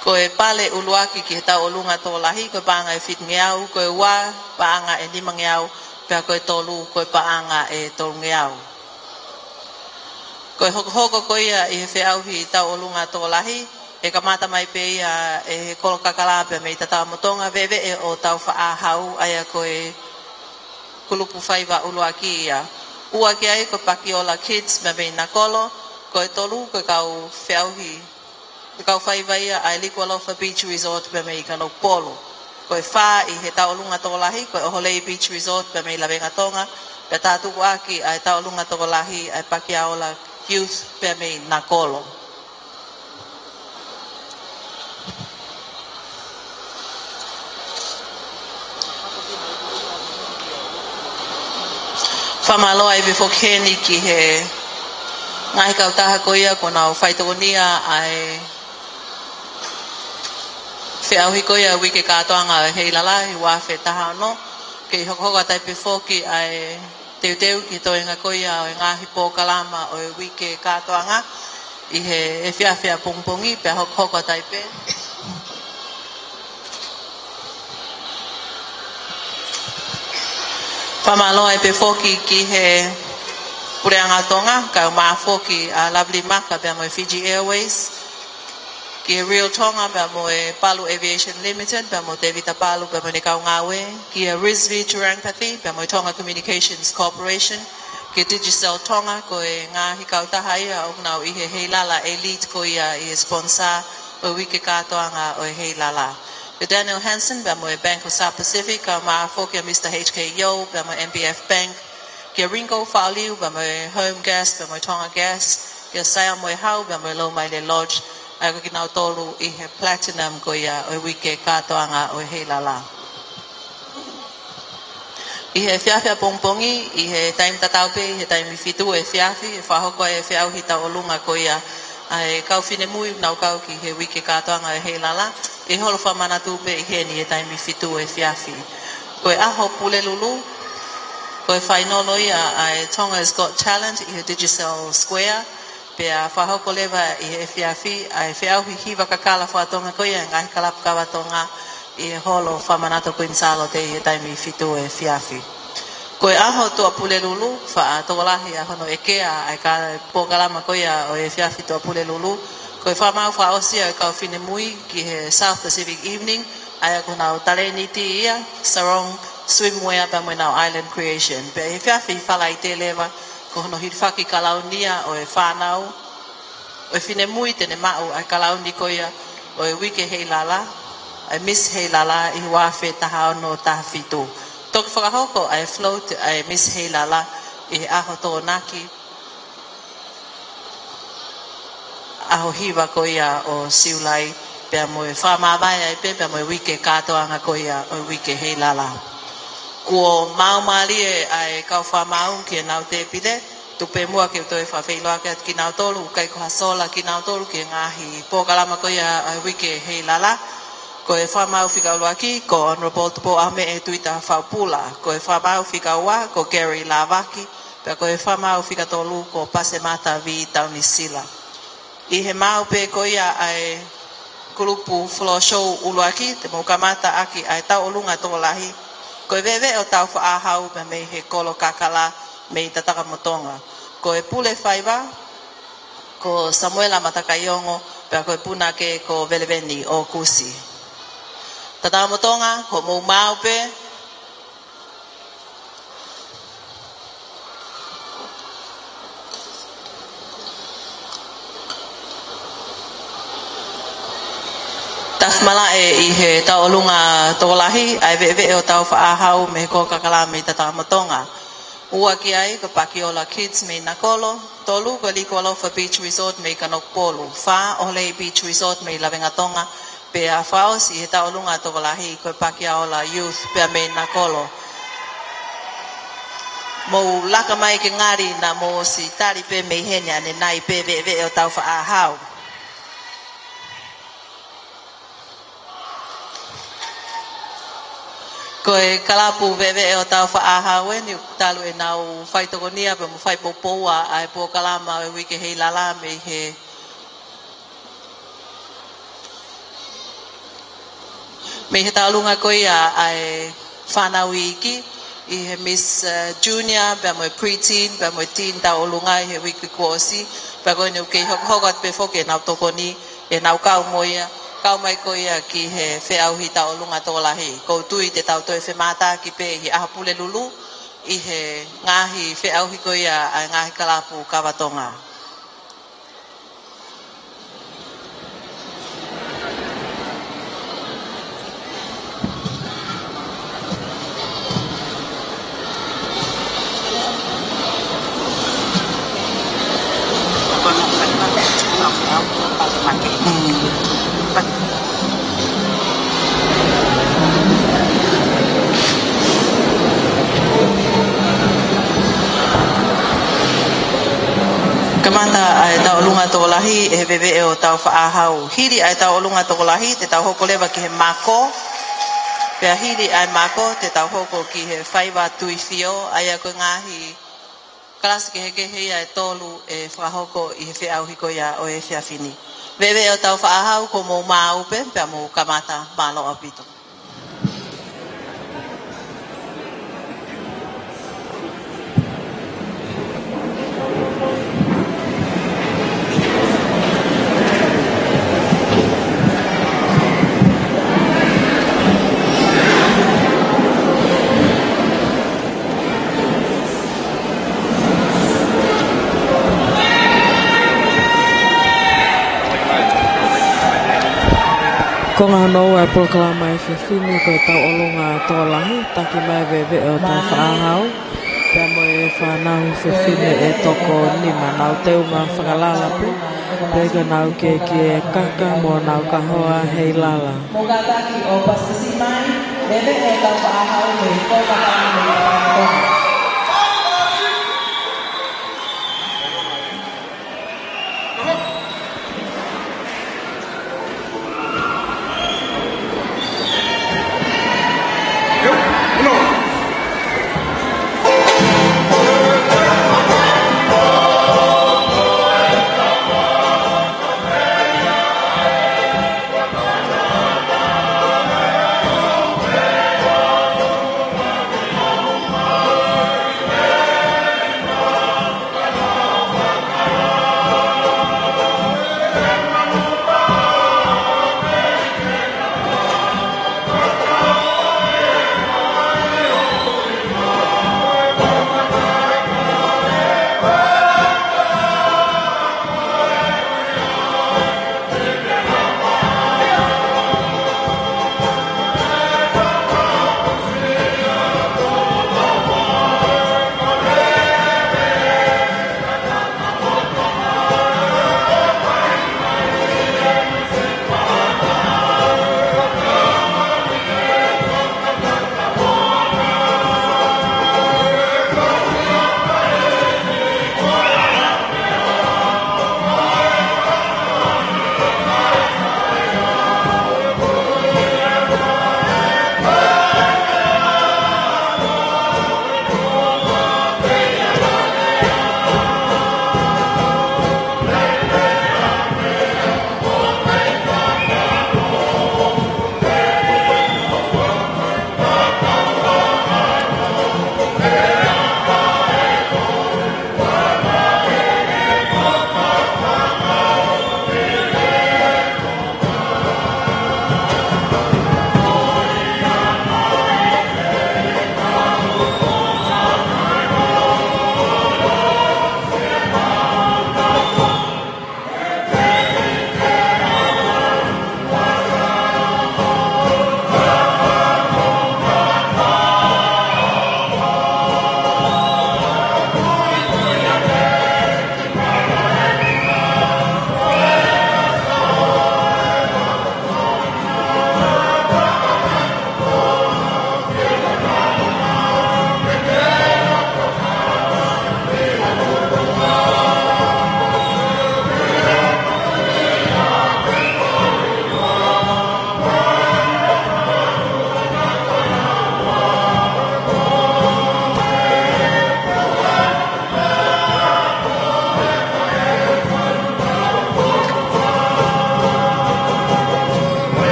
ko e pale ʻuluaki ki he tauʻolunga tokolahi, ko e paʻanga ʻe fitungeau, ko e ua paʻanga ʻe nimangeau, pea ko e tolu, ko e paʻanga ʻe tolungeau. Ko e hokohoko ko ia ʻi he feʻauhi tauʻolunga tokolahi, ʻe kamata mai pē ia ʻe he kolo kakala pea mei Tatamotonga, veveʻe ʻo Taufaʻāhau, ʻa ia ko e kulupu faiva ʻuluaki ia. Ua ki ai ko Pakiola Kids pea mei Nakolo, ko e tolu ko e kau feʻauhi, ko e kau faiva ia ʻa e Likualofa Beach Resort pea mei Kanokupolu. Ko e fā ʻi he tauʻolunga tokolahi, ko e ʻOholei Beach Resort pea mei Lavengatonga, pea tātuku ʻaki ʻa e tauʻolunga tokolahi ʻa e Pakiola Youth pea mei Nakolo. Fakamālō ai pē foki heni ki he ngaahi kautaha ko ia kuo nau faitokonia ʻa e feʻauhi ko ia uike kātoanga ʻo e Heilala ʻi he ua afe taha ono, kei hokohoko atu ai pē foki ʻa e teuteu ki he toenga ko ia ʻo e ngaahi polokalama ʻo e uike kātoanga ʻi he efiafi ʻapongipongi, pea hokohoko atu ai pē. Fakamālō ai pē foki ki he Puleʻanga Tonga, kae ʻumaʻā foki ʻa Lovely Maka pea mo e Fiji Airways, ki he Real Tonga pea mo e Palu Aviation Limited, pea mo Tevita Palu pea mo ʻene kau ngāue, ki he Rizvi Turangapathi pea mo e Tonga Communications Corporation, ki he Digicel Tonga, ko e ngaahi kautaha ia ʻoku nau ʻi he Heilala Elite ko ia ʻi he sponsor ʻo e uike kātoanga ʻo e Heilala. Ki he Daniel Hansen pea mo e Bank of South Pacific, kae ʻumaʻā foki ʻa Mister H K Yeo pea mo e M B F Bank, ki he Ringo Faʻaliu pea mo e Home Gas pea mo e Tonga Gas, ki he Sail mo e Hau pea mo e Lomaile Lodge, ʻa ia ko kinautolu ʻi he Platinum ko ia ʻo e uike kātoanga ʻo e Heilala. ʻI he efiafi ʻapongipongi, ʻi he taimi tatau pē, ʻi he taimi fitu efiafi, ʻe fakahoko ai e feʻauhi tauʻolunga ko ia ʻa e kau finemui ʻoku nau kau ki he uike kātoanga ʻo e Heilala, ʻi he holo fakamanatu pē ʻi heni ʻi he taimi fitu efiafi. Ko e ʻaho Pulelulu, ko e fainolo ia ʻa e Tonga's Got Talent ʻi he Digicel Square, pea fakahoko leva ʻi he efiafi ʻa e feʻauhi hiva kakala faka-Tonga ko ia ʻa e ngaahi kalapu kava Tonga ʻi he holo fakamanatu ʻo Kuini Sālote ʻi he taimi fitu efiafi. Ko e ʻaho Tuʻapulelulu, faʻa tokolahi ʻa hono ʻekea ʻa e ka-, polokalama ko ia ʻo e efiafi Tuʻapulelulu, ko e fakamaau fakaʻosi ʻa e kau finemui ki he South Pacific Evening, ʻa ia ko honau talēniti ia, sarong, swimwear, pea mo ʻenau Island Creation. Pea ʻi he efiafi Falaite leva, ko hono hilifaki kalauni ia ʻo e fānau, ʻo e finemui te ne maʻu ʻa e kalauni ko ia ʻo e uike Heilala, ʻa e Miss Heilala ʻi he ua afe taha ono taha fitu. Toki fakahoko ʻa e float ʻa e Miss Heilala ʻi he ʻaho Tokonaki, ʻaho hiva ko ia ʻo Siulai, pea mo e fakamāvae ai pē, pea mo e uike kātoanga ko ia ʻo e uike Heilala. Kuo maumālie ʻa e kau fakamaau ki heʻenau tēpile, tuku pē muʻa ke u toe fakafeʻiloaki atu kinautolu, ʻoku ʻikai ko ha sola kinautolu ki he ngaahi polokalama ko ia ʻa e uike Heilala. Ko e fakamaau fika ʻuluaki, ko Honourable Tupou ʻAhomeʻe Tuʻita Faupula. Ko e fakamaau fika ua, ko Gary Lavaki. Pea ko e fakamaau fika tolu, ko Pasemata V Taunisila. ʻI he maau pē ko ia ʻa e kulupu floor show ʻuluaki, te mou kamata ʻaki ʻa e tauʻolunga tokolahi. Ko e Veʻeveʻe ʻo Taufaʻāhau pea mei he Kolo Kakala mei Tatakamotonga. Ko e pule faiva, ko Samuela Matakaiongo, pea ko e punake ko Veleveni ʻOkusi. Tatakamotonga, ko hoʻomou maau pē. Tafi malaʻe ʻi he tauʻolunga tokolahi, ʻa e Veʻeveʻe ʻo Taufaʻāhau mei he Kolo Kakala mei Tatakamotonga. Ua ki ai, ko Pakiola Kids mei Nakolo. Tolu, ko Likualofa Beach Resort mei Kanokupolu. Fā, ʻOhole Beach Resort mei Lavengatonga. Pea fakaʻosi he tauʻolunga tokolahi ko e Pakiaola Youth pea mei Nakolo. Mou laka mai ke ngali naʻa mou ʻosi tali pē mei heni ʻanenai pē Veʻeveʻe ʻo Taufaʻāhau. Ko e kalapu Veʻeveʻe ʻo Taufaʻāhau eni ʻoku talu ʻenau faitokonia pea mo faipoupoua ʻa e polokalama ʻo e uike Heilala mei he Mei he tauʻolunga ko ia ʻa e fānau iiki, ʻi he Miss, eh, Junior, pea mo e Preteen, pea mo e Teen tauʻolunga ʻi he uike kuo ʻosi, pea ko eni ʻoku kei hokohoko atu pē foki ʻenau tokoni, ʻenau kau mo ia, kau mai ko ia ki he feʻauhi tauʻolunga tokolahi. ʻOku ou tui te tau toe femātaaki pē ʻi he ʻaho Pulelulu, ʻi he ngaahi feʻauhi ko ia ʻa e ngaahi kalapu kava Tonga. Kamata ʻa e tauʻolunga tokolahi ʻe he Veʻeveʻe ʻo Taufaʻāhau. Hili ʻa e tauʻolunga tokolahi, te tau hoko leva ki he mako. Pea hili ʻa e mako, te tau hoko ki he faiva tuifio, ʻa ia ko e ngaahi kalasi kehekehe ia ʻe tolu ʻe fakahoko ʻi he feʻauhi ko ia ʻo e efiafi ni. Veʻeveʻe ʻo Taufaʻāhau, ko hoʻomou maau pē, pea mou kamata, mālō ʻaupito. Konga hono ua ʻo e polokalama efiafi ni ko e tauʻolunga tokolahi, taki mai Veʻeveʻe ʻo Taufaʻāhau, pea mo e fānau fefine ʻe toko nima, nau teunga fakalala pē, pea ke nau kē kē kaka mo nau kahoa Heilala. Mou kātaki ʻo pasipasi mai, Veʻeveʻe ʻo Taufaʻāhau mei he Kolo Kakala mei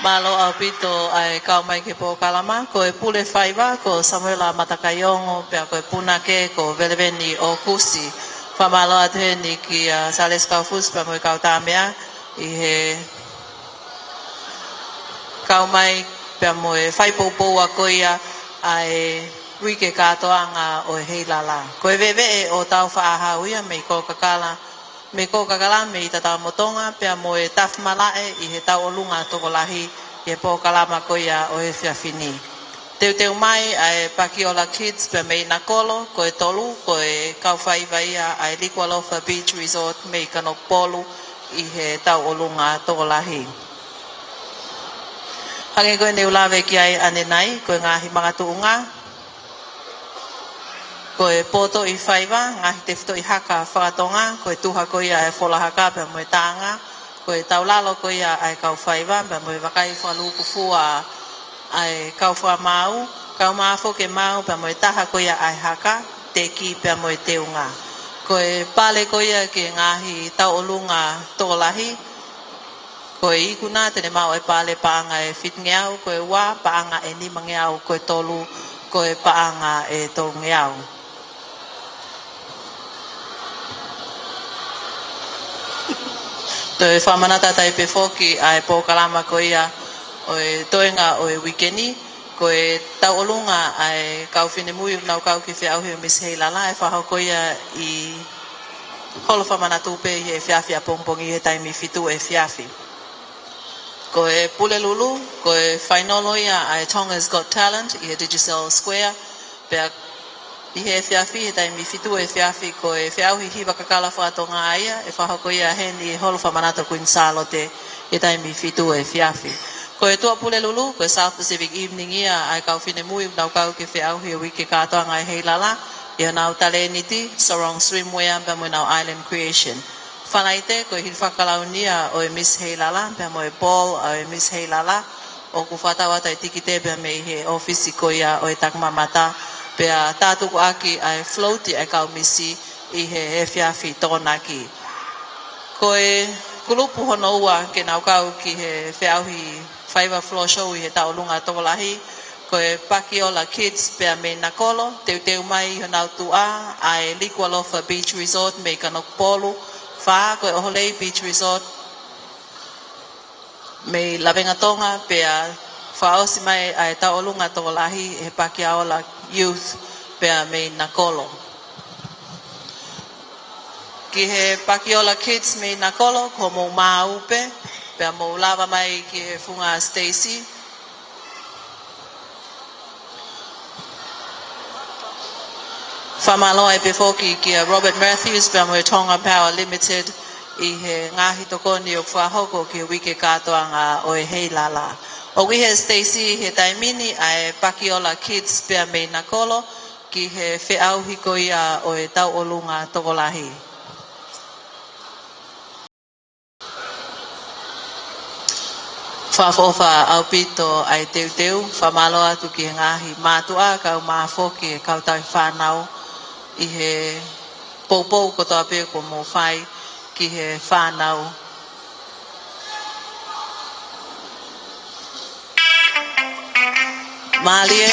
Mālō ʻaupito ʻa e kau mai ki he polokalama, ko e pule faiva ko Samuela Matakaiongo, pea ko e punake ko Veleveni ʻOkusi. Fakamālō atu heni kia Salesi Kaufusi pea mo e kau tāmeʻa ʻi he kau mai pea mo e fai poupou ko ia ʻa e uike kātoanga ʻo e Heilala. Ko e veʻeveʻe ʻo Tāufaʻāhau ia mei Kolokakala, mei Kolokakala, mei Tatamotonga, pea mo e Tafi Malaʻe ʻi he tauʻolunga tokolahi ʻi he polokalama ko ia ʻo e efiafi ni. Teuteu mai ʻa e Pakiola Kids pea mei Nakolo, ko e tolu, ko e kau faiva ia ʻa e Likualofa Beach Resort mei Kanokupolu ʻi he tauʻolunga tokolahi. Hangē ko ʻene u lave ki ai ʻanenai, ko e ngaahi makatuʻunga, ko e potoʻi faiva, ngaahi tefitoʻi haka fakatonga, ko e tuha ko ia ʻa e fola haka pea mo e taʻanga, ko e taulalo ko ia ʻa e kau faiva, pea mo e vakai fakalūkufua ʻa e kau fakamaau, kau mafoke maau, pea mo e taha ko ia ʻa e haka, teki pea mo e teunga. Ko e pale ko ia ki he ngaahi tauʻolunga tokolahi, ko e ikuna te ne maʻu e pale paʻanga ʻe fitungeau, ko e ua paʻanga ʻe nimangeau, ko e tolu ko e paʻanga ʻe tolungeau. Toe fakamanatu atu ai pē foki ʻa e polokalama ko ia ʻo e toenga ʻo e uike ni, ko e tauʻolunga ʻa e kau finemui ʻoku nau kau ki he feʻauhi ʻo Miss Heilala, ʻe fakahoko ia ʻi Holo Fakamanatu pē ʻi he efiafi ʻapongipongi ʻi he taimi fitu efiafi. Ko e Pulelulu, ko e fainolo ia ʻa e Tonga's Got Talent ʻi he Digicel Square, pea ʻi he efiafi, he taimi fitu efiafi, ko e feʻauhi hiva kakala fakatonga ia, ʻe fakahoko ia heni ʻi he Holo Fakamanatu Queen Sālote he taimi fitu efiafi. Ko e Tuʻapulelulu, ko e South Pacific Evening ia ʻa e kau finemui ʻoku nau kau ki he feʻauhi ʻo e uike kātoanga ʻo e Heilala, ʻi honau talēniti, Sarong Swimwear pea mo ʻenau Island Creation. Falaite, ko e hili fakakalauni ia ʻo e Miss Heilala pea mo e ball ʻo e Miss Heilala, ʻoku fakatau atu ʻa e tikite pea mei he ʻōfisi ko ia ʻo e Takimamata, pea tātukuʻaki ʻa e float ʻa e kau misi ʻi he efiafi Tokonaki. Ko e kulupu hono ua ke nau kau ki he feʻauhi faiva floor show ʻi he tauʻolunga tokolahi, ko e Pakiola Kids pea mei Nakolo, teuteu mai ʻi honau tuʻa ʻa e Likualofa Beach Resort mei Kanokupolu, fā ko e ʻOholei Beach Resort mei Lavengatonga, pea fakaʻosi mai ʻa e tauʻolunga tokolahi ʻe he Pakiola Youth pea mei Nakolo. Ki he Pakiola Kids mei Nakolo, ko hoʻomou maau pē, pea mou lava mai ki he funga Stacy. Fakamālō ai pē foki kia Robert Matthews pea mo e Tonga Power Limited ʻi he ngaahi tokoni ʻoku fakahoko ki he uike kātoanga ʻo e Heilala. ʻOku ʻi he Stacy he taimi ni ʻa e Pakiola Kids pea mei Nakolo ki he feʻauhi ko ia ʻo e tauʻolunga tokolahi. Fakaʻofoʻofa ʻaupito ʻa e teuteu, fakamālō atu ki he ngaahi mātuʻa, kau mafoke, kau tauhi fānau, ʻi he poupou kotoa pē kuo mou fai ki he fānau. Mālie.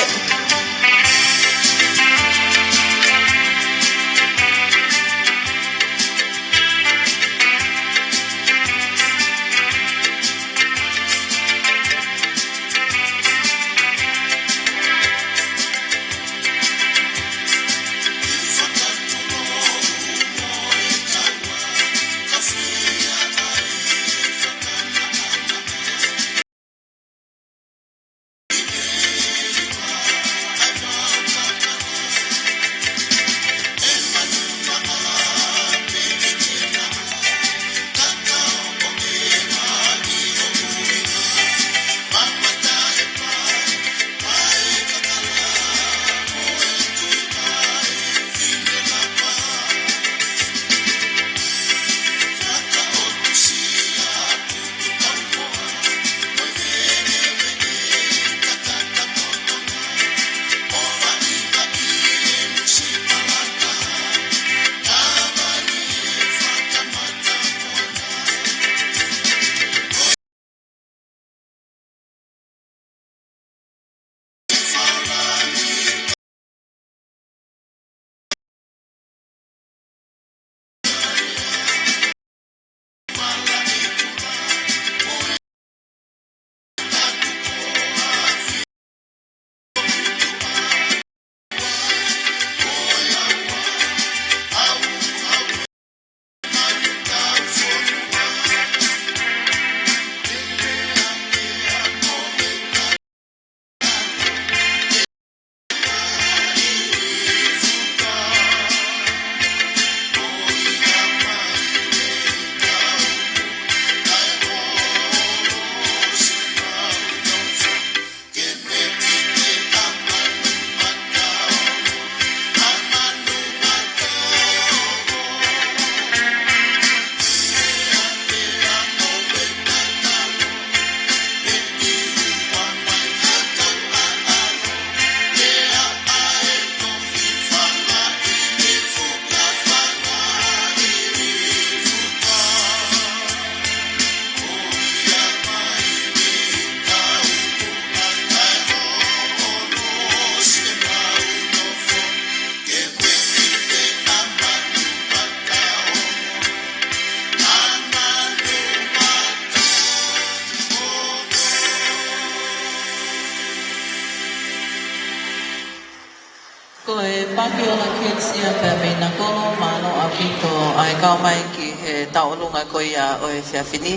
Kiola Kids ia pea mei Nakolo, mālō ʻaupito ʻa e kau mai ki he tauʻolunga ko ia ʻo e efiafi ni.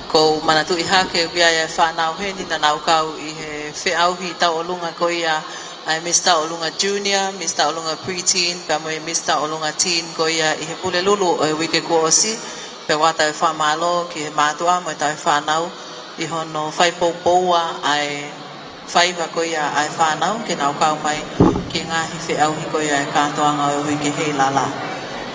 ʻOku ou manatuʻi hake ʻoku ʻi ai e fānau heni naʻa nau kau ʻi he feʻauhi tauʻolunga ko ia ʻa e Miss Tauʻolunga Junior, Miss Tauʻolunga Preteen, pea mo e Miss Tauʻolunga Teen ko ia ʻi he Pulelulu ʻo e uike kuo ʻosi, pea ʻoku ʻatā e fakamālō ki he mātuʻa mo e tauhi fānau ʻi hono fai poupoua ʻa e faiva ko ia ʻa e fānau ke nau kau mai ki he ngaahi feʻauhi ko ia e kātoanga ʻo e uike Heilala.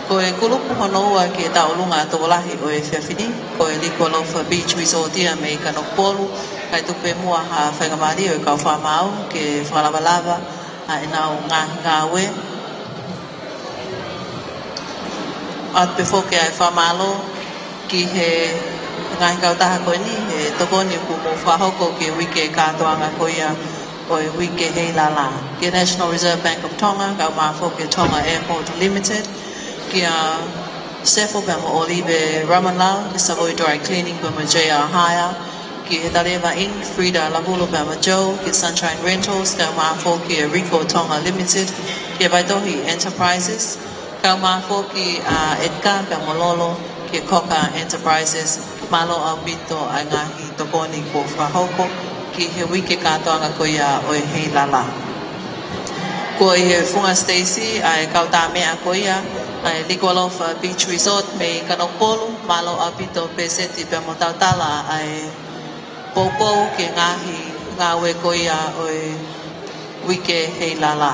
Ko e kulupu hono ua ki he tauʻolunga tokolahi ʻo e efiafi ni, ko e Likualofa Beach Resort ia mei Kanokupolu, kae tuku pē muʻa ha faingamālie ʻo e kau fakamaau ke fakalavalava ʻa ʻenau ngaahi ngāue. ʻOatu pē foki ʻa e fakamālō ki he ngaahi kautaha ko eni, he tokoni kuo mou fakahoko ki he uike kātoanga ko ia ʻo e uike Heilala. Ki he National Reserve Bank of Tonga, kae ʻumaʻā foki e Tonga Airport Limited, kia Sefo pea mo ʻŌlive Ramanlau, ki he Savoy Dry Cleaning pea mo J R Hire, ki he Taleva Inn, Frida Lavulu pea mo Joe, ki he Sunshine Rentals, kae ʻumaʻā foki e Rico Tonga Limited, ki he Vaitohi Enterprises, kae ʻumaʻā foki ʻa Edgar pea mo Lolo, ki he Coca Enterprises, mālō ʻaupito ʻa e ngaahi tokoni kuo fakahoko ki he uike kātoanga ko ia ʻo e Heilala. Ko e funga Stacy ʻa e kau tā meʻa ko ia ʻa e Likualofa Beach Resort mei Kanokupolu, mālō ʻaupito Pēseti pea mo Tautala ʻa e poupou ki he ngaahi ngāue ko ia ʻo e uike Heilala.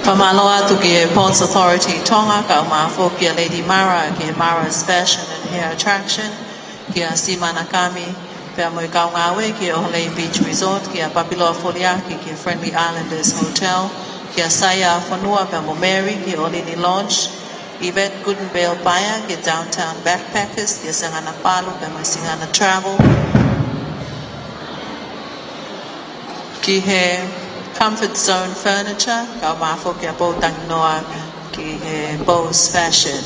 Fakamālō atu ki he Ports Authority Tonga, kae ʻumaʻā foki kia Lady Mara, ki he Mara's Fashion and Hair Attraction, kia Simana Kami, pea mo e kau ngāue ki he ʻOhole Beach Resort, kia Papiloa Foliaki, ki he Friendly Islanders Hotel, kia Saia Fonua pea mo Mary, ki he ʻOlini Lodge, Yvette Gudenberg Paea, ki he Downtown Backpackers, kia Singana Palu pea mo Singana Travel, ki he Comfort Zone Furniture, kae ʻumaʻā foki kia Pou Tanginoa, ki he Bose Fashion.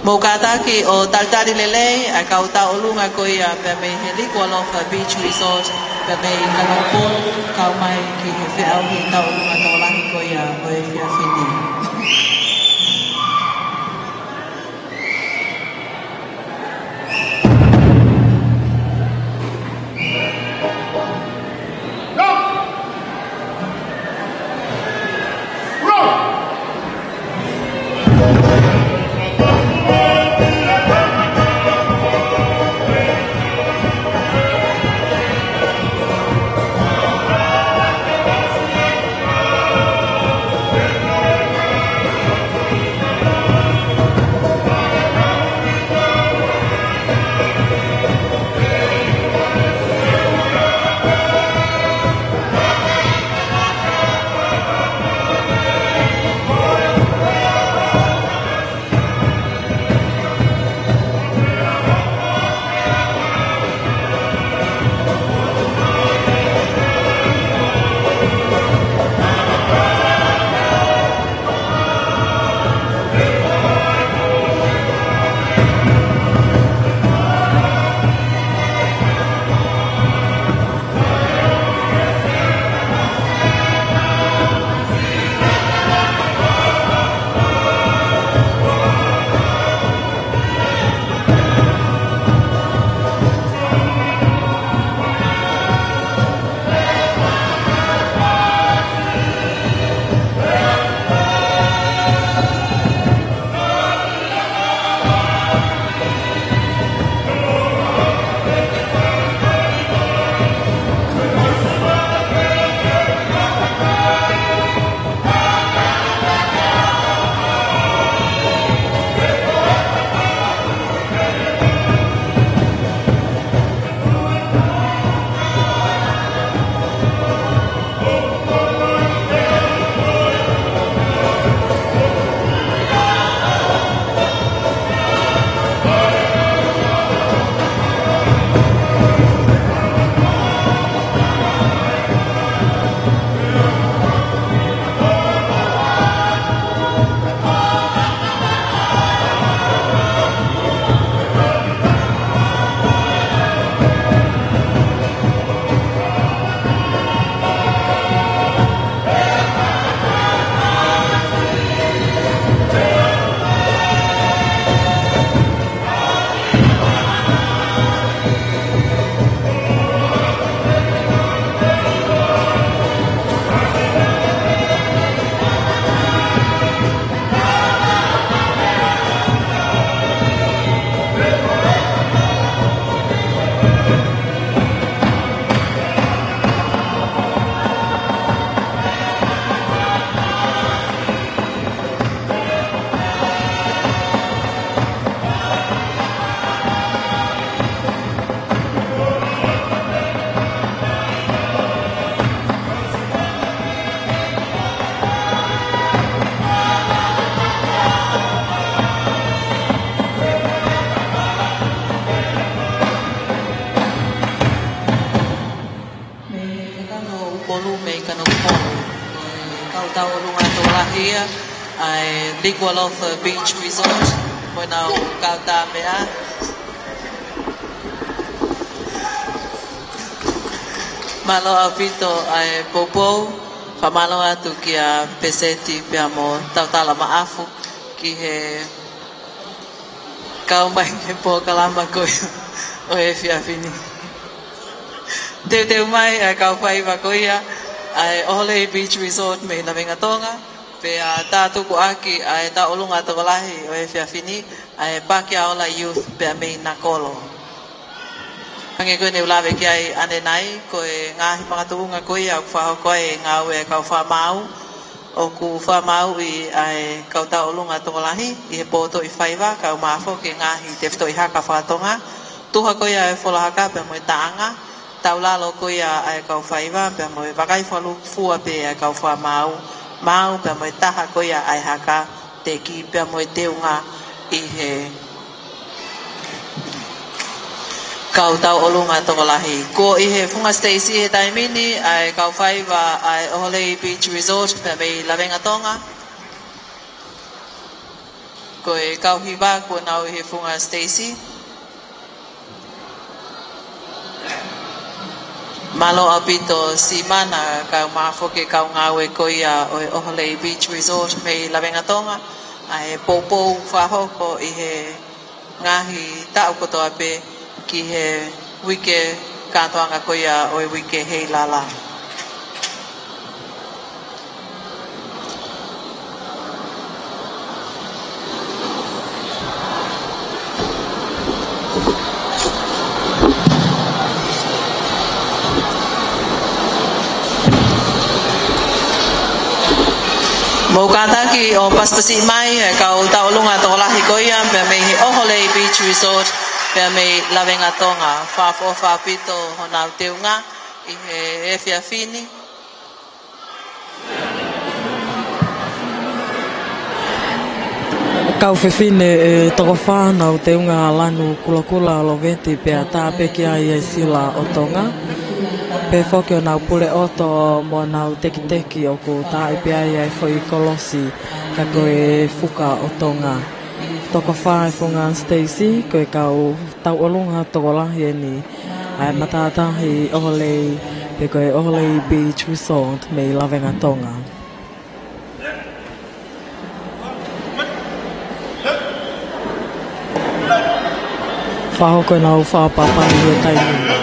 Mou kātaki ʻo talitali lelei ʻa e kau tauʻolunga ko ia pea mei he Likualofa Beach Resort, pea mei Kanokupolu, kau mai ki he feʻauhi tauʻolunga tokolahi ko ia ʻo e efiafi ni. ʻUlungatokolahi ia ʻa e Liquor Loafer Beach Resort, mo ʻenau kau tāmeʻa. Mālō ʻaupito ʻa e poupou, fakamālō atu kia Peseti pea mo Tautala Maʻafu ki he kau mai he polokalama ko ia ʻo e efiafi ni. Teuteu mai ʻa e kau faiva ko ia ʻa e ʻOhole Beach Resort mei Lavengatonga, pea tā tuku ʻaki ʻa e tauʻolunga tokolahi ʻo e efiafi ni ʻa e Pakia Ola Youth pea mei Nakolo. Hangē ko ʻene u lave ki ai ʻanenai, ko e ngaahi makatuʻunga ko ia ʻoku fakahoko ai e ngāue ʻa e kau fakamaau, ʻoku fakamāuʻi ʻa e kau tauʻolunga tokolahi ʻi he pōtoʻi faiva, kae ʻumaʻā foki e ngaahi tefitoʻi haka fakatonga, tuha ko ia e fola haka pea mo e taʻanga, taulalo ko ia ʻa e kau faiva pea mo e vakai fakalūkufua pē ʻa e kau fakamaau, maau pea mo e taha ko ia ʻa e haka, teki pea mo e teunga ʻi he kau tauʻolunga tokolahi. Kuo ʻi he funga siteisi he taimi ni ʻa e kau faiva ʻa e ʻOhole Beach Resort pea mei Lavengatonga. Ko e kau hiva kuo nau ʻi he funga siteisi. Mālō ʻaupito Simana, kae ʻumaʻā foki e kau ngāue ko ia ʻo e ʻOhole Beach Resort mei Lavengatonga, ʻa e poupou fakahoko ʻi he ngaahi taʻu kotoa pē ki he uike kātoanga ko ia ʻo e Uike Heilala. Mou kātaki ʻo pasipasi mai e kau tauʻolunga tokolahi ko ia pea mei he ʻOhole Beach Resort pea mei Lavengatonga. Fakaʻofoʻofa ʻaupito honau teunga ʻi he efiafi ni. Kau fefine ʻe toko fā nau teunga: Lanu Kulokula Loveti pea tā pē ki ai ʻa e Sila ʻo Tonga. Pehē foki ʻa honau puleʻoto mo honau tekiteki ʻoku tā pē ai ʻa e foʻi kolosi ka ko e Fuka ʻo Tonga. Toko fā e funga siteisi, ko e kau tauʻolunga tokolahi eni ʻa e matātahi ʻOhole, pe ko e ʻOhole Beach Resort mei Lavengatonga. Fakahoko ʻenau fakapapau he taimi ni.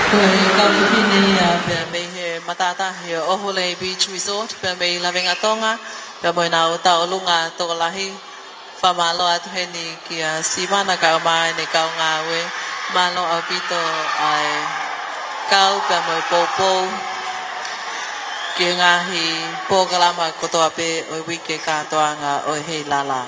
Ko e kau fefine ia pea mei he matātahi ʻo e ʻOhole Beach Resort pea mei Lavengatonga, pea mo ʻenau tauʻolunga tokolahi. Fakamālō atu heni kia Simana kae ʻumaʻā ʻene kau ngāue. Mālō ʻaupito ʻa e kau pea mo e poupou. Ki he ngaahi polokalama kotoa pē ʻo e uike kātoanga ʻo e Heilala.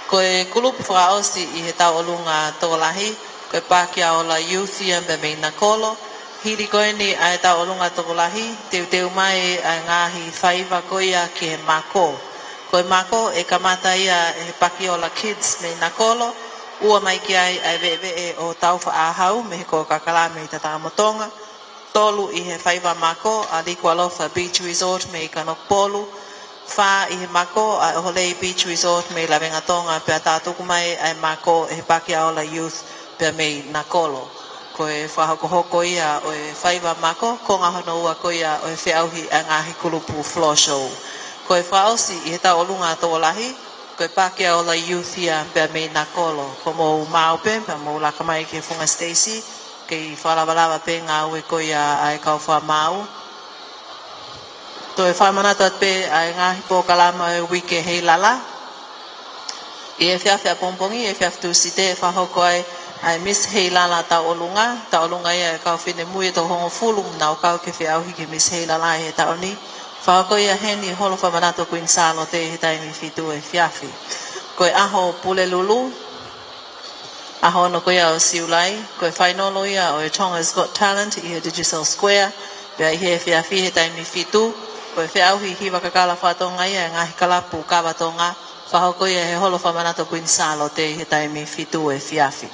Ko e kulupu fakaʻosi ʻi he tauʻolunga tokolahi, ko e Pakiaola Youth ia pea mei Nakolo. Hili ko eni ʻa e tauʻolunga tokolahi, teuteu mai ʻa e ngaahi faiva ko ia ki he mako. Ko e mako ʻe kamata ia ʻe he Pakiaola Kids mei Nakolo, ua mai ki ai ʻa e veʻeveʻe ʻo Taufaʻāhau mei he Kōkakala mei Tatakamotonga, tolu ʻi he faiva mako ʻa Likualofa Beach Resort mei Kanokupolu, fā ʻi he mako ʻa e ʻOholei Beach Resort mei Lavengatonga, pea tā tuku mai ʻa e mako ʻe he Pakiaola Youth pea mei Nakolo. Ko e fakahokohoko ia ʻo e faiva mako, konga hono ua ko ia ʻo e feʻauhi ʻa e ngaahi kulupu floor show. Ko e fakaʻosi ʻi he tauʻolunga tokolahi, ko e Pakiaola Youth ia pea mei Nakolo. Ko mou maʻu pē, pea mou laka mai ki he funga siteisi, kei fakalavalava pē ngāue ko ia ʻa e kau fakamaau. Toe fakamanatu atu pē ʻa e ngaahi polokalama ʻo e uike Heilala. ʻI he efiafi ʻapongipongi, efiafi Tūsite, ʻe fakahoko ai ʻa e Miss Heilala tauʻolunga, tauʻolunga ia ʻa e kau finemui ʻe toko hongofulu naʻa nau kau ki he feʻauhi ki he Miss Heilala ʻi he taʻu ni. Fakahoko ia heni ʻi he Holo Fakamanatu Queen Sālote ʻi he taimi fitu efiafi. Ko e ʻaho Pulelulu, ʻaho ono ko ia ʻo Siulai, ko e fainolo ia ʻo e Tonga's Got Talent ʻi he Digicel Square, pea ʻi he efiafi he taimi fitu, ko e feʻauhi hiva kakala faka-Tonga ia ʻa e ngaahi kalapu kava Tonga, fakahoko ia ʻi he Holo Fakamanatu Queen Sālote ʻi he taimi fitu efiafi.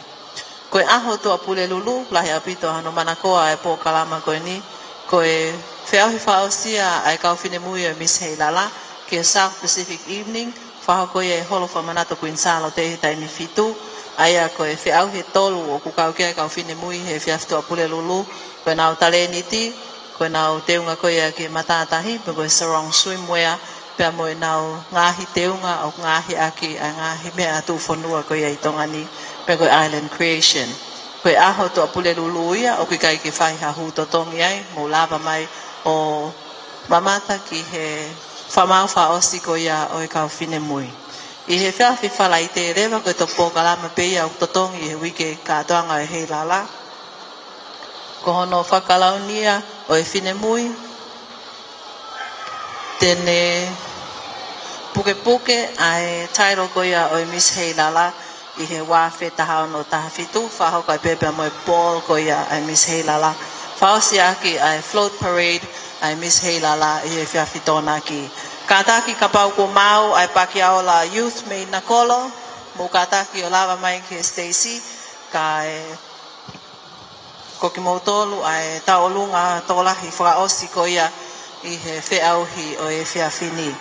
Ko e ʻaho Tuʻapulelulu, lahi ʻaupito hono manakoa ʻa e polokalama ko eni, ko e feʻauhi fakaʻosi ia ʻa e kau finemui ʻo e Miss Heilala ki he South Pacific Evening, fakahoko ia ʻi he Holo Fakamanatu Queen Sālote ʻi he taimi fitu, ʻa ia ko e feʻauhi ʻe tolu ʻoku kau ki ai ʻa e kau finemui he efiafi Tuʻapulelulu, ko ʻenau talēniti, ko ʻenau teunga ko ia ki he matātahi, pea ko e sarong swimwear, pea mo ʻenau ngaahi teunga ʻoku ngaohi ʻaki ʻa e ngaahi meʻa tuʻufonua ko ia ʻi Tonga ni, pea ko e Island Creation. Ko e ʻaho Tuʻapulelulu ia, ʻoku ʻikai ke fai ha hū totongi ai, mou lava mai ʻo mamata ki he fakamaau fakaʻosi ko ia ʻo e kau finemui. ʻI he efiafi Falaite leva, ko e toki polokalama pē ia ʻoku totongi ʻi he uike kātoanga ʻo e Heilala, ko hono fakalauni ia ʻo e finemui, te ne pukepuke ʻa e title ko ia ʻo e Miss Heilala ʻi he ua afe taha ono taha fitu, fakahoko ai pē pea mo e ball ko ia ʻa e Miss Heilala. Fakaʻosi ʻaki ʻa e float parade ʻa e Miss Heilala ʻi he efiafi Tokonaki. Kātaki kapau kuo maʻu ʻa e Pakiaola Youth mei Nakolo, mou kātaki ʻo lava mai ki he siteisi, kae ko kimoutolu ʻa e tauʻolunga tokolahi fakaʻosi ko ia ʻi he feʻauhi ʻo e efiafi ni.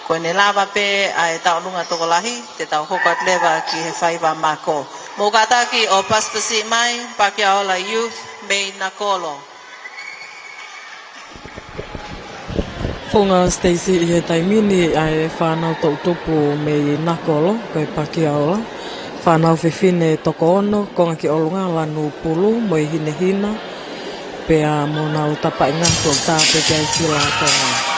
Ko ʻene lava pē ʻa e tauʻolunga tokolahi, te tau hoko atu leva ki he faiva mako. Mou kātaki ʻo pasipasi mai, Pakiaola Youth mei Nakolo. Funga siteisi ʻi he taimi ni ʻa e fānau toʻutupu mei Nakolo, ko e Pakiaola. Fānau fefine toko ono, konga ki ʻolunga lanu pulu mo e hinehina, pea mo honau tapaʻinga tuʻo tā pē ki ai sila Tonga.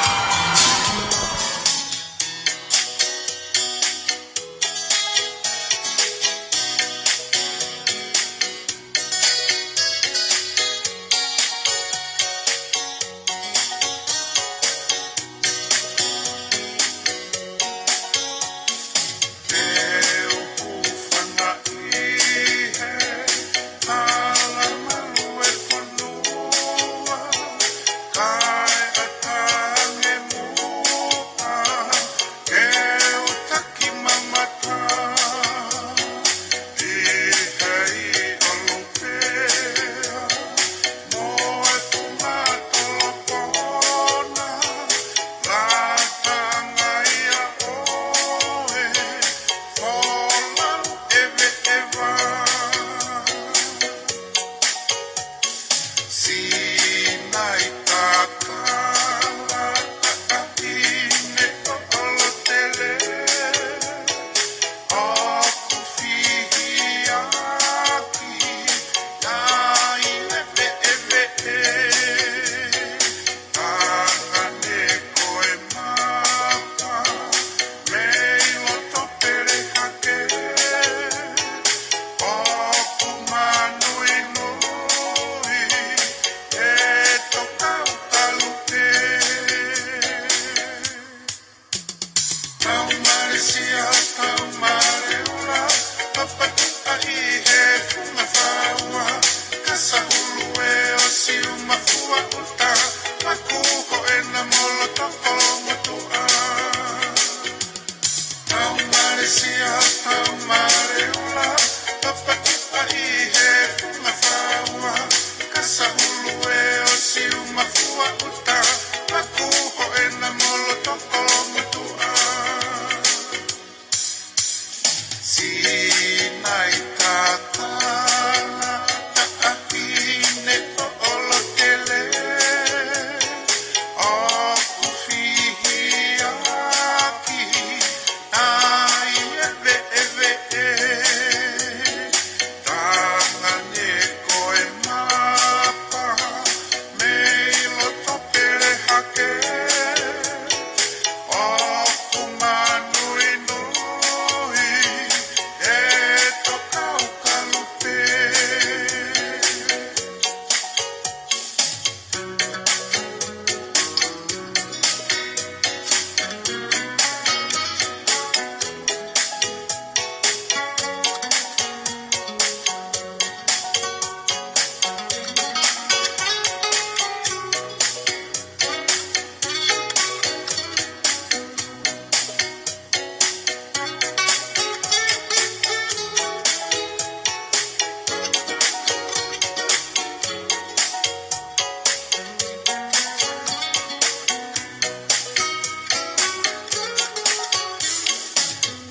Sia tau mare ula, papatuʻa ʻi he funga faua, kasa hulu e ʻosi uma fua ʻuta, maku hoʻena molo tokolo mutuʻa. Tau mare sia, tau mare ula, papatuʻa ʻi he funga faua, kasa hulu e ʻosi uma fua ʻuta, maku hoʻena molo tokolo mutuʻa. Sinai kakala, taʻahine ʻoʻolo tele, ʻoku fihiaki ai e veʻeveʻe. Tangane ko e mapa mei loto pele hake, ʻoku manuinui e tokau kalupe.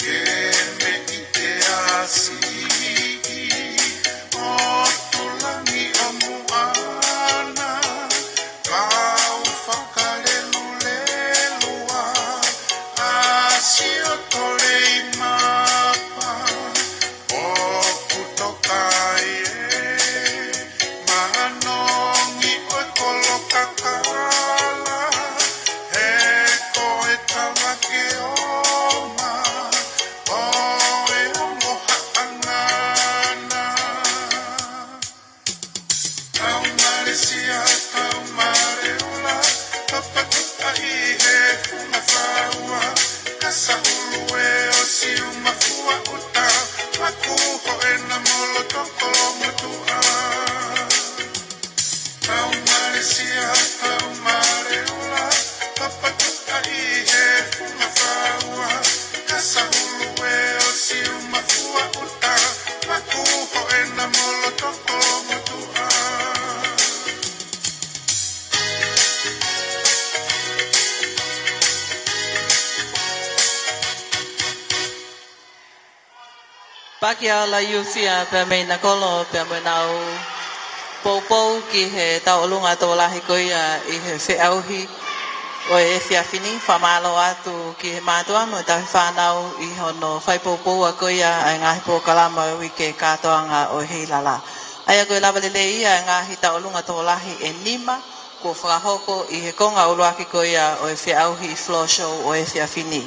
Ke meʻi ke asi ʻo tulangi ʻo Muʻana, kau fakalelulelua, asi ʻo tolei mapa, ʻoku toka e manongi ʻo e kolo kakala, he ko e tava ke oma ʻo e ongo haʻangana. Tau mare sia, tau mare ula, papatuʻa ʻi he funga faua, kasa hulu e ʻosi uma fua ʻuta, maku hoʻena molo tokolo mutuʻa. Tau mare sia, tau mare ula, papatuʻa ʻi he funga faua, kasa hulu e ʻosi uma fua ʻuta, maku hoʻena molo tokolo mutuʻa. Pakiaola Youth ia pea mei Nakolo pea mo ʻenau poupou ki he tauʻolunga tokolahi ko ia ʻi he feʻauhi ʻo e efiafi ni. Fakamālō atu ki he mātuʻa mo e tauhi fānau ʻi hono fai poupou ko ia ʻa e ngaahi polokalama ʻo e uike kātoanga ʻo e Heilala. ʻA ia ko e lava lelei ia ʻa e ngaahi tauʻolunga tokolahi ʻe nima kuo fakahoko ʻi he konga ʻuluaki ko ia ʻo e feʻauhi floor show ʻo e efiafi ni.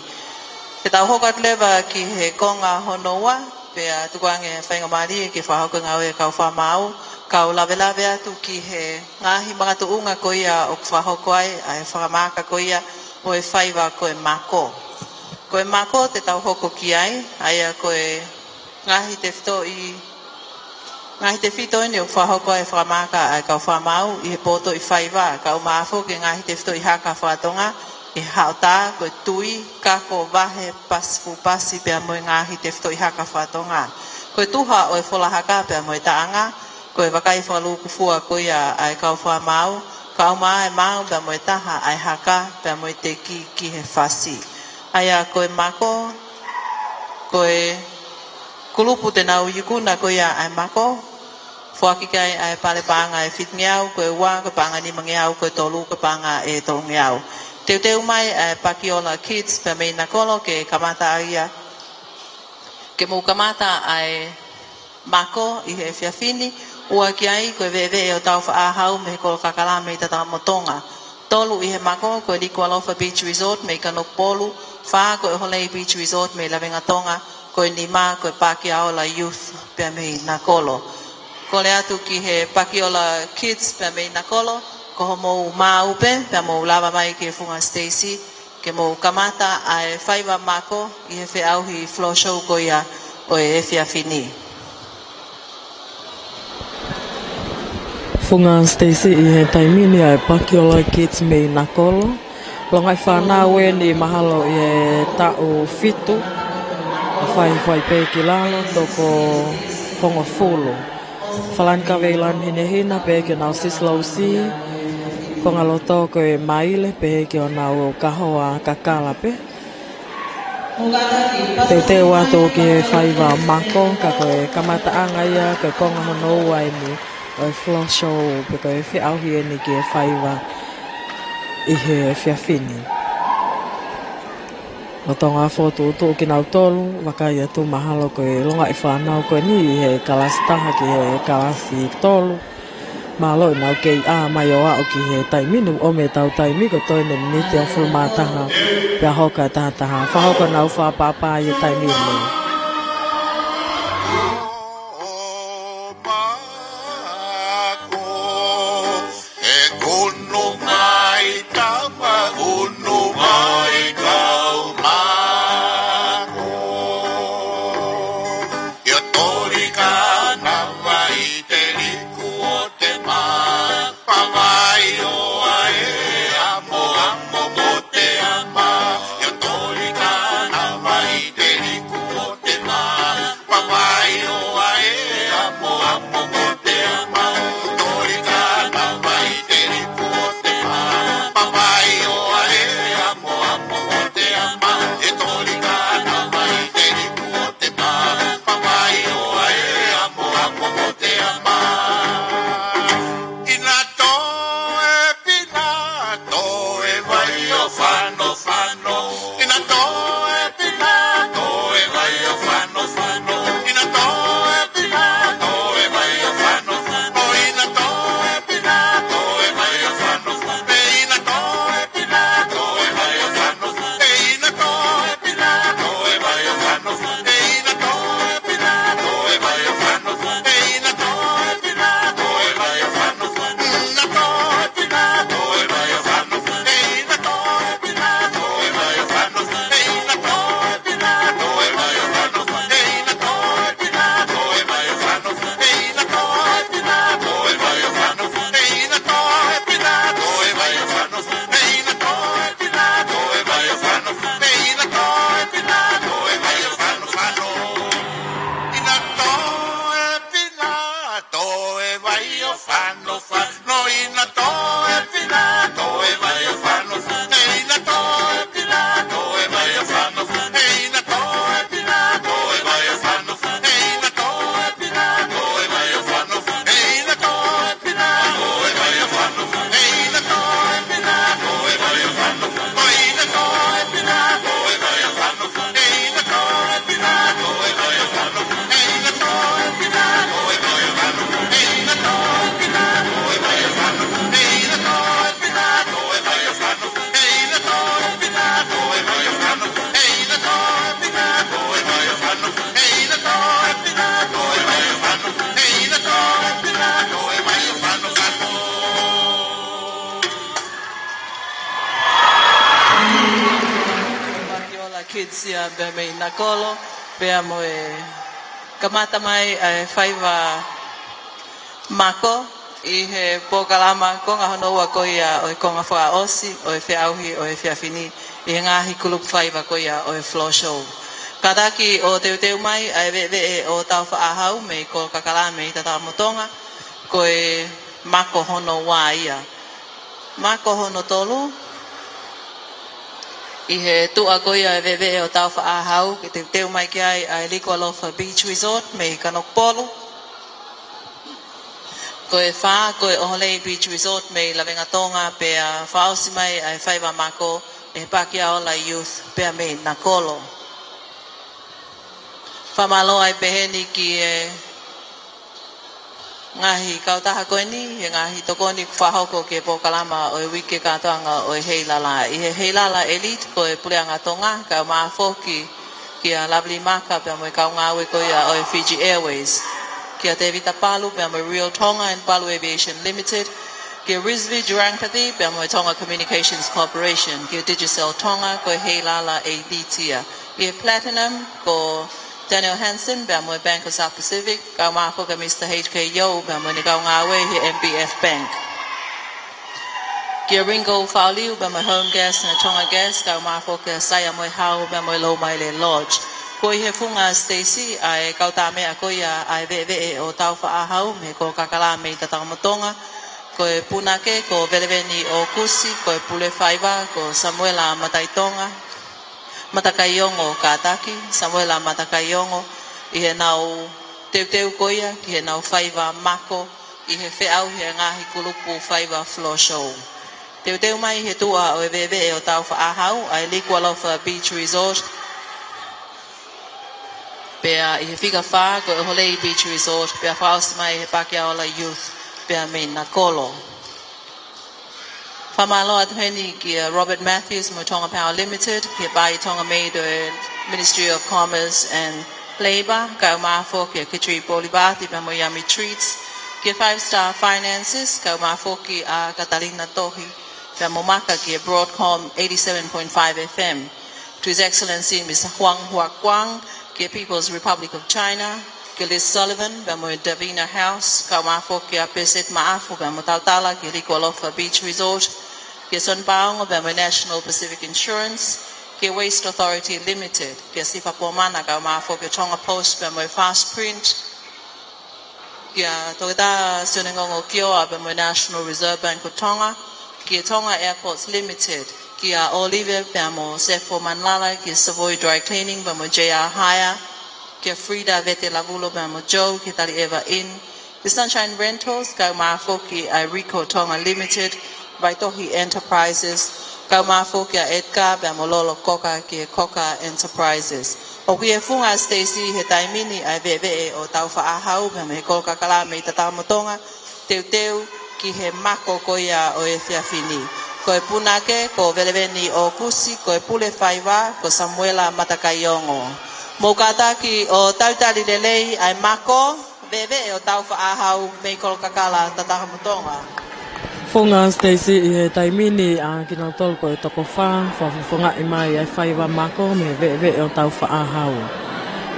Ke tau hoko atu leva ki he konga hono ua, pea tukuange faingamālie ke fakahoko e ngāue ʻa e kau fakamaau, kau lavelave atu ki he ngaahi makatuʻunga ko ia ʻoku fakahoko ai ʻa e fakamaaka ko ia ʻo e faiva ko e mako. Ko e mako te tau hoko ki ai, ʻa ia ko e ngaahi tefitoʻi, ngaahi tefitoʻi ʻoku fakahoko ai e fakamaaka ʻa e kau fakamaau ʻi he potoʻi faiva, kae ʻumaʻā foki e ngaahi tefitoʻi haka faka-Tonga, ʻi he haʻotā, ko e tui, kako, vahe, pasi, fuʻu pasi, pea mo e ngaahi tefitoʻi haka faka-Tonga. Ko e tuha ʻo e fola haka pea mo e taʻanga, ko e vakai fakalūkufua ko ia ʻa e kau fakamaau, kae ʻumaʻā e maau pea mo e taha ʻa e haka pea mo e teki ki he fasi. ʻA ia ko e mako, ko e kulupu te nau ikuna ko ia ʻa e mako, foaki ki ai ʻa e pale paʻanga ʻe fitungeau, ko e ua ko e paʻanga nimangeau, ko e tolu ko e paʻanga ʻe tolungeau. Teuteu mai ʻa e Pakiola Kids pea mei Nakolo ke kamata ʻa ia, ke mou kamata ʻa e mako ʻi he efiafi ni. Ua ki ai ko e veʻeveʻe ʻo Taufaʻāhau mei he kolo kakala mei Tatakamotonga. Tolu ʻi he mako ko e Likualofa Beach Resort mei Kanokupolu, fā ko e ʻOholei Beach Resort mei Lavengatonga, ko e nima ko e Pakiaola Youth pea mei Nakolo. Kole atu ki he Pakiola Kids pea mei Nakolo, ko hoʻomou maau pē, pea mou lava mai ki he funga siteisi, Ke mou kamata ʻa e faiva mako ʻi he feʻauhi floor show ko ia ʻo e efiafi ni. Funga Stacy ʻi he taimi ni ʻa e Pakiola Kids mei Nakolo. Longaʻi fānau eni mahalo ʻi he taʻu fitu. ʻA fai fai pē ki lalo toko hongofulu. Falani Kaveilani Hinehina pehē ki honau sisilausi. Kongaloto ko e Maile pehē ki honau kahoa kakala pē. Teuteu atu ki he faiva mako, ka ko e kamataʻanga ia, ko e konga hono ua eni ʻo e floor show, pe ko e feʻauhi eni ki he faiva ʻi he efiafi ni. Lolotonga fokotuʻutuʻu kinautolu, vakai atu mahalo ko e longaʻi fānau ko eni ʻi he kalasi taha ki he kalasi tolu. Mālō ʻenau kei ʻā mai ʻo aʻu ki he taimi ni, ʻomi ʻetau taimi ko e toe ʻeni miniti ʻe hongofulu mā taha, pea hoko ʻa e taha taha. Fakahoko ʻenau fakapāpā ʻi he taimi ni. ʻE unu mai tama, unu mai kau mako. ʻIo toli ka nava ʻi te liku ʻo te mā. Pavai ʻo ae amo amo mo te ama. ʻIo toli ka nava ʻi te liku ʻo te mā. Pavai ʻo ae amo amo mo te ama. Toli ka nava ʻi te liku ʻo te mā. Pavai ʻo ae amo amo mo te ama. ʻE toli ka nava ʻi te liku ʻo te mā. Pavai ʻo ae amo amo mo te ama. ʻIna toe pina, toe vai ʻo fano fano. ʻIna toe pina, toe vai ʻo fano fano. ʻIna toe pina, toe vai ʻo fano fano. ʻIna toe pina, toe vai ʻo fano fano. ʻIna toe pina, toe vai ʻo fano fano. ʻIna toe pina, toe vai ʻo fano fano. ʻIna toe pina, toe vai ʻo fano fano. ʻIna toe pina, toe vai ʻo fano fano. ʻIna toe pina, toe vai ʻo fano fano. ʻIna toe pina, toe vai ʻo fano fano. ʻIna toe pina, toe vai ʻo fano fano. ʻIna toe pina, toe vai ʻo fano fano. ʻIna toe pina, toe vai ʻo fano fano. ʻIna toe pina, toe vai ʻo fano fano. ʻIna toe pina, toe vai ʻo fano fano. ʻIna toe pina, toe vai ʻo fano fano. Pakiola Kids ia pea mei Nakolo, pea mo e kamata mai ʻa e faiva mako ʻi he polokalama konga hono ua ko ia ʻo e konga fakaʻosi ʻo e feʻauhi ʻo e efiafi ni ʻi he ngaahi kulupu faiva ko ia ʻo e floor show. Kātaki ʻo teuteu mai ʻa e veʻeveʻe ʻo Taufaʻāhau mei Kolokakala mei Tatakamotonga, ko e mako hono ua ia. Mako hono tolu, ʻi he tuʻa ko ia e veʻeveʻe ʻo Taufaʻāhau, ke teuteu mai ki ai ʻa e Liku Alofa Beach Resort mei Kanokupolu. Ko e fā, ko e ʻOholei Beach Resort mei Lavengatonga, pea fakaʻosi mai ʻa e faiva mako ʻe he Pakiaola Youth pea mei Nakolo. Fakamālō ai pehē ni ki he ngaahi kautaha ko eni, he ngaahi tokoni kuo fakahoko ki he polokalama ʻo e uike kātoanga ʻo e Heilala. ʻI he Heilala Elite ko e Puleʻanga Tonga, kae ʻumaʻā foki kia Lovely Maka pea mo e kau ngāue ko ia ʻo e Fiji Airways, kia Tevita Palu pea mo e Real Tonga and Palu Aviation Limited, Kia Rizvi Durangpathy, pea mo e Tonga Communications Corporation. Kia Digicel Tonga, ko e Heilala ʻEilitia. Kia Platinum, ko Daniel Hansen, pea mo e Bank of South Pacific, kae ʻumaʻā foki kia Mr H K Yo, pea mo ʻene kau ngāue he M B F Bank. Kia Ringo Fauliu, pea mo e Home Gas mo e Tonga Gas, kae ʻumaʻā foki kia Saia mo e Hau, pea mo e Lomaile Lodge. Ko e ʻi he funga Stacy, ʻa e kau tā meʻa ko ia, ʻa e veʻeveʻe ʻo Taufaʻāhau, mei he Kolo Kakala mei Tatakamotonga, ko e punake, ko Veleveni ʻOkusi, ko e pule faiva, ko Samuela Mataitonga, Matakaiongo kātaki, Samuela Matakaiongo, ʻi heʻenau teuteu ko ia, ki heʻenau faiva mako, ʻi he feʻauhi ʻa e ngaahi kulupu faiva floor show. Teuteu mai he tuʻa ʻo e veʻeveʻe ʻo Taufaʻāhau, ʻa e Likualofa Beach Resort, pea ʻi he fika fā, ko e ʻOholei Beach Resort, pea fakaʻosi mai he Pakiaola Youth, pea mei Nakolo. Fakamālō atu heni kia Robert Matthews mo Tonga Power Limited, kia Pai Tonga Maid ʻo e Ministry of Commerce and Labour, kae ʻumaʻā foki kia Kitri Polivati, pea mo Yummy Treats, kia Five Star Finances, kae ʻumaʻā foki kia Katalina Tohi, pea mo Maka kia Broadcom eighty-seven point five F M. To His Excellency Mr Huang Huaquang, kia People's Republic of China, kia Liz Sullivan, pea mo Davina House, kae ʻumaʻā foki kia Peset Maʻafu, pea mo Tautala, kia Likualofa Beach Resort, kia Son Paongo, pea mo National Pacific Insurance, kia Waste Authority Limited, kia Sifa Pomana, kae ʻumaʻā foki kia Tonga Post, pea mo Fast Print, kia Toketā Sione Ngongo Kioa pea mo e National Reserve Bank of Tonga, kia Tonga Airports Limited, kia Olive pea mo Sefo Manlala, kia Savoy Dry Cleaning pea mo J R Hire, kia Frida Vete Lavulo pea mo Joe, kia Talieva Inn, kia Sunshine Rentals, kae ʻumaʻā foki kia Rico Tonga Limited, Vaitohi Enterprises, kae ʻumaʻā foki kia Edgar pea mo Lolo Koka, kia Koka Enterprises. ʻOku ʻi he funga Stacy he taimi ni ʻa e veʻeveʻe ʻo Taufaʻāhau, pea mei he Kolo Kakala mei Tatakamotonga, teuteu ki he mako ko ia ʻo e efiafi ni. Ko e punake, ko Veleveni ʻOkusi, ko e pule faiva, ko Samuela Matakaiongo. Mou kātaki ʻo talitali lelei ʻa e mako, veʻeveʻe ʻo Taufaʻāhau mei Kolo Kakala Tatakamotonga. Funga Stacy ʻi he taimi ni ʻa kinautolu ko e toko fā, fakafofongaʻi mai ʻa e faiva mako mei he veʻeveʻe ʻo Taufaʻāhau.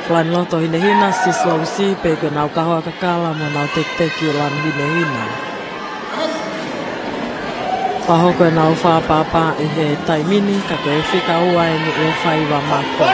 Falaini loto hinehina, Sislou si, pea ko ʻenau kahoa kakala mo ʻenau tekiteki ʻo lanu hinehina. Fakahoko ʻenau fakaʻapaʻapa ʻi he taimi ni, ka ko e fika ua eni ʻo e faiva mako.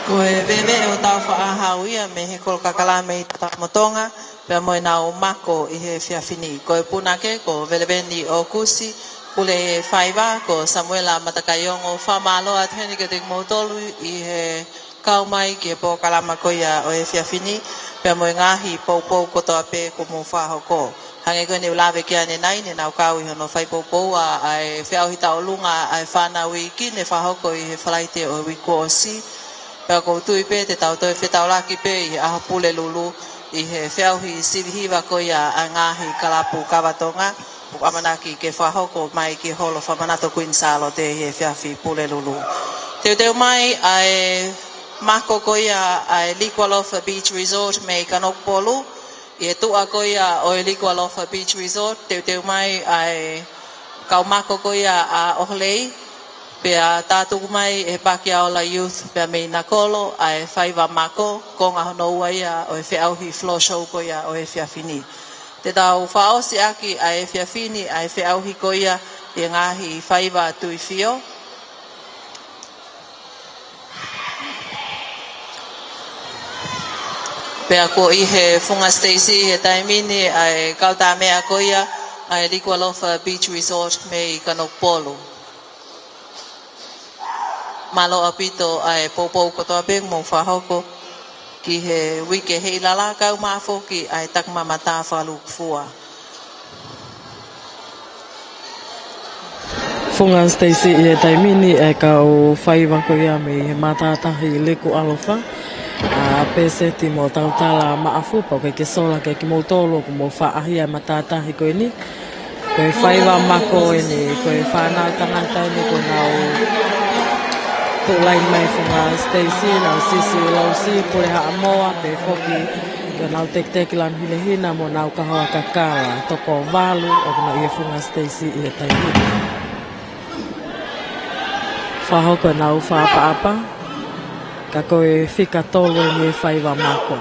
Ko e veve ʻo Taufaʻāhau ia mei he Kolo Kakala mei Tatamotonga, pea mo ʻenau mako ʻi he efiafi ni. Ko e punake ko Veleveni ʻOkusi, pule faiva ko Samuela Matakaiongo. Fakamālō atu heni kiate kimoutolu ʻi he kau mai ki he polokalama ko ia ʻo e efiafi ni, pea mo e ngaahi poupou kotoa pē kuo mou fakahoko. Hangē ko ʻeni ʻoku lave ki ai ʻanenai, ne nau kau ʻi hono fai poupou ʻa e feʻauhi tauʻolunga ʻa e fānau iiki ne fakahoko ʻi he Falaite ʻo e uike kuo ʻosi. Pea ʻoku ou tui pē te tau toe fetaulaki pē ʻi he ʻaho Pulelulu ʻi he feʻauhi sivi hiva ko ia ʻa e ngaahi kalapu kava Tonga ʻoku ʻamanaki ke fakahoko mai ki he Holo Fakamanatu Kuini Sālote ʻi he efiafi Pulelulu. Teuteu mai ʻa e mako ko ia ʻa e Liku Alofa Beach Resort mei Kanokupolu, ʻi he tuʻa ko ia ʻo e Liku Alofa Beach Resort, teuteu mai ʻa e kau mako ko ia ʻa ʻOholei, pea tātuku mai ʻe he Pakiaola Youth pea mei Nakolo ʻa e faiva mako, konga hono ua ia ʻo e feʻauhi floor show ko ia ʻo e efiafi ni. Te tau fakaʻosi ʻaki ʻa e efiafi ni ʻa e feʻauhi ko ia ʻi he ngaahi faiva tuifio. Pea ko ʻi he Funga Stacy ʻi he taimi ni ʻa e kau tā meʻa ko ia ʻa e Liku Alofa Beach Resort mei Kanokupolu. Mālō ʻaupito ʻa e poupou kotoa pē kuo mou fakahoko ki he uike ʻi he ʻilala, kae ʻumaʻā foki ʻa e takimamata fakalūkufua. Funga Stacy ʻi he taimi ni ʻa e kau faiva ko ia mei he matātahi Liku Alofa, ʻa Peseti mo Tautala Maʻafu, pea ʻoku ʻikai ke sola kiate kimoutolu ʻoku mou faʻa ʻi he matātahi ko ʻeni. Ko e faiva mako ʻeni, ko e fānau tangata ʻeni kuo nau tuʻu laine mai Funga Stacy, nau Sisi Lousi, Pule Haʻamoa, pea foki ko ʻenau tekiteki lanu hinehina mo ʻenau kahoa kakala, toko valu ʻoku nau ʻi he Funga Stacy ʻi he taimi ni. Fakahoko ʻenau fakaʻapaʻapa, ka ko e fika tolu ʻeni e faiva mako.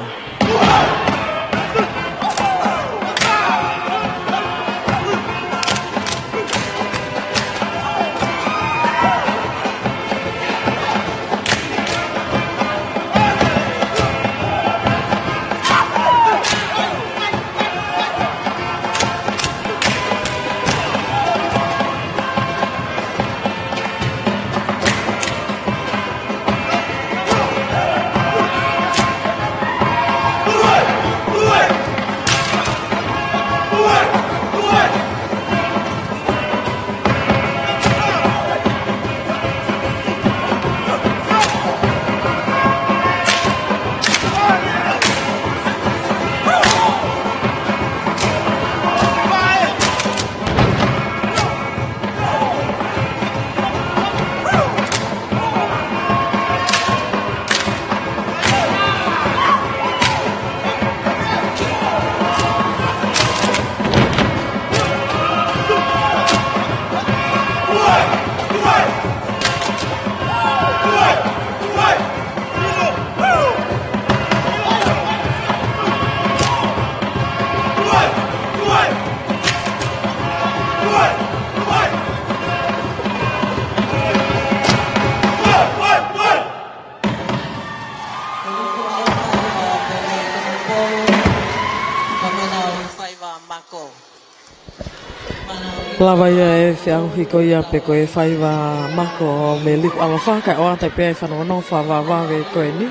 Lava ia e feʻauhi ko ia pe ko e faiva mako mei Liku Alofa, kae ʻoatu pē ʻa e fanongonongo fakavavevave ko ʻeni.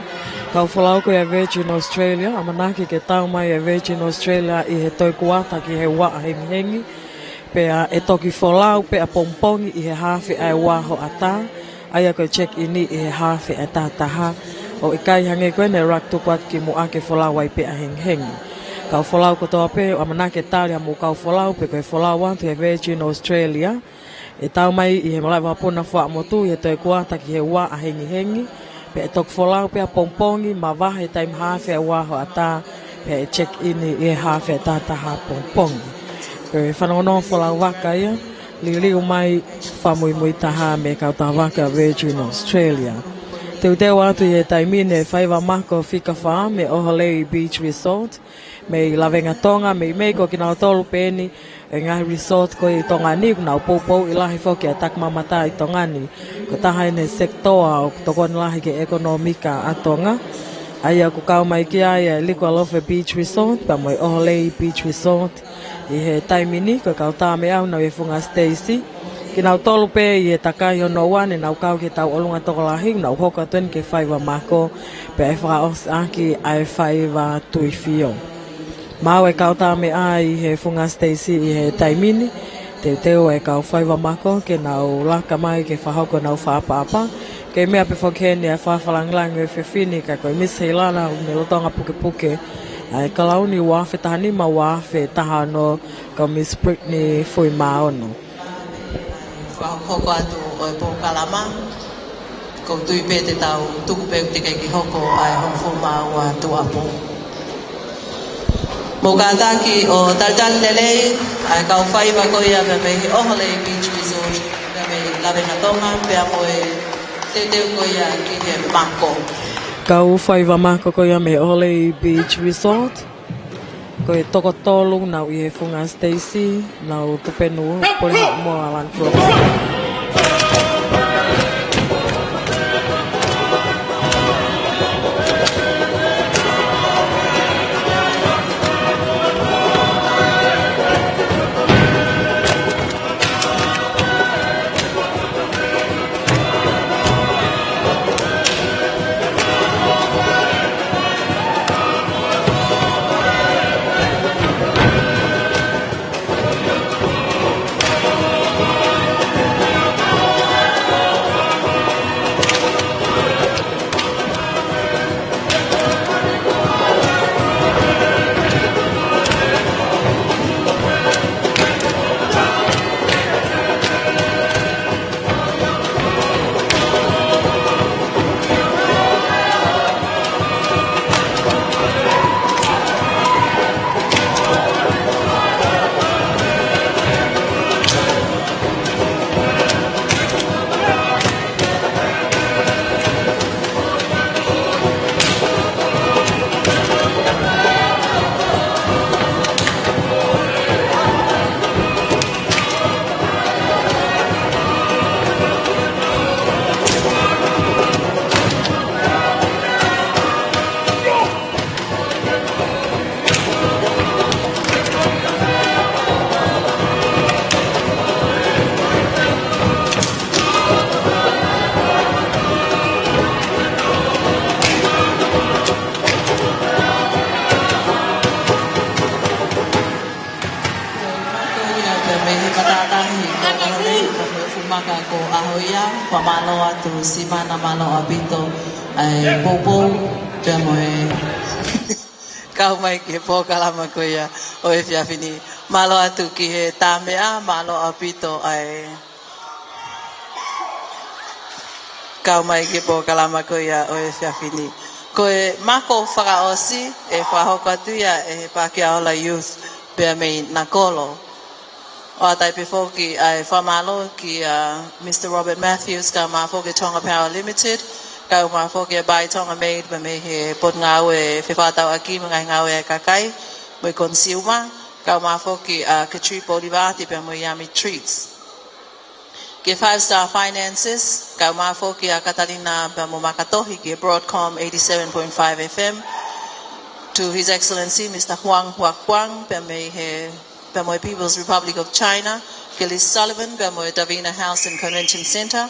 Kau folau ko ia Virgin Australia, ʻamanaki ke tau mai e Virgin Australia ʻi he toe kuata ki he ua ʻahengihengi. Pea ʻe toki folau pē ʻapongipongi ʻi he haafe ʻa e ua hoʻatā, ʻa ia ko e check in ʻi he haafe ʻa e tahataha. ʻOku ʻikai hangē ko ʻeni ʻa e ʻuluaki tuku atu ki muʻa ke folau ai pē ʻahengihengi. Kau folau kotoa pē ʻoku ʻamanaki ke tali ʻa e kau folau pe ko e folau atu he Virgin Australia, ʻe tau mai ʻi he malaʻe vakapuna Fuaʻamotu ʻi he toe kuata ki he ua ʻahengihengi. Pea ʻe toki folau pē ʻapongipongi, mavahe taimi haafe ʻa e ua hoʻatā, pea ʻe check in ʻi he haafe ʻa e tahataha ʻapongipongi. Ko e fanongonongo folau vaka ia, liliu mai fakamuimuitaha mei he kautaha vaka Virgin Australia. Teuteu atu ʻi he taimi ni e faiva mako fika fā mei ʻOholei Beach Resort, mei Lavengatonga, meimei ko kinautolu pē eni e ngaahi resort ko ē ʻi Tonga ni, ʻoku nau poupouʻi lahi foki ʻa e takimamata ʻi Tonga ni. Ko e taha eni e sekitoa ʻoku tokoni lahi ki he ʻekonōmika ʻa Tonga. ʻA ia ʻoku kau mai ki ai ʻa e Liku Alofa Beach Resort, pea mo e ʻOholei Beach Resort. ʻI he taimi ni, ko e kau tā meʻa ʻoku nau ʻi he Funga Stacy. Kinautolu pē ʻi he takai hono ua ne nau kau ki he tauʻolunga tokolahi, nau hoko atu eni ki he faiva mako, pea ʻe fakaʻosi ʻaki ʻa e faiva tuifio. Maʻu e kau tā meʻa ʻi he Funga Stacy ʻi he taimi ni, teuteu e kau faiva mako ke nau laka mai ke fakahoko ʻenau fakaʻapaʻapa. Kei meʻa pē foki heni ʻa e fakalāngilangi ʻo e efiafi ni, ka ko e Miss Heilana ʻoku ne lolotonga pukepuke ʻa e kalauni ua afe taha nima, ua afe taha ono, ko Miss Brittany Fuimaono. Fakahoko atu ʻo e polokalama, ʻoku ou tui pē te tau tuku pē ʻoku teʻeki ke hoko ʻa e hongofulu mā ua tuʻuapō. Mou kātaki ʻo talitali lelei ʻa e kau faiva ko ia mei he ʻOholei Beach Resort, mei Lavengatonga, pea mo e teuteu ko ia ki he mako. Kau faiva mako ko ia mei he ʻOholei Beach Resort. Ko e toko tolu nau ʻi he Funga Stacy, nau tupenu pole ha mo Alan Crowe. Ko ia pea mei he matātahi ko ʻOholei, ko e fuʻu maka ko ʻAhoia, fakamālō atu Simana, mālō ʻaupito ʻa e poupou, pea mo e kau mai ki he polokalama ko ia ʻo e efiafi ni. Mālō atu ki he tā meʻa, mālō ʻaupito ʻa e kau mai ki he polokalama ko ia ʻo e efiafi ni. Ko e mako fakaʻosi ʻe fakahoko atu ia ʻe he Paaki ʻa Ola Youth pea mei Nakolo. ʻOatu ai pē foki ʻa e fakamālō kia Mister Robert Matthews, kaeʻumaʻā foki Tonga Power Limited, kaeʻumaʻā foki ʻa e Buy Tonga Made pea mei he Potungāue Fefakatauʻaki mo e Ngaahi Ngāue ʻa e Kakai mo e Consumer, kaeʻumaʻā foki ʻa Katri Polivati pea mo Yummy Treats. Ki he Five Star Finances, kaeʻumaʻā foki ʻa Katalina pea mo Makatohi, ki he Broadcom eighty-seven point five F M. To His Excellency Mister Huang Huakuang, pea mei he, pea mo e People's Republic of China, ki he Liz Sullivan, pea mo e Davina House and Convention Centre,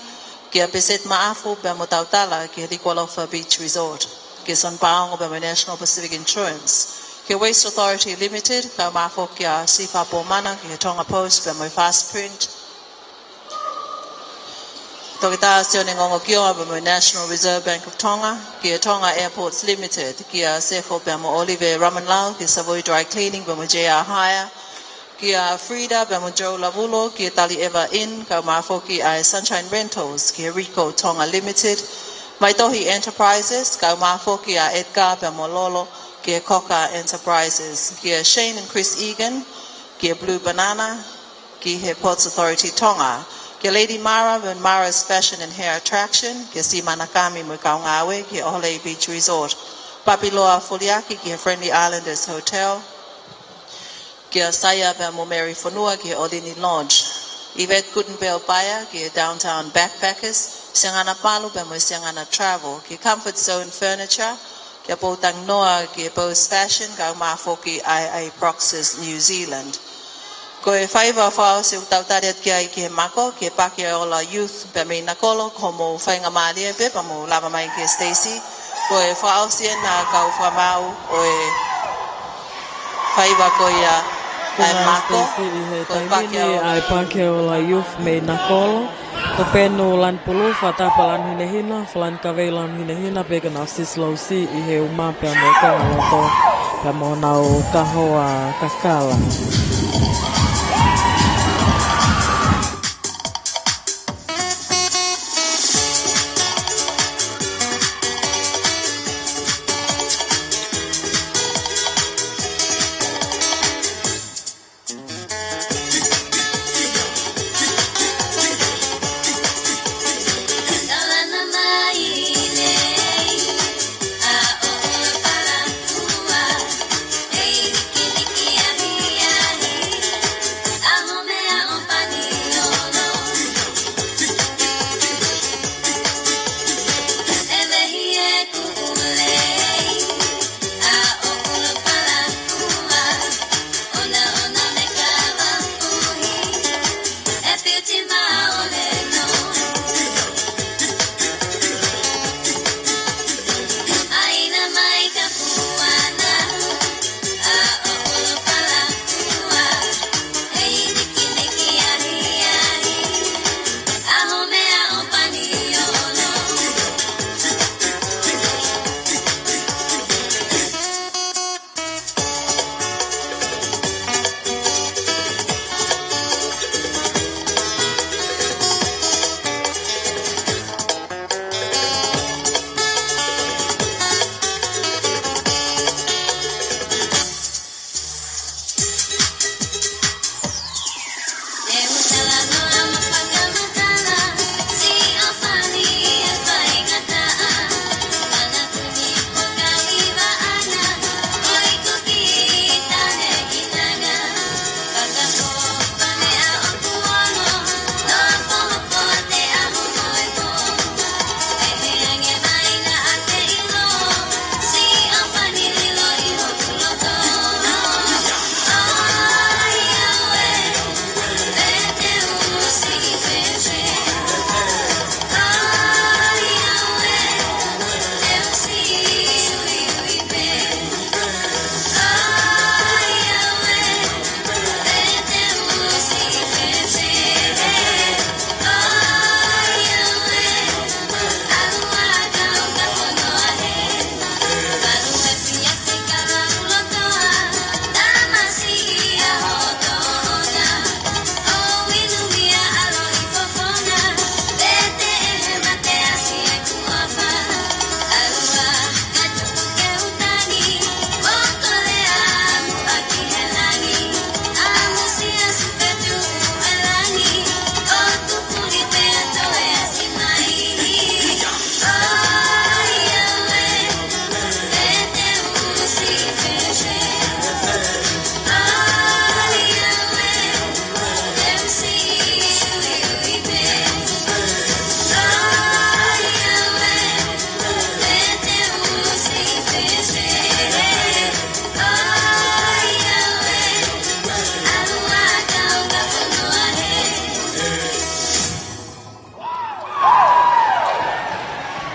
kia Peset Maʻafu, pea mo Tautala, ki he Liku Alofa Beach Resort, kia Son Paongo, pea mo e National Pacific Insurance, kia Waste Authority Limited, kaeʻumaʻā foki ʻa Sifa Pomana, ki he Tonga Post, pea mo e Fast Print, Toketā Sione Ngongokioa pea mo e National Reserve Bank of Tonga, kia Tonga Airports Limited, kia Sefo pea mo Olive Ramanlau, kia Savoy Dry Cleaning pea mo J R Hire, kia Frida pea mo Joe Lavulo, kia Tali Eva Inn, kaeʻumaʻā foki ʻa e Sunshine Rentals, kia Rico Tonga Limited, Maitohi Enterprises, kaeʻumaʻā foki ʻa Edgar pea mo Lolo, kia Coca Enterprises, kia Shane and Chris Egan, kia Blue Banana, ki he Ports Authority Tonga, Kia Lady Mara mo Mara's Fashion and Hair Attraction, kia Simana Kami mo e kau ngāue ki he ʻOhole Beach Resort. Papiloa Foliaki ki he Friendly Islanders Hotel. Kia Saia pea mo Mary Fonua ki he ʻOlini Lodge. Yvette Gutenberg Paea ki he Downtown Backpackers, Siangana Palu pea mo e Siangana Travel, ki he Comfort Zone Furniture, kia Pou Tanginoa ki he Bose Fashion, kae ʻumaʻā foki ʻa e Proxis New Zealand. Ko e faiva fakaʻosi ʻoku tau tali atu ki ai ki he mako, ki he Pakeola Youth pea mei Nakolo, ko hoʻomou faingamālie pē pea mou lava mai ki he Stacy. Ko e fakaʻosi ena kau fakamaau ʻo e faiva ko ia ʻa e mako, ko e Pakeola Youth mei Nakolo. Ko Penu Lanipulu, Fatapa Lanu Hinehina, Falani Kavei Lanu Hinehina, pea ke nau sisi lousi ʻi he uma pea mo e konga loto, pea mo honau kahoa kakala.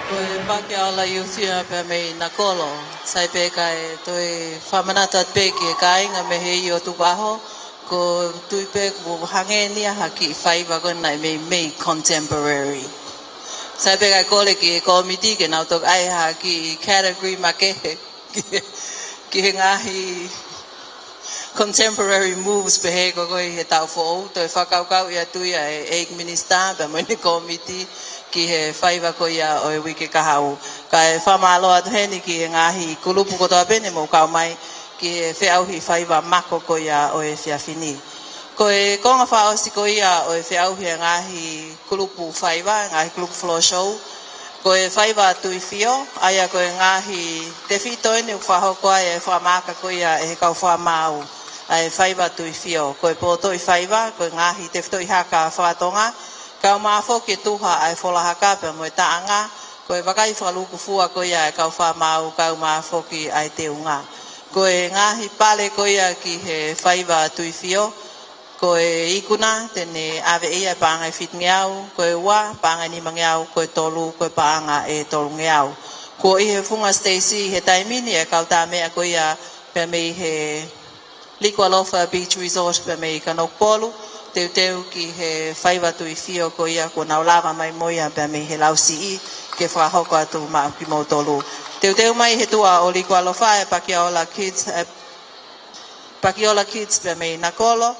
Ko e Pakeola Youth ia pea mei Nakolo. Sai pē kae toe fakamanatu atu pē ki he kāinga mei he ʻio Tukuʻaho, ʻoku ou tui pē kuo hangē ni ia ha kiʻi faiva ko ena naʻe meimei contemporary. Sai pē kae kole ki he kōmiti ke nau toki ʻai ha kiʻi category makehe ki he, ki he ngaahi contemporary moves pehē ko ē ʻi he taʻu foʻou. Toe fakakaukauʻi atu ia ʻe he ʻEiki Minisitā pea mo ʻene kōmiti ki he faiva ko ia ʻo e uike kahaʻu. Kae fakamālō atu heni ki he ngaahi kulupu kotoa pē ne mou kau mai ki he feʻauhi faiva mako ko ia ʻo e efiafi ni. Ko e konga fakaʻosi ko ia ʻo e feʻauhi ʻa e ngaahi kulupu faiva, ngaahi kulupu floor show. Ko e faiva Tuifio, ʻa ia ko e ngaahi tefito eni ʻoku fakahoko ai e fakamaaka ko ia ʻe he kau fakamaau ʻa e faiva Tuifio. Ko e potoʻi faiva, ko e ngaahi tefitoʻi haka fakatonga, kae ʻumaʻā foki e tuha ʻa e fola haka pea mo e taʻanga, ko e vakai fakalūkufua ko ia ʻa e kau fakamaau kae ʻumaʻā foki ʻa e teunga. Ko e ngaahi pale ko ia ki he faiva Tuifio, ko e ikuna te ne ʻave ia ʻe paʻanga ʻe fitungeau, ko e ua paʻanga ʻe nimangeau, ko e tolu ko e paʻanga ʻe tolungeau. Kuo ʻi he funga Stacy he taimi ni e kau tā meʻa ko ia pea mei he Liku Alofa Beach Resort pea mei Kanokupolu, teuteu ki he faiva Tuifio ko ia kuo nau lava mai mo ia pea mei he Lausiʻi ke fakahoko atu maʻa kimoutolu. Teuteu mai he tuʻa ʻo Liku Alofa e Pakiola Kids, e Pakiola Kids pea mei Nakolo,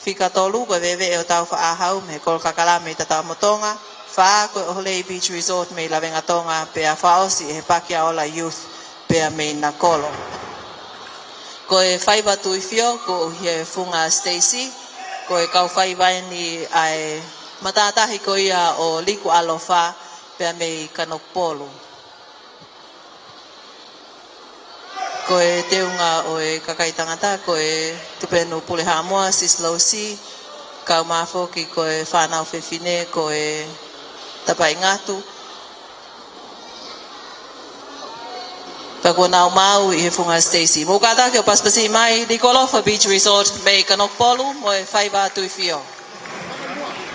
fika tolu ko e Veveʻe ʻo Taufaʻāhau mei he Kolo Kakala mei Tataumotonga, fā ko e ʻOholei Beach Resort mei Lavengatonga, pea fakaʻosi ʻe he Pakiola Youth pea mei Nakolo. Ko e faiva Tuifio kuo ʻi he funga Stacy, ko e kau faiva eni ʻa e matātahi ko ia ʻo Liku Alofa pea mei Kanokupolu. Ko e teunga ʻo e kakai tangata, ko e Tupenu Pule Haʻamoa, Sisilou C, kae ʻumaʻā foki ko e fānau fefine, ko e Tapaʻingatu. Pea kuo nau maau ʻi he funga Stacy. Mou kātaki ʻo pasipasi mai, Liku Alofa Beach Resort mei Kanokupolu mo e faiva Tuifio.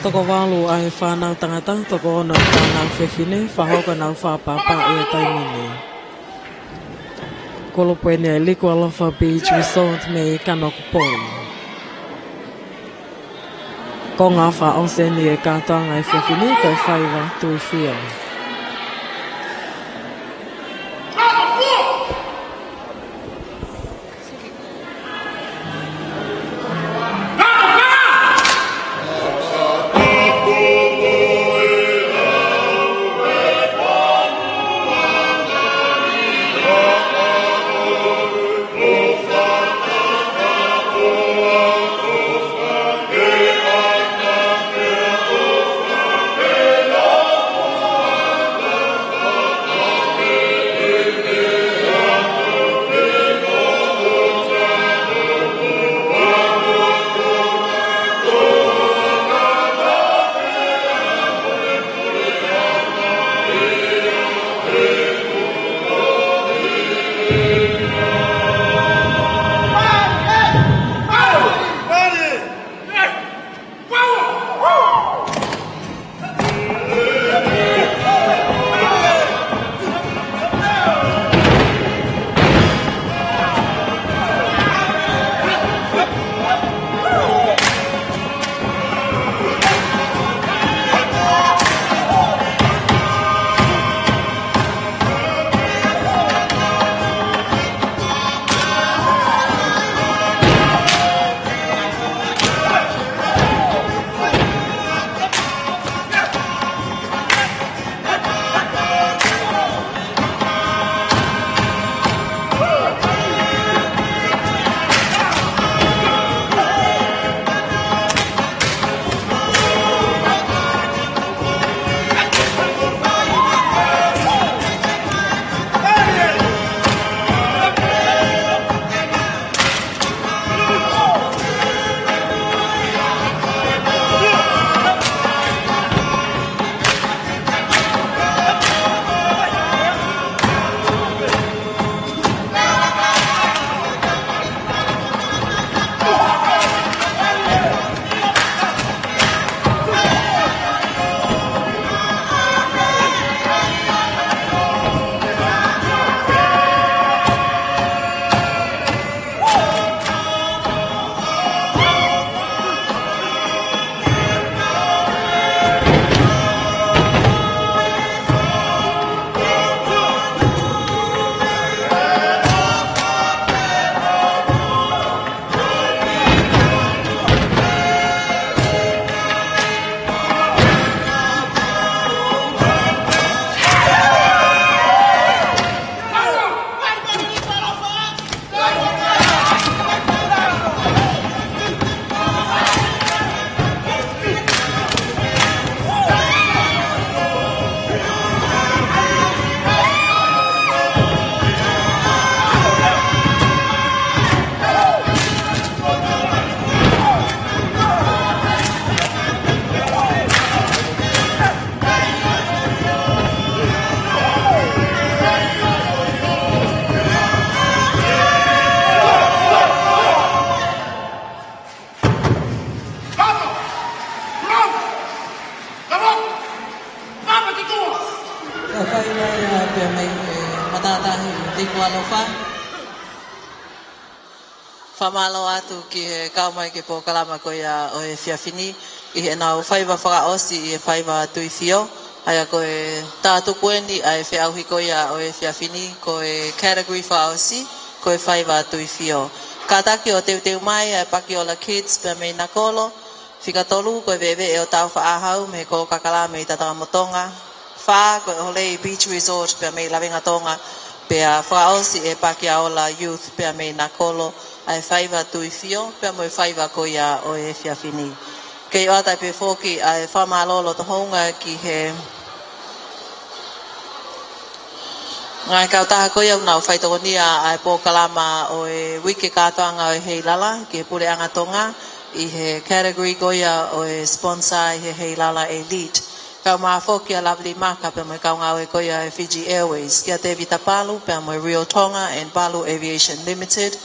Toko valu ʻa e fānau tangata, toko ono ʻa e fānau fefine, fakahoko ʻenau fakapapauʻi ʻi he taimi ni. Kulupu eni ʻa e Liku Alofa Beach Resort mei Kanokupolu. Konga fakaʻosi eni e kātoanga ʻa e efiafi ni, ko e faiva Tuifio. Ia, ia, pea mei he matātahi Liku Alofa. Fakamālō atu ki he kau mai ki he polokalama ko ia ʻo e efiafi ni, ʻi heʻenau faiva fakaʻosi ʻi he faiva Tuifio, ʻa ia ko e tātuku eni ʻa e feʻauhi ko ia ʻo e efiafi ni, ko e category fakaʻosi, ko e faiva Tuifio. Kātaki ʻo teuteu mai ʻa e Pakiola Kids pea mei Nakolo, fika tolu ko e Veʻeveʻe ʻo Taufaʻāhau mei he Kolo Kakala mei Tatakamotonga. Fā ko e ʻOhole Beach Resort pea mei Lavengatonga. Pea fakaʻosi ʻe Pakiaola Youth pea mei Nakolo ʻa e faiva Tuifio, pea mo e faiva ko ia ʻo e efiafi ni. Kei ʻoatu ai pē foki ʻa e fakamālō loto hounga ki he ngaahi kautaha ko ia ʻoku nau faitokonia ʻa e polokalama ʻo e uike kātoanga ʻo e Heilala ki he Puleʻanga Tonga ʻi he category ko ia ʻo e sponsor ʻi he Heilala Elite. Kae ʻumaʻā foki ʻa Lovely Maka pea mo e kau ngāue ko ia ʻa e Fiji Airways, kia Tevita Palu pea mo e Real Tonga and Palu Aviation Limited,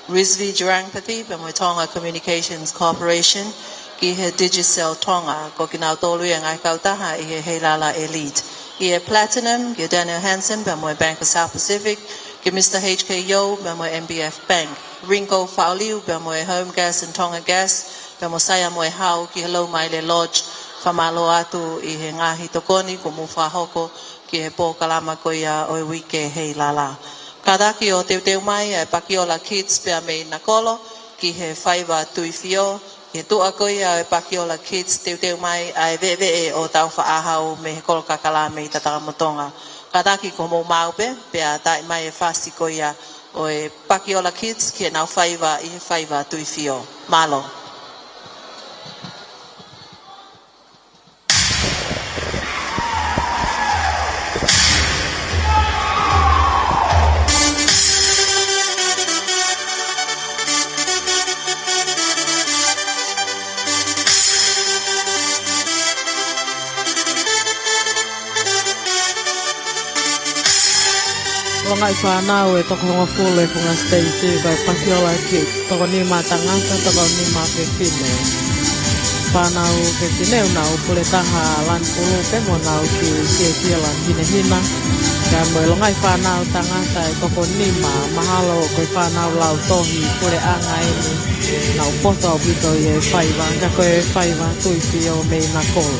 Rizvi Jurangpathy pea mo e Tonga Communications Corporation, ki he Digicel Tonga, ko kinautolu ia ngaahi kautaha ʻi he Heilala Elite. ʻI he Platinum, ki he Daniel Hansen pea mo e Bank of South Pacific, ki he Mister H K Yo pea mo e M B F Bank. Ringo Faʻoliu pea mo e Home Gas and Tonga Gas, pea mo Saia mo e Hau ki he Loumaile Lodge, fakamālō atu ʻi he ngaahi tokoni kuo mou fakahoko ki he polokalama ko ia ʻo e uike Heilala. Kātaki ʻo teuteu mai ʻa e Pakiola Kids pea mei Nakolo ki he faiva Tuifio, ʻi he tuʻa ko ia ʻo e Pakiola Kids teuteu mai ʻa e Veʻeveʻe ʻo Taufaʻāhau mei he Kolo Kakala mei Tatakamotonga. Kātaki kuo mou maʻu pē, pea taaʻi mai e fasi ko ia ʻo e Pakiola Kids ki heʻenau faiva ʻi he faiva Tuifio. Mālō. Longaʻi fānau ʻe toko hongofulu ʻi he funga siteiti ko e Pakiola Kids, toko nima tangata, toko nima fefine. Fānau fefine ʻoku nau pule taha lanu pulu pē mo nau kiʻi kiekila hinehina. Kae mo e longaʻi fānau tangata ʻe toko nima, mahalo ko e fānau lautohi puleʻanga eni, nau poto ʻaupito ʻi he faiva, ka ko e faiva Tuifio mei Nakolo.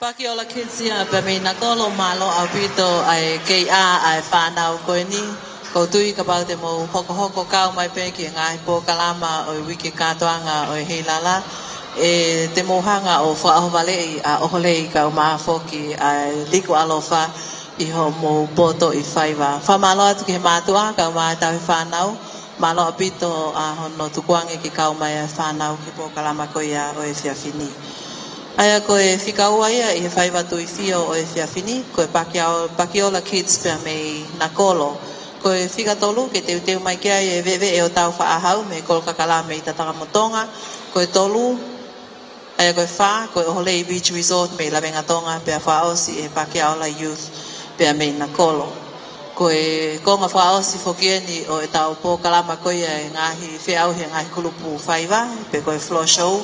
Pakiʻola Kids ia pea mei Nakolo, mālō ʻaupito ʻa e kei ʻā ʻa e fānau ko eni. ʻOku ou tui kapau te mou hokohoko kau mai pē ki he ngaahi polokalama ʻo e uike kātoanga ʻo e heilala, ʻe te mou hanga ʻo fakaʻohovaleʻi ʻa ʻOholei kaeʻumaʻā foki ʻa e Liku ʻAlofa ʻi hoʻomou poto ʻi faiva. Fakamālō atu ki he mātuʻa kaeʻumaʻā e tauhi fānau. Mālō ʻaupito ʻa hono tukuange ke kau mai ʻa e fānau ki he polokalama ko ia ʻo e efiafi ni. ʻA ia ko e fika ua ia ʻi he faiva Tuifio ʻo e efiafi ni, ko e Pakiao-, Pakiʻola Kids pea mei Nakolo. Ko e fika tolu ke teuteu mai ki ai e veʻeveʻe ʻo Tāufaʻāhau mei he Kolo Kakala mei Tatakamotonga. Ko e tolu, ʻa ia ko e fā, ko e ʻOholei Beach Resort mei Lavengatonga, pea fakaʻosi ʻe he Pakiʻola Youth pea mei Nakolo. Ko e konga fakaʻosi foki eni ʻo ʻetau polokalama ko ia e ngaahi feʻauhi e ngaahi kulupu faiva, pe ko e floor show,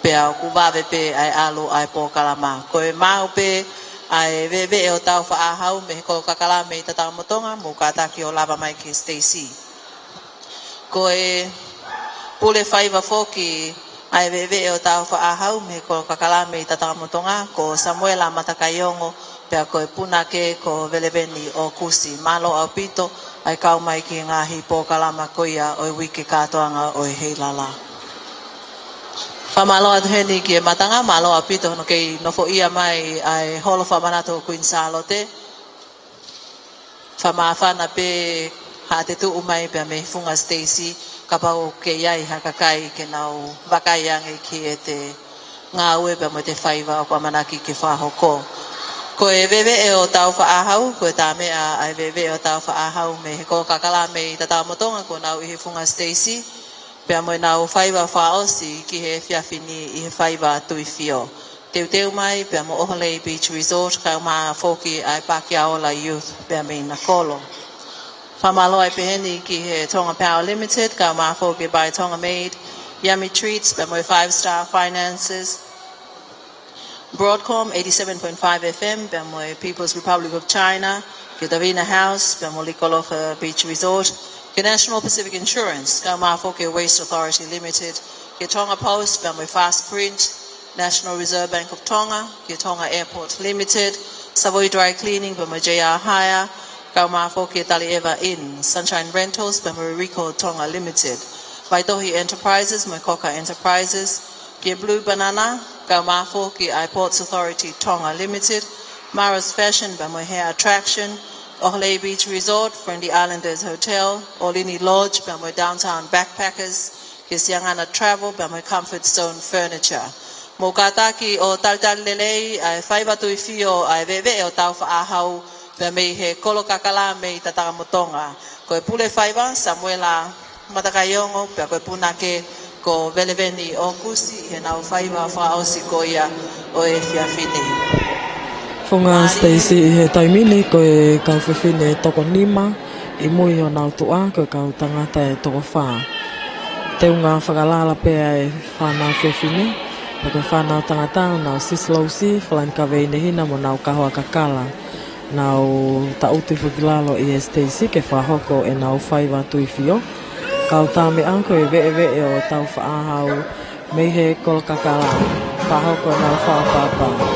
pea ʻoku vave pē ʻa e ʻalu ʻa e polokalama. Ko e maau pē ʻa e veʻeveʻe ʻo Tāufaʻāhau mei he Kolo Kakala mei Tatakamotonga, mou kātaki ʻo lava mai ki he Stacy. Ko e pule faiva foki ʻa e veʻeveʻe ʻo Tāufaʻāhau mei he Kolo Kakala mei Tatakamotonga, ko Samuela Matakaiongo, pea ko e punake ko Veleveni ʻOkusi. Mālō ʻaupito ʻa e kau mai ki he ngaahi polokalama ko ia ʻo e uike kātoanga ʻo e heilala. Fakamālō atu heni ki he Matanga, mālō ʻaupito hono kei nofoʻia mai ʻa e Holo Fakamanatu ʻo Kuini Sālote. Fakamāfana pē haʻate tuʻu mai pea mei he funga Stacy, kapau ʻoku kei ʻi ai ha kakai ke nau vakai ange ki heʻete ngāue pea mo ʻete faiva ʻoku ʻamanaki ke fakahoko. Ko e veʻeveʻe ʻo Tāufaʻāhau, ko e tā meʻa ʻa e veʻeveʻe ʻo Tāufaʻāhau mei he Kolo Kakala mei Tatakamotonga kuo nau ʻi he funga Stacy, pea mo ʻenau faiva fakaʻosi ki he efiafi ni ʻi he faiva Tuifio. Teuteu mai pea mo ʻOholei Beach Resort, kaeʻumaʻā foki ʻa e Pakiʻola Youth pea mei Nakolo. Fakamālō ai pē heni ki he Tonga Power Limited, kaeʻumaʻā foki ʻa e Buy Tonga Made, Yummy Treats, pea mo e Five Star Finances, Broadcom eighty-seven point five F M, pea mo e People's Republic of China, ki he Davina House, pea mo Liku ʻAlofa Beach Resort, ki he National Pacific Insurance, kaeʻumaʻā foki ʻa e Waste Authority Limited, ki he Tonga Post, pea mo e Fast Print, National Reserve Bank of Tonga, ki he Tonga Airport Limited, Savoy Dry Cleaning, pea mo e J R Hire, kaeʻumaʻā foki ʻa e Talieva Inn, Sunshine Rentals, pea mo e Record Tonga Limited, Vaitohi Enterprises, mo e Coca Enterprises, ki he Blue Banana, kaeʻumaʻā foki ʻa e Ports Authority Tonga Limited, Mara's Fashion, pea mo e Hair Attraction, ʻOholei Beach Resort, Friendly Islanders Hotel, ʻOlini Lodge, pea mo e Downtown Backpackers, ki he Siangana Travel, pea mo e Comfort Zone Furniture. Mou kātaki ʻo talitali lelei ʻa e faiva Tuifio ʻa e veʻeveʻe ʻo Tāufaʻāhau, pea mei he Kolo Kakala mei Tatakamotonga. Ko e pule faiva, Samuela Matakaiongo, pea ko e punake ko Veleveni ʻOkusi, ʻi heʻenau faiva fakaʻosi ko ia ʻo e efiafi ni. Funga Stacy ʻi he taimi ni ko e kau fefine toko nima, ʻi mui honau tuʻa ko e kau tangata ʻe toko fā. Teunga fakalala pē ʻa e fānau fefine, pea ko e fānau tangata ʻa Sisilou C, Falani Kaveinehina mo ʻenau kahoa kakala. Nau taʻutu foki ki lalo ʻi he Stacy ke fakahoko ʻenau faiva Tuifio. Kau tā meʻa ko e veʻeveʻe ʻo Tāufaʻāhau mei he Kolo Kakala. Fakahoko ʻenau fakaʻapaʻapa.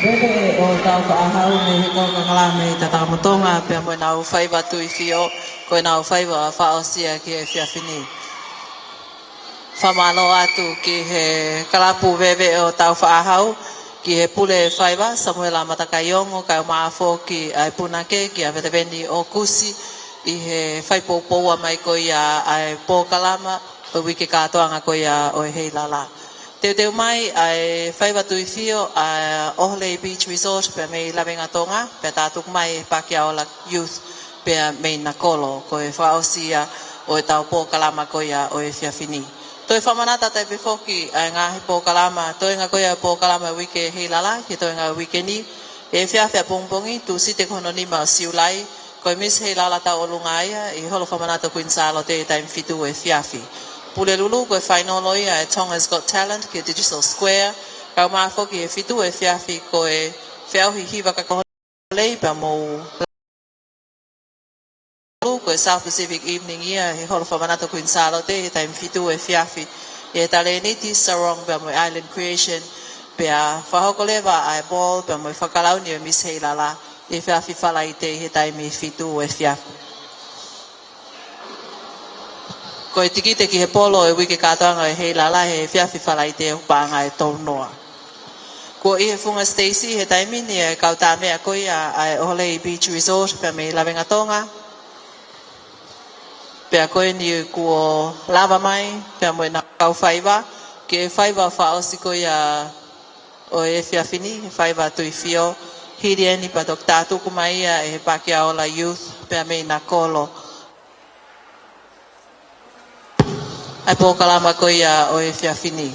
Veveʻe ʻo Taufaʻāhau mei he Kolo Kakala mei Tatakamotonga, pea mo ʻenau faiva Tuifio, ko ʻenau faiva fakaʻosi ia ki he efiafi ni. Fakamālō atu ki he kalapu veveʻe ʻo Taufaʻāhau, ki he pule faiva, Samuela Matakaiongo, kae ʻumaʻā foki ʻa e punake, kia Veteveni ʻOkusi, ʻi he fai poupoua mai ko ia ʻa e polokalama ʻo e uike kātoanga ko ia ʻo e Heilala. Teuteu mai ʻa e faiva Tuifio ʻa ʻOholei Beach Resort pea mei Lavengatonga, pea tātuku mai ʻe he Pakiaola Youth pea mei Nakolo, ko e fakaʻosi ia ʻo ʻetau polokalama ko ia ʻo e efiafi ni. Toe fakamanatu atu pē foki ʻa e ngaahi polokalama, toenga ko ia ʻo e polokalama ʻo e uike Heilala, ki he toenga ʻo e uike ni, ʻi he efiafi ʻapongipongi, Tūsite ko hono nima ʻo Siulai, ko e Miss Heilala Tauʻolunga ia, ʻi he Holo Fakamanatu Queen Sālote ʻi he taimi fitu ʻo e efiafi. Pulelulu ko e fainolo ia ʻa e Tonga's Got Talent ki he Digital Square, kae ʻumaʻā foki he fitu ʻo e efiafi ko e feʻauhi hiva kakaholei pea mo e Ko e South Pacific Evening ia he Holo Fakamanatu Queen Sālote he taimi fitu ʻo e efiafi. ʻI he talēniti, sarong pea mo e Island Creation, pea fakahoko leva ʻa e ball pea mo e fakalauni ʻo e Miss Heilala ʻi he efiafi Falaite he taimi fitu ʻo e efiafi. Ko e tikite ki he polo ʻo e uike kātoanga ʻo e Heilala he efiafi Falaite ʻoku paʻanga ʻe tolu noa. Kuo ʻi he funga siteisi he taimi ni ʻa e kau tāmeʻa ko ia ʻa e ʻOholei Beach Resort pea mei Lavengatonga. Pea ko eni kuo lava mai pea mo ʻenau kau faiva ki he faiva fakaʻosi ko ia ʻo e efiafi ni, he faiva Tuifio. Hili eni pea toki tātuku mai ia ʻe he Pakiaola Youth pea mei Nakolo. ʻA e polokalama ko ia ʻo e efiafi ni.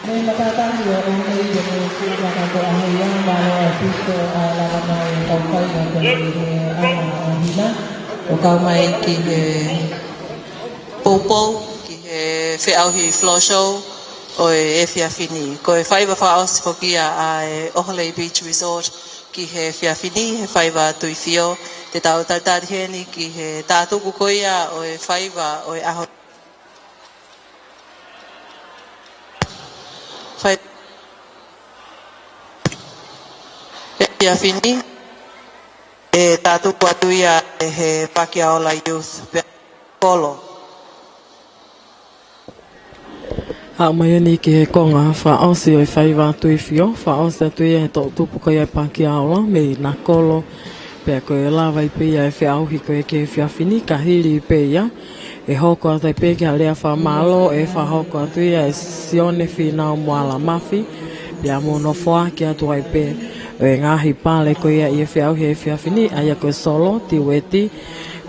Mei matātahi ʻo ʻOholei pea mo e fuʻu kātoa ʻa e Heilala, mālō ʻaupito ʻa e lava mai ʻo kau faiva pea mei he ʻAna ʻo Hina ʻo kau mai ki he poupou ki he feʻauhi floor show ʻo e efiafi ni. Ko e faiva fakaʻosi foki ia ʻa e ʻOholei Beach Resort ki he efiafi ni, he faiva Tuifio, Te tau talitali heni ki he tātuku ko ia ʻo e faiva ʻo e ʻaho. Fai-, efiafi ni, ʻe tātuku atu ia ʻe he Pakiaola Youth pea Kolo. Haʻu mai eni ki he konga fakaʻosi ʻo e faiva Tuifio, fakaʻosi atu ia ʻe he toʻutupu ko ia ʻa e Pakiaola mei Nakolo, pea ko e lava ai pē ia e feʻauhi ko ia ki he efiafi ni, ka hili pē ia, ʻe hoko atu ai pē ki ha lea fakamālō, ʻe fakahoko atu ia ʻe Sione Fīnau Moala Mafi, pea mo hono foaki atu ai pē ʻo e ngaahi pale ko ia ʻi he feʻauhi he efiafi ni, ʻa ia ko e solo, tiueti,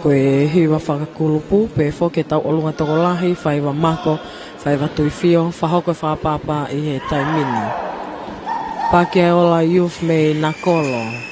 ko e hiva fakakulupu, pea foki e tauʻolunga tokolahi, faiva mako, faiva Tuifio, fakahoko e fakapāpā ʻi he taimi ni. Pakiaola Youth mei Nakolo.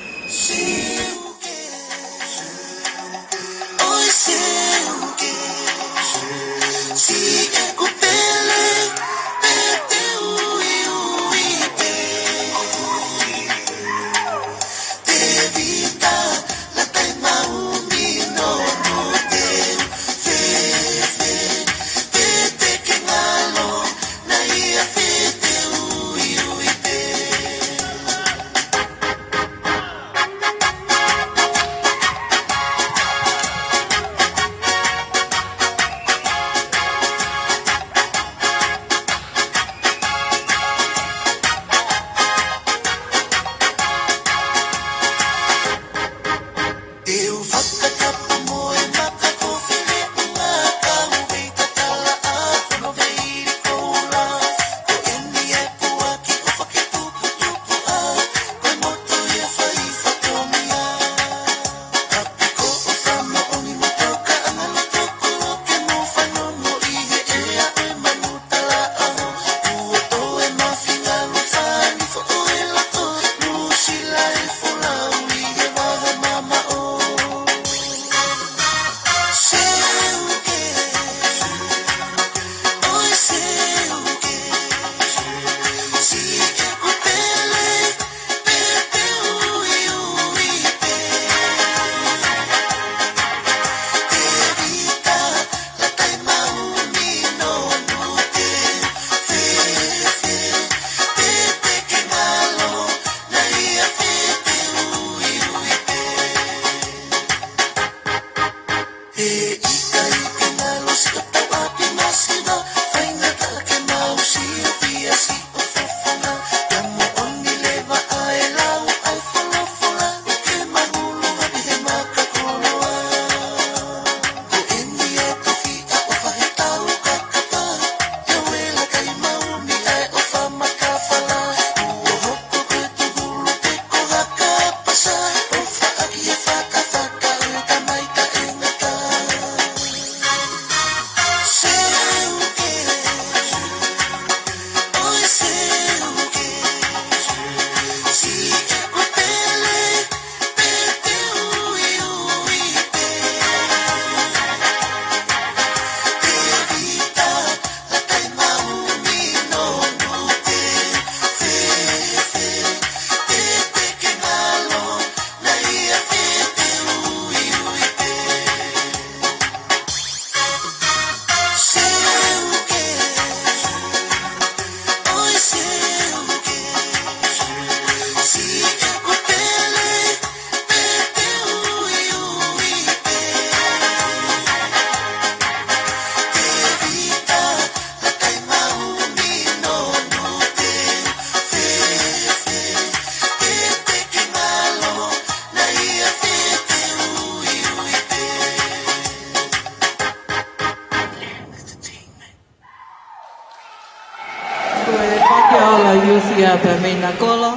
Ko e Pakiaola Youth ia pea mei Nakolo.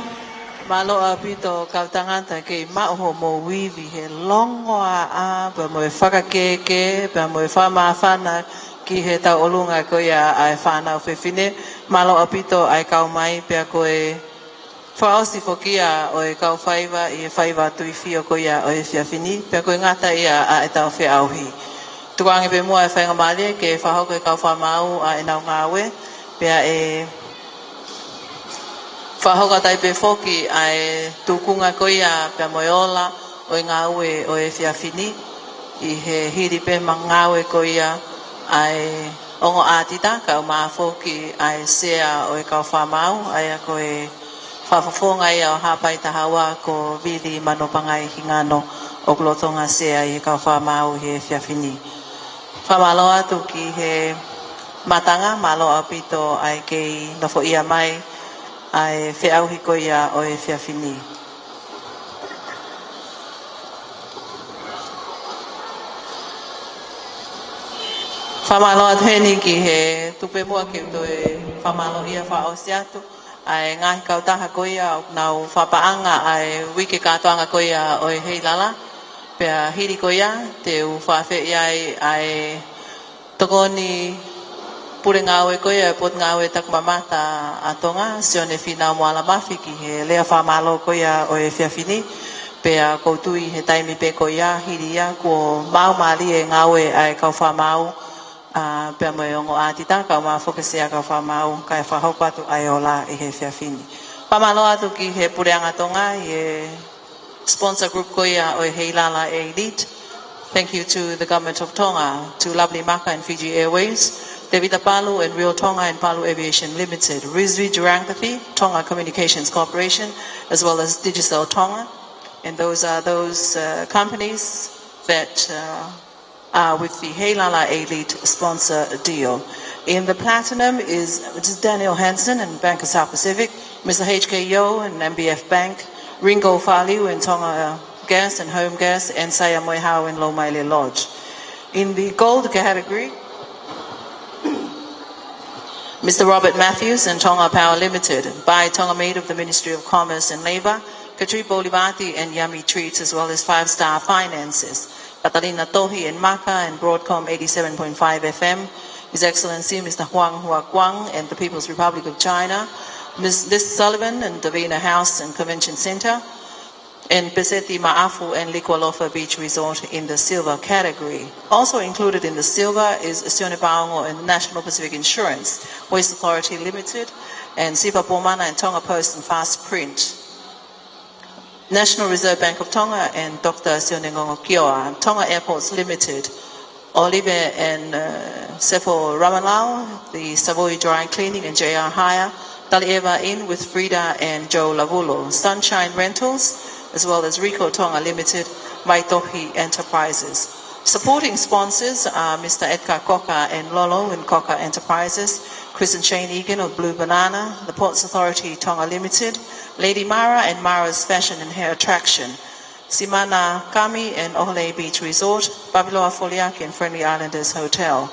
Mālō ʻaupito kau tangata kei maʻu hoʻomou ivi he longoaʻa, pea mo e fakakēkē, pea mo e fakamāfana ki he tauʻolunga ko ia ʻa e fānau fefine. Mālō ʻaupito ʻa e kau mai, pea ko e fakaʻosi foki ia ʻo e kau faiva ʻi he faiva Tuifio ko ia ʻo e efiafi ni, pea ko e ngata ia ʻa ʻetau feʻauhi. Tukuange pē muʻa e faingamālie ke fakahoko e kau fakamaau ʻa ʻenau ngāue, pea ʻe fakahoko atu ai pē foki ʻa e tūkunga ko ia pea mo e ola ʻo e ngāue ʻo e efiafi ni, ʻi he hili pē mo e ngāue ko ia ʻa e ongo ʻātita, kae ʻumaʻā foki ʻa e sea ʻo e kau fakamaau, ʻa ia ko e fakafofonga ia ʻo Haʻapai Taha Ua ko Vili Manopangai Hingano, ʻoku lolotonga sea ʻi he kau fakamaau ʻi he efiafi ni. Fakamālō atu ki he matanga, mālō ʻaupito ʻa e kei nofoʻia mai ʻa e feʻauhi ko ia ʻo e efiafi ni. Fakamālō atu heni ki he tupe muʻa ke u toe fakamālōʻia fakaʻosi atu ʻa e ngaahi kautaha ko ia ʻoku nau fakapaʻanga ʻa e uike kātoanga ko ia ʻo e Heilala. Pea hili ko ia, te u fakaafeʻi ai ʻa e tokoni pule ngāue ko ia ʻo e Potungāue Takimamata ʻa Tonga, Sione Fīnau Moala Mafi, ki he lea fakamālō ko ia ʻo e efiafi ni. Pea ʻoku ou tui he taimi pē ko ia, hili ia, kuo maau mālie e ngāue ʻa e kau fakamaau, ʻa, pea mo e ongo ʻātita, kae ʻumaʻā foki e sea kau fakamaau, kae fakahoko atu ʻa e ola ʻi he efiafi ni. Fakamālō atu ki he Puleʻanga Tonga ʻi he sponsor group ko ia ʻo e Heilala ʻElite. Thank you to the Government of Tonga, to Lovely Maka and Fiji Airways, Tevita Palu and Real Tonga and Palu Aviation Limited, Rizvi Durangathy, Tonga Communications Corporation, as well as Digicel Tonga. And those are those, uh, companies that, uh, uh, with the Heilala ʻElite sponsor deal. In the platinum is Mister Daniel Hansen and Bank of South Pacific, Mister H K Yo and M B F Bank, Ringo Faliu and Tonga Gas and Home Gas, and Saya Moehau and Lomaile Lodge. In the gold category, Mister Robert Matthews and Tonga Power Limited, Bai Tonga Maid of the Ministry of Commerce and Labour, Katri Bolivati and Yummy Treats, as well as Five Star Finances. Katalina Tohi and Maka and Broadcom eighty-seven point five F M, His Excellency Mister Huang Huaguang and the People's Republic of China, Miss Liz Sullivan and Davina House and Convention Centre, and Peseti Maʻafu and Likualofa Beach Resort in the silver category. Also included in the silver is Sione Paongo and National Pacific Insurance, Waste Authority Limited, and Sifa Pomana and Tonga Post and Fast Print. National Reserve Bank of Tonga and Doctor Sione Ngongokioa, Tonga Airports Limited, Olive and, uh, Sefo Ramalao, the Savoy Dry Cleaning and J R Hire, Talieva Inn with Frida and Joe Lavulo, Sunshine Rentals, as well as Rico Tonga Limited, Maitohi Enterprises. Supporting sponsors are Mister Edgar Cocker and Lolo and Cocker Enterprises, Chris and Shane Egan of Blue Banana, the Ports Authority Tonga Limited, Lady Mara and Mara's Fashion and Hair Attraction, Simana Kami and Oholei Beach Resort, Papiloa Foliaki and Friendly Islanders Hotel,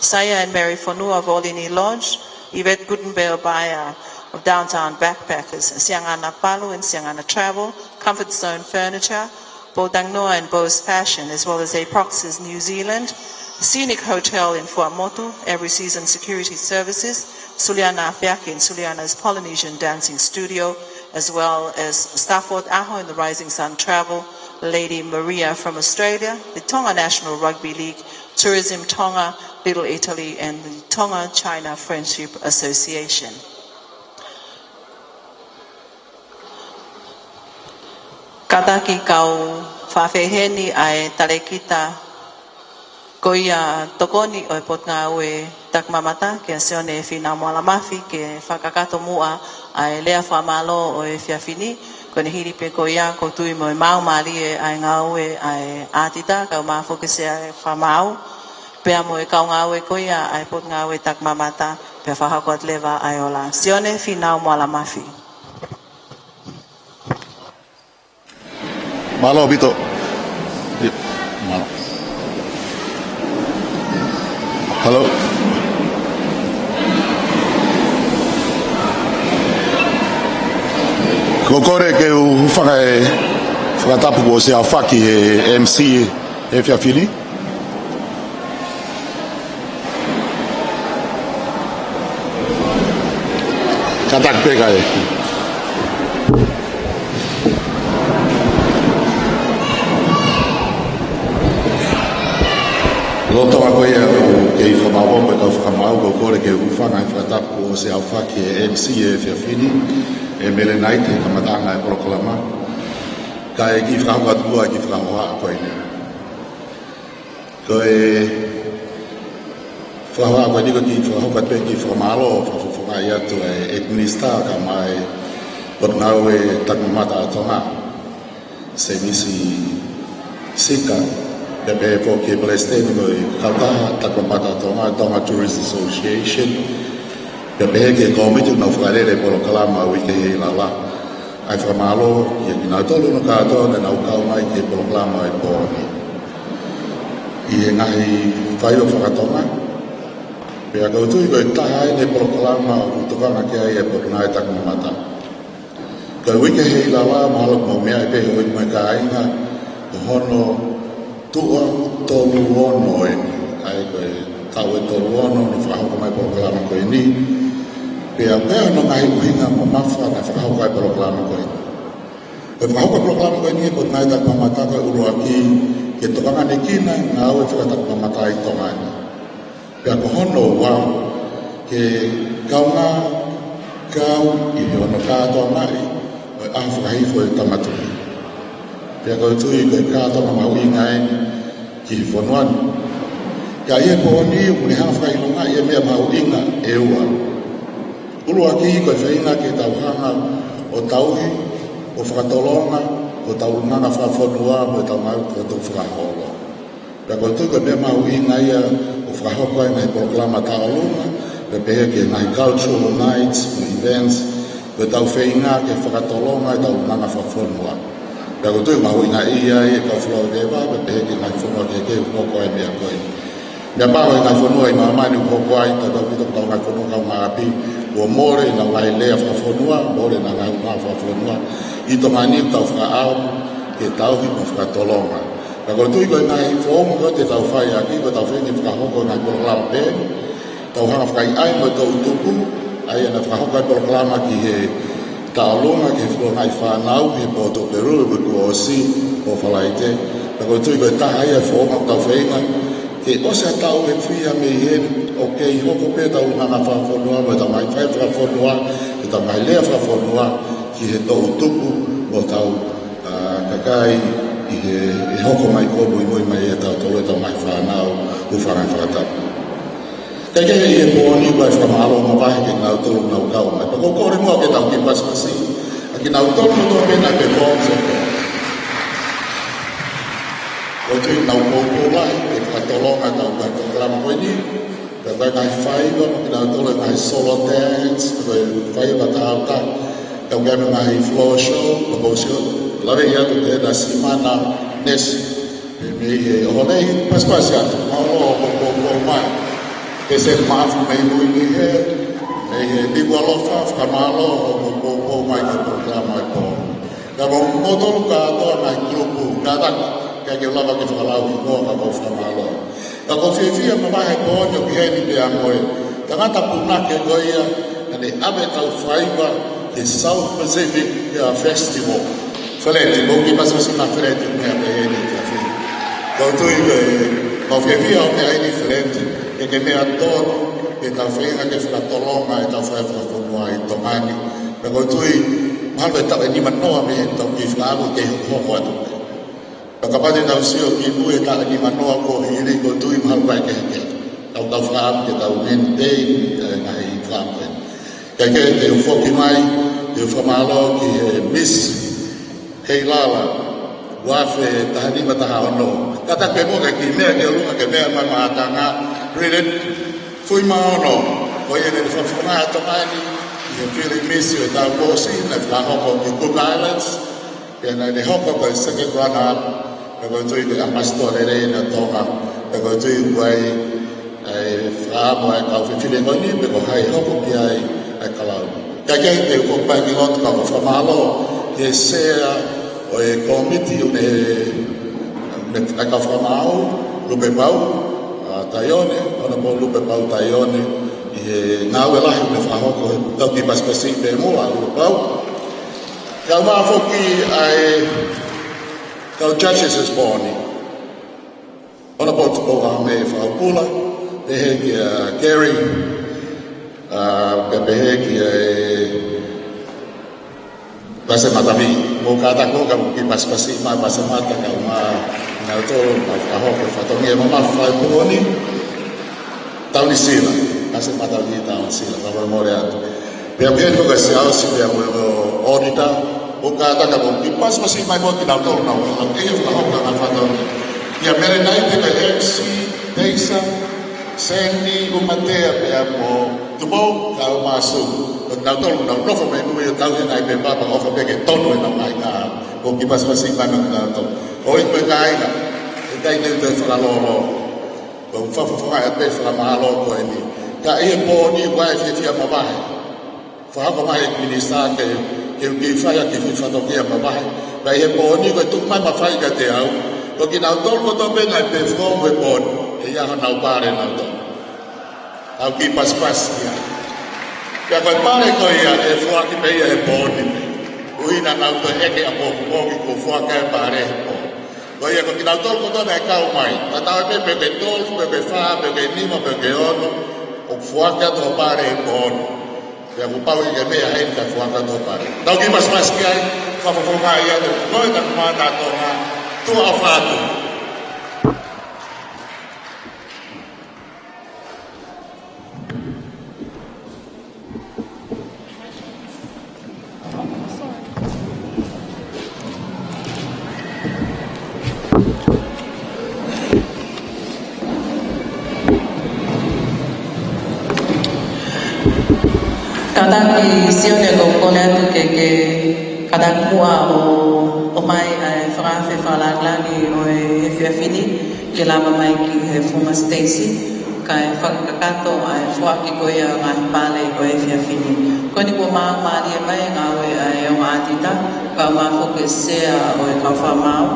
Saya and Mary Fonua of Olini Lodge, Yvette Gutenberg Baea of Downtown Backpackers, Siangana Palu and Siangana Travel, Comfort Zone Furniture, Botangnoa and Bose Fashion, as well as Aprox's New Zealand, Scenic Hotel in Fuaʻamotu, Every Season Security Services, Suliana Afeaki and Suliana's Polynesian Dancing Studio, as well as Stafford Aho and the Rising Sun Travel, Lady Maria from Australia, the Tonga National Rugby League, Tourism Tonga, Little Italy, and the Tonga China Friendship Association. Kātaki kau fafeheni ʻa e talēkita ko ia tokoni ʻo e Potungāue Takimamata, kia Sione Fīnau Moala Mafi, ke fakakakato muʻa ʻa e lea fakamālō ʻo e efiafi ni. Ko ʻene hili pē ko ia, ʻoku ou tui mo e maau mālie ʻa e ngāue ʻa e ʻātita, kae ʻumaʻā foki e sea fakamaau, pea mo e kau ngāue ko ia ʻa e Potungāue Takimamata, pea fakahoko atu leva ʻa e ola. Sione Fīnau Moala Mafi. Mālō ʻaupito. Mālō. Hello. Ko e kole ke u hūfanga he fakatapu kuo ʻosi aofaki he M C he efiafi ni. Kātaki pē kae. Lolotonga ko ia ʻeku kei fakamaopoopo e kau fakamaau, ko e kole ke u hūfanga he fakatapu kuo ʻosi aofaki he M C he efiafi ni, ʻe Mele Naite, kamataʻanga e polokalama. Kae kiʻi fakahoko atu muʻa e kiʻi fakahohaʻa ko eni. Ko e fakahohaʻa ko eni ko e kiʻi fakahoko atu pē e kiʻi fakamālō, fakafofongaʻi atu ʻa e ʻEiki Minisitā kae ʻumaʻā e Potungāue Takimamata ʻa Tonga, Semisi Sika, pea pehē foki ki he Palesiteni mo e Kautaha Takimamata ʻa Tonga, Tonga Tourist Association, pea pehē ki he kōmiti ʻoku nau fakalele e polokalama Uike Heilala. ʻA e fakamālō kiate kinautolu hono kātoa naʻa nau kau mai ki he polokalama ʻo e pō ni ʻi he ngaahi faiva faka-Tonga. Pea ʻoku ou tui ko e taha ia e polokalama ʻoku tokanga ki ai e Potungāue Takimamata. Ko e Uike Heilala, mahalo ʻoku mou meaʻi pē ʻe hoʻomou kāinga, ko hono tuʻo tolu ono eni, ʻa ia ko e taʻu ʻe tolu ono naʻe fakahoko mai e polokalama ko eni. Pea ʻoku ʻi ai hono ngaahi ʻuhinga mamafa naʻe fakahoko ai e polokalama ko eni. Ko e fakahoko e polokalama ko eni ʻe he Potungāue Takimamata ko e ʻuluaki, ke tokangaʻi e ngāue fakatakimamata ʻi Tonga ni. Pea ko hono ua, ke kaungā kau ʻi he ono kātoa mai ʻo e ʻaho fakahifo ʻo e Tama Tuʻi. Pea ʻoku ou tui ko e kātoanga mahuʻinga eni ki he fonua ni. Ka ʻi he pō ni, ʻoku ne hanga ʻo fakaʻilongaʻi e meʻa mahuʻinga ʻe ua. ʻUluaki ko e feinga ke tau hanga ʻo tauhi, ʻo fakatolonga hotau ʻulungaanga fakafonua mo ʻetau ngāue fakatonga fakaholo. Pea ʻoku ou tui ko e meʻa mahuʻinga ia ʻoku fakahoko ai e ngaahi polokalama tauʻolunga, pea pehē ki he ngaahi cultural nights, mo e events, ko ʻetau feinga ke fakatolonga ʻetau ʻulungaanga fakafonua. Pea ʻoku ou tui ʻoku mahuʻingaʻia ai e kau Fuloa Veva, pea pehē ki he ngaahi fonua kehekehe ʻoku hoko ai e meʻa ko eni. Meʻapango e ngaahi fonua ʻi māmani ʻoku hoko ai, tatau ʻaupito ki hotau ngaahi fonua kaungāʻapi, kuo mole ʻenau ngaahi lea fakafonua, mole ʻenau ngaahi ʻulungaanga fakafonua. ʻI Tonga ni ʻoku tau fakaʻamu ke tauhi mo fakatolonga. Pea ʻoku ou tui ko e ngaahi founga ko ē te tau fai ʻaki, ko ʻetau feinga ke fakahoko e ngaahi polokalama pehē ni, tau hanga ʻo fakaʻaiʻai mo e toʻutupu, ʻa ia naʻe fakahoko ai e polokalama ki he tauʻolunga ki he fuluangaʻi fānau, ki he pō Tuʻapulelulu, ʻi he uike kuo ʻosi, ʻo Falaite. Pea ʻoku ou tui ko e taha ia e founga ʻoku tau feinga ke ʻosi ha taʻu ʻe fiha mei heni, ʻo kei hoko pē ʻetau ʻulungaanga fakafonua, mo ʻetau ngaahi fai fakafonua, ʻetau ngaahi lea fakafonua, ki he toʻutupu, mo hotau ʻa, kakai ʻi he, ʻe hoko mai ko ē muimui mai ʻiate kitautolu ʻetau ngaahi fānau, hūfanga he fakatapu. Kae kehe ʻi he pō ni ʻoku ʻi ai e fakamālō mavahe kiate kinautolu ʻoku nau kau mai. Pea ʻoku ou kole muʻa ke tau kiʻi pasipasi ʻa kinautolu kotoa pē naʻe perform. ʻOku ou tui ʻoku nau poupou lahi ke fakatolonga ʻetau ngaahi polokalama ko eni. Pea ʻoku ʻi ai e ngaahi faiva, mo kinautolu e ngaahi solo dance, mo e faiva tāutaha. Pea ʻoku ʻi ai mo e ngaahi floor show, pea ʻoku ou sio, laveʻi atu ki he Nasimana Nesi. Pea mei he ʻoho nei, pasipasi atu, mālō hoʻomou poupou mai. Pea Seni Mafu mei Muinihe, mei he Liku Alofa, fakamālō hoʻomou poupou mai ki he polokalama ʻo e pō. Pea mo kimoutolu kātoa ngaahi kulupu kātaki, ʻikai ke u lava ke fakalau hingoa ka ʻoku ou fakamālō. Ka ʻoku ou fiefia mavahe he pō ni ʻo pehē ni pea mo e tangata punake ko ia, naʻa ne ʻave ʻetau faiva ki he South Pacific, uh, Festival. Feleti, mou kiʻi pasipasi mai Feleti, meʻa pē eni ki a Feleti. ʻOku ou tui ko e, ʻoku ou fiefia ʻo meʻa eni Feleti, ke ke meʻa tonu, ke tau feinga ke fakatolonga ʻetau fai fakafonua ʻi Tonga ni. Pea ʻoku ou tui, mahalo ko e taʻu ʻe nimanoa mei heni ʻetau kiʻi fakaʻamu ke hokohoko atu. Pea kapau te tau sio ki mui he taʻu ʻe nimanoa kuo hili, ʻoku ou tui mahalo ʻe kehekehe. Tau, tau fakaʻamu ke tau maintain, ē, ngaahi fakaʻamu ē. Kae kehe te u foki mai, te u fakamālō ki he Miss Heilala, ua afe taha nima taha ono. Kātaki pē muʻa ke kiʻi meʻa ki ʻolunga ke meʻa mai mātanga, read it. Fuimaono, ko ia naʻe fakafofonga ʻa Tonga ni, ʻi he fili Miss ʻo e taʻu kuo ʻosi, naʻe fakahoko ki Cook Islands. Pea naʻa ne hoko ko e second runner up, pea ʻoku ou tui ko e ʻambassador lelei ʻena ʻo Tonga, pea ʻoku ou tui ʻoku ʻi ai e fakaʻamu ʻa e kau fefine ko eni, pe ko hai hoko ki ai ʻa e kalauni. Kae kehe te u foki mai ki loto kae fakamālō ki he sea ʻo e kōmiti ʻo e, ʻo e kau fakamaau, Lupe Pau, ʻa Taione, Honorable Lupe Pau Taione, ʻi he ngāue lahi ʻoku ne fakahoko, tau kiʻi pasipasi pē muʻa Lupe Pau. Kae ʻumaʻā foki ʻa e kau judges ʻo e pō ni. Honorable Tupou Ame Fakapula, pehē kia Gary, ʻa, pea pehē kia e Pasi mata mi, mo kata ko ka mo ki pasi pasi ma pasi mata ka ma na to ma ka ho ke fatongia ma ma fai mo ni. Tau ni sila, pasi mata mi tau ni sila, ka mo le atu. Pea pea ko ka sia o si pea mo o auditor, mo kata ka mo ki pasi pasi ma mo ki na to na o na ke fa ho ka na fatongia. Ia mele nai te ka M C, Teisa, Sandy, Umatea, pea mo Tupou, ka o masu. Ko na to na no fa mai mo ia tau ni nai pe papa o fa pe ke tonu e na mai ka. Ko ki pasi pasi ma na na to. O i pe ka ai na. E kai te te fa lo lo. Ko fa fa fa e pe fa ma lo ko e ni. Ka e po ni wa e fia fia ma vahe. Fa ko mai e minisitā ke, ke ki fai a ki fi fa to ki a ma vahe. Ka e po ni ko tu mai ma fai ka te au. Ko ki na to ko to pe ngai pe fo mo e po ni. E ia ha na pare na to. Au ki pasipasi ia. Pea ko e pale ko ia e foaki pē ia e pō ni. Uina nau toe eke a pō, pō ki ko foaki e pale e pō. Ko ia ko kinautolu kotoa naʻe kau mai. Tatau pē pe ke tolu, pe ke fā, pe ke nima, pe ke ono. ʻO foaki atu pale e pō ni. Pea ko pau i ke meʻa heni ka foaki atu pale. Tau ki pasipasi ki ai, fakafofonga ia te koe ta kumata tonga, tua ʻofa atu. Kātaki Sione, ko e kole atu ke ke kātaki muʻa ʻo, ʻomai ʻa e fakaafe fakalāngilangi ʻo e efiafi ni, ke lava mai ki he former Stacy, kae fakakakato ʻa e foaki ko ia ʻo e ngaahi pale ʻo e efiafi ni. Ko eni kuo māmālie mai e ngāue ʻa e ongo ʻātita, kae ʻumaʻā foki e sea ʻo e kau fakamaau.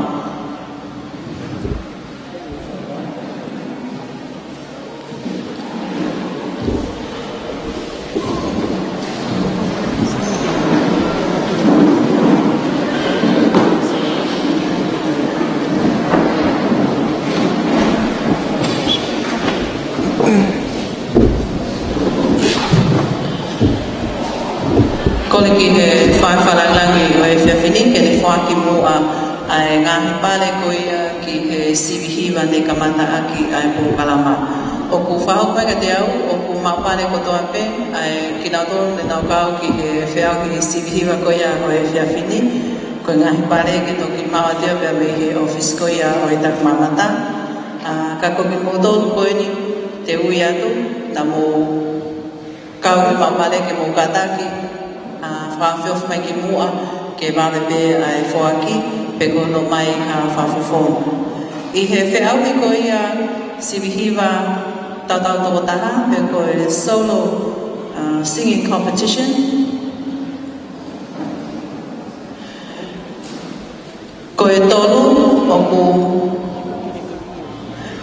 Kole ki he fakaafe fakalāngilangi ʻo e efiafi ni ke ne foaki muʻa ʻa e ngaahi pale ko ia ki he sivi hiva ne kamata ʻaki ʻa e polokalama. ʻOku fakahoko mai kiate au, ʻoku maʻu pale kotoa pē ʻa e kinautolu ne nau kau ki he feʻauhi sivi hiva ko ia ʻo e efiafi ni. Ko e ngaahi pale ke toki maʻu atu ia pea mei he ʻōfisi ko ia ʻo e Taki Maʻamata. ʻA, ka ko kimoutolu ko eni, te u ui atu, ta mou kau ʻi maʻu pale ke mou kātaki, ʻa, fakaofi mai ki muʻa, ke vave pē ʻa e foaki, pe ko hono ʻomai, ʻa, fakafofonga. ʻI he feʻauhi ko ia sivi hiva tautau toko taha, pe ko e solo, ʻa, singing competition. Ko e tolu ʻoku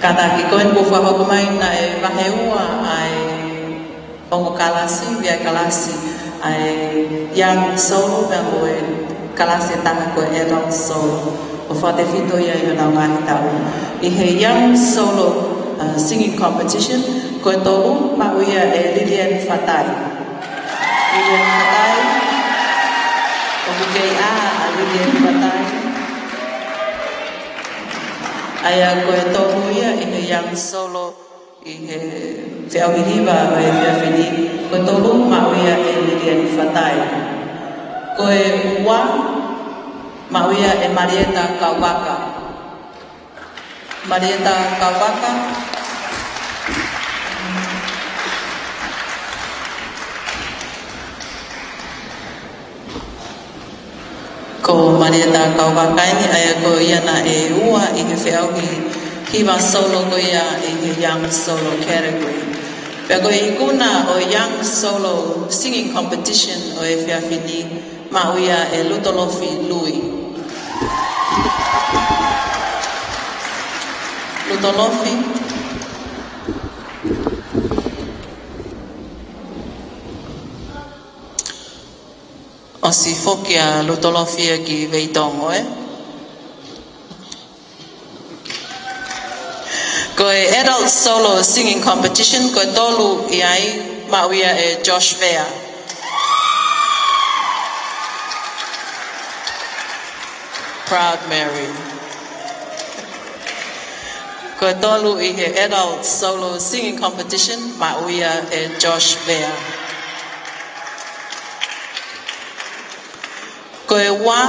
kātaki ko eni kuo fakahoko mai naʻe vahe ua ʻa e ongo kalasi, via kalasi, ʻa e young solo, pea mo e kalasi ʻe taha ko e adult solo. ʻO fakatefito ia ʻi honau ngaahi taʻu. ʻI he young solo, uh, singing competition, ko e tolu maʻu ia ʻe Lilian Fatai. Lilian Fatai. ʻOku kei ʻā ʻa Lilian Fatai. ʻA ia ko e tolu ia ʻi he young solo ʻi he feʻauhi hiva ʻo e efiafi ni, ko e tolu maʻu ia ʻe Lilian Fatai. Ko e ua maʻu ia ʻe Marieta Kauvaka. Marieta Kauvaka. Ko Marieta Kauvaka eni, ʻa ia ko ia naʻe ua ʻi he feʻauhi hiva solo ko ia ʻi he young solo category. Pea ko e ikuna ʻo e young solo singing competition ʻo e efiafi ni, maʻu ia ʻe Lutolofi Lui. Lutolofi. ʻOsi foki ʻa Lutolofi ia ki Veitongo, ē? Ko e Adult Solo Singing Competition, ko e tolu ʻi ai, maʻu ia ʻe Josh Vea. Proud Mary. Ko e tolu ʻi he Adult Solo Singing Competition, maʻu ia ʻe Josh Vea. Ko e ua,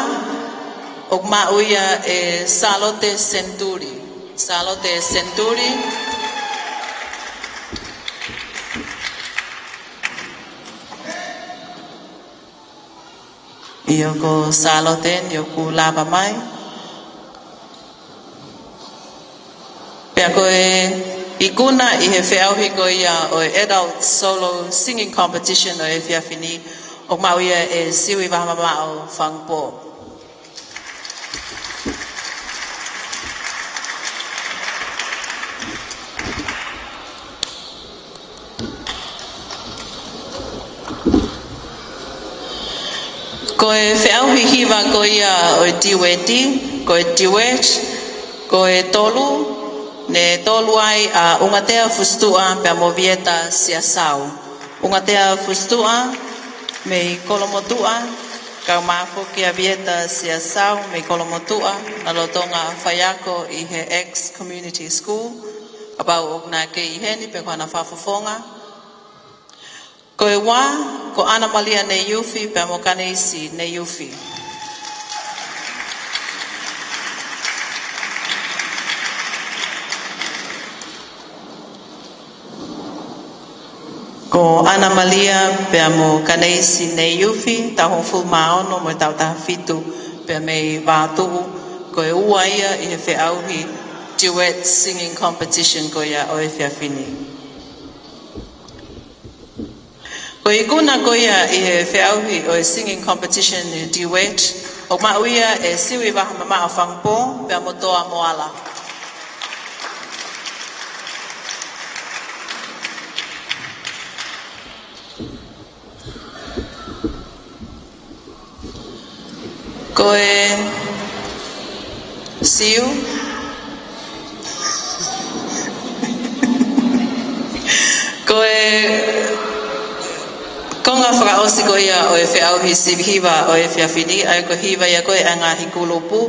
ʻoku maʻu ia ʻe Sālote Senturi. Sālote Senturi. ʻIo, ko Sālote eni ʻoku lava mai. Pea ko e ikuna ʻi he feʻauhi ko ia ʻo e Adult Solo Singing Competition ʻo e efiafi ni, ʻoku maʻu ia ʻe Siui Vahamamaʻo Fangupō. Ko e feʻauhi hiva ko ia ʻo e duet, ko e duet, ko e tolu, ne tolu ai ʻa ʻUngatea Fusutuʻa pea mo Vieta Siasau. ʻUngatea Fusutuʻa mei Kolomotuʻa, kae ʻumaʻā foki ʻa Vieta Siasau mei Kolomotuʻa, naʻe lolotonga faiako ʻi he X Community School, kapau ʻoku na kei ʻi heni pe ko hana fakafofonga. Ko e ua, ko ʻAna Malia Neiufi pea mo Kaneisi Neiufi. Ko ʻAna Malia pea mo Kaneisi Neiufi, taʻu hongofulu mā ono mo e taʻu taha fitu, pea mei Vātuʻu, ko e ua ia ʻi he feʻauhi duet singing competition ko ia ʻo e efiafi ni. Ko e ikuna ko ia ʻi he feʻauhi ʻo e singing competition duet, ʻoku maʻu ia ʻe Siui Vahamamaʻo Fangupō pea mo Toa Moala. Ko e Siu. Ko e konga fakaʻosi ko ia ʻo e feʻauhi sivi hiva ʻo e efiafi ni, ʻa ia ko e hiva ia ko ē ʻa e ngaahi kulupu,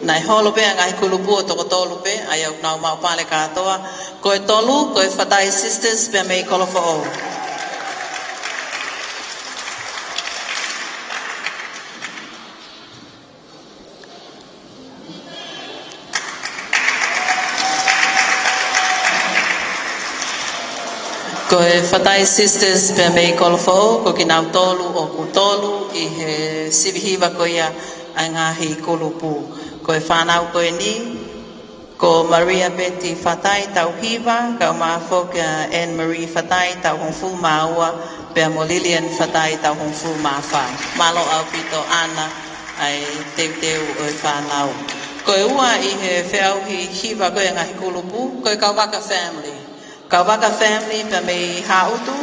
naʻe holo pē ʻa e ngaahi kulupu ʻo toko tolu pē, ʻa ia ʻoku nau maʻu pale kātoa. Ko e tolu, ko e Fatai Sisters pea mei Kolofoʻou. Ko e Fatai Sisters pea mei Kolofoʻou, ko kinautolu ʻoku tolu ʻi he sivi hiva ko ia ʻa e ngaahi kulupu. Ko e fānau ko eni, ko Maria Betty Fatai taʻu hiva, kae ʻumaʻā foki ʻa Anne Marie Fatai taʻu hongofulu mā ua, pea mo Lillian Fatai taʻu hongofulu mā fā. Mālō ʻaupito ʻAna ʻa e teuteu ʻo e fānau. Ko e ua ʻi he feʻauhi hiva ko ē ʻa e ngaahi kulupu, ko e Kauvaka family. Kauvaka family pea mei Haʻutu.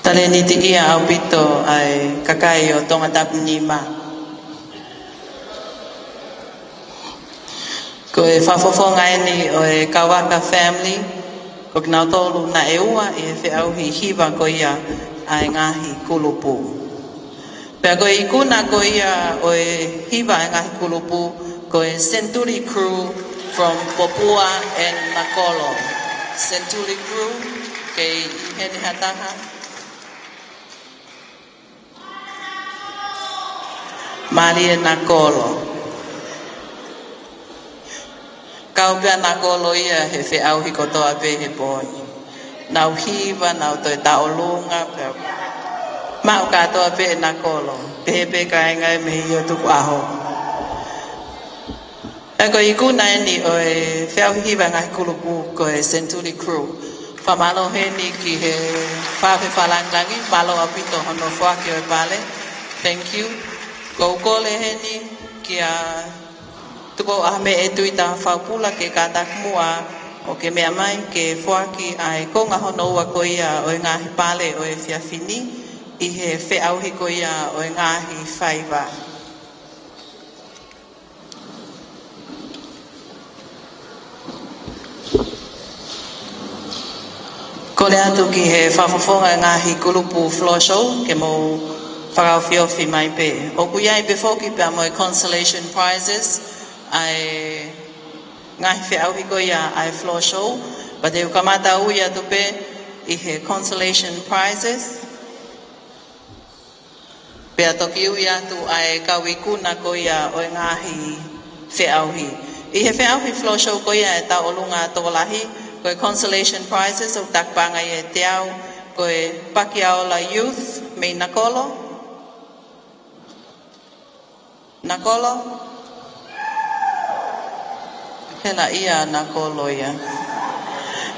Talēniti ia ʻaupito ʻa e kakai ʻo Tongatapu nima. Ko e fakafofonga eni ʻo e Kauvaka family, ko kinautolu naʻe ua ʻi he feʻauhi hiva ko ia ʻa e ngaahi kulupu. Pea ko e ikuna ko ia ʻo e hiva ʻa e ngaahi kulupu, ko e Century Crew from Popua and Nakolo. Century Crew, kei ʻi heni ha taha? Mālie Nakolo. Kau pē ʻa Nakolo ia he feʻauhi kotoa pē he pō ni. Nau hiva, nau toe tauʻolunga, pea maʻu kātoa pē ʻe Nakolo. Pehē pē kāinga ē mei ʻo tuku ʻaho. ʻA ia ko e ikuna eni ʻo e feʻauhi hiva ʻa e ngaahi kulupu ko e Century Crew. Fakamālō heni ki he Faʻē Fakalangilangi, mālō ʻaupito hono foaki ʻo e pale. Thank you. ʻOku ou kole heni kia Tupou ʻAhame Tuʻi Tahafaupula ke kātaki muʻa ʻo ke meʻa mai ke foaki ʻa e konga hono ua ko ia ʻo e ngaahi pale ʻo e efiafi ni ʻi he feʻauhi ko ia ʻo e ngaahi faiva. Ko Kole atu ki he fakafofonga e ngaahi kulupu floor show ke mou fakaofiofi mai pē. ʻOku ʻi ai pē foki pea mo e consolation prizes ʻa e ngaahi feʻauhi ko ia ʻa e floor show, pea te u kamata ui atu pē ʻi he consolation prizes. Pea toki ui atu ʻa e kau ikuna ko ia ʻo e ngaahi feʻauhi. ʻI he feʻauhi floor show ko ia ʻa e Tauʻolunga Tokolahi, ko e consolation prizes ʻoku taki paʻanga ia ʻe teau, ko e Pakiaola Youth mei Nakolo. Nakolo? Hela ia Nakolo ia.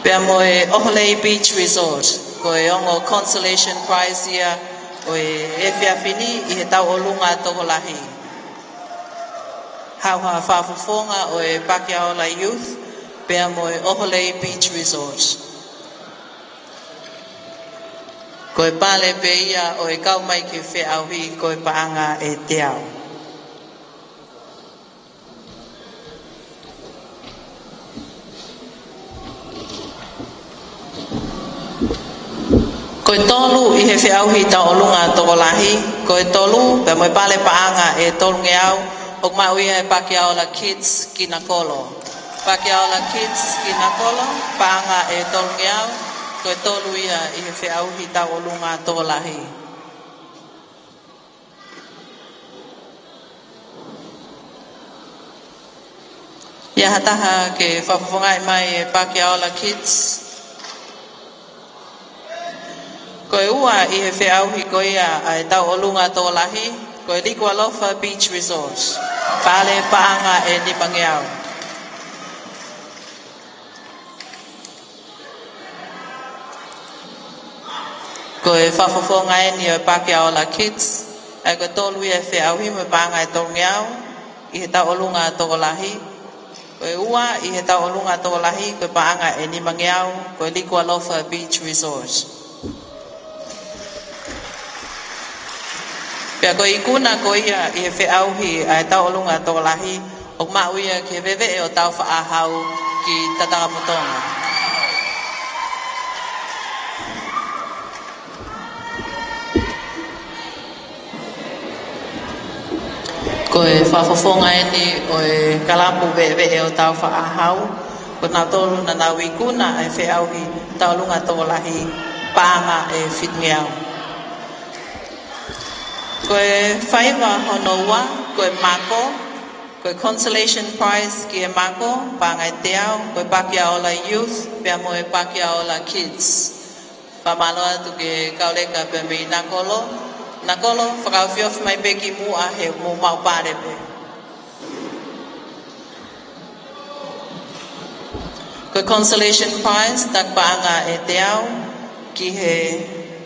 Pea mo e ʻOholei Beach Resort, ko e ongo consolation prize ia ʻo e efiafi ni ʻi he Tauʻolunga Tokolahi. Haʻu ha fakafofonga ʻo e Pakiaola Youth, pea mo e ʻOholei Beach Resort. Ko e pale pē ia ʻo e kau mai ki he feʻauhi, ko e paʻanga ʻe teau. Ko e tolu ʻi he feʻauhi Tauʻolunga Tokolahi, ko e tolu, pea mo e pale paʻanga ʻe tolungeau, ʻoku maʻu ia ʻe Pakiaola Kids ki Nakolo. Pakiaola Kids ki Nakolo, paʻanga ʻe tolungeau, ko e tolu ia ʻi he feʻauhi Tauʻolunga Tokolahi. ʻI ai ha taha ke fakafofongaʻi mai e Pakiaola Kids? Ko e ua ʻi he feʻauhi ko ia ʻa e Tauʻolunga Tokolahi, ko e Likualofa Beach Resort. Pale paʻanga ʻe nimangeau. Ko e fakafofonga eni ʻo e Pakiaola Kids, ʻa ia ko e tolu ia e feʻauhi mo e paʻanga ʻe tolungeau, ʻi he Tauʻolunga Tokolahi. Ko e ua ʻi he Tauʻolunga Tokolahi, ko e paʻanga ʻe nimangeau, ko e Likualofa Beach Resort. Pea ko e ikuna ko ia ʻi he feʻauhi ʻa e Tauʻolunga Tokolahi, ʻoku maʻu ia ki he veveʻe ʻo Tāufaʻāhau ki Tatakamotonga. Ko e fakafofonga eni ʻo e kalapu veveʻe ʻo Tāufaʻāhau, ko nautolu naʻa nau ikuna ʻa e feʻauhi Tauʻolunga Tokolahi, paʻanga ʻe fitungeau. Ko e faiva hono ua, ko e mako, ko e consolation prize ki he mako, paʻanga ʻe teau, ko e Pakiaola Youth, pea mo e Pakiaola Kids. Fakamālō atu ki he kau leka pea mei Nakolo. Nakolo, fakaofiofi mai pē ki muʻa he mou maʻu pale pē. Ko e consolation prize, taki paʻanga ʻe teau, ki he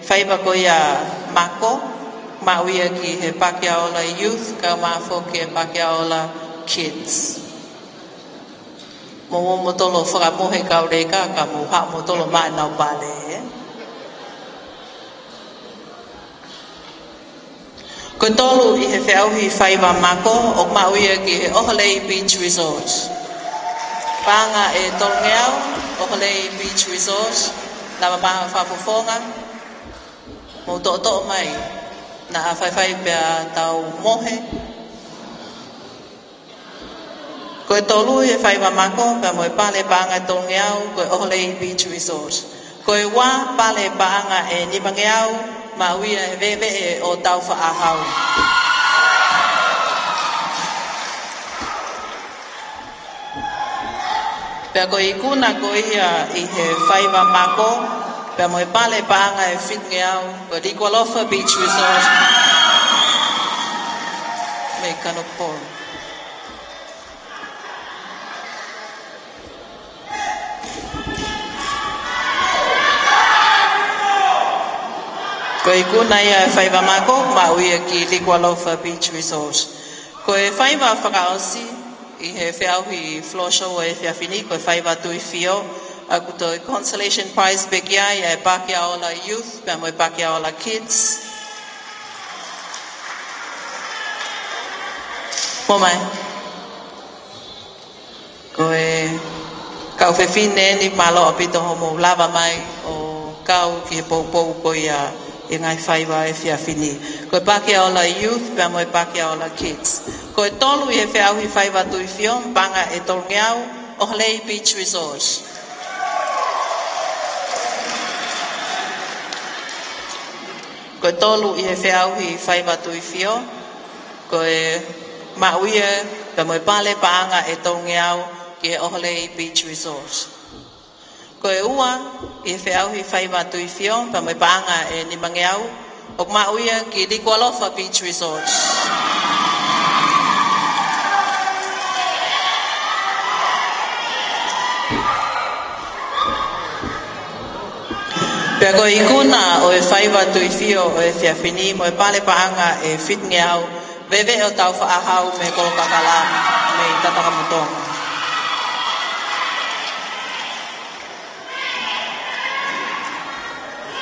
faiva ko ia mako, maʻu ia ki he Pakiaola Youth, kae ʻumaʻā foki e Pakiaola Kids. Mou ō moutolu ʻo fakamohe kau leka, ka mou haʻu moutolu ʻo maʻu ʻenau pale, ē? Ko e tolu ʻi he feʻauhi faiva mako, ʻoku maʻu ia ki he ʻOholei Beach Resort. Paʻanga ʻe tolungeau, ʻOholei Beach Resort, lava mai ha fakafofonga, mou toʻotoʻo mai, naʻa faifai pea tau mohe. Ko e tolu ʻi he faiva mako, pea mo e pale paʻanga ʻe tolungeau, ko e ʻOholei Beach Resort. Ko e ua pale paʻanga ʻe nimangeau, maʻu ia he veveʻe ʻo Tāufaʻāhau. Pea ko e ikuna ko ia ʻi he faiva mako, pea mo e pale paʻanga ʻe fitungeau, ko e Likualofa Beach Resort. Mei Kanokupolu. Ko e ikuna ia e faiva mako, maʻu ia ki Likualofa Beach Resort. Ko e faiva fakaʻosi ʻi he feʻauhi floor show ʻo e efiafi ni, ko e faiva Tuʻifio, ʻoku toe consolation prize pē ki ai ʻa e Pakiaola Youth, pea mo e Pakiaola Kids. Mou mai. Ko e kau fefine eni, mālō ʻaupito hoʻomou lava mai ʻo kau ki he poupou ko ia ʻi he ngaahi faiva ʻo e efiafi ni. Ko e Pakiaola Youth pea mo e Pakiaola Kids. Ko e tolu ʻi he feʻauhi faiva Tuifio, paʻanga ʻe tolungeau, ʻOholei Beach Resort. Ko e tolu ʻi he feʻauhi faiva Tuifio, ko e maʻu ia pea mo e pale paʻanga ʻe tolungeau ki he ʻOholei Beach Resort. Ko e ua ʻi he feʻauhi faiva Tuifio pea mo e paʻanga ʻe nimangeau, ʻoku maʻu ia ki Likualofa Beach Resort. Pea ko e ikuna ʻo e faiva Tuifio ʻo e efiafi ni mo e pale paʻanga ʻe fitungeau, Veveʻe ʻo Taufaʻāhau mei Kolokakala mei Tatakamotonga.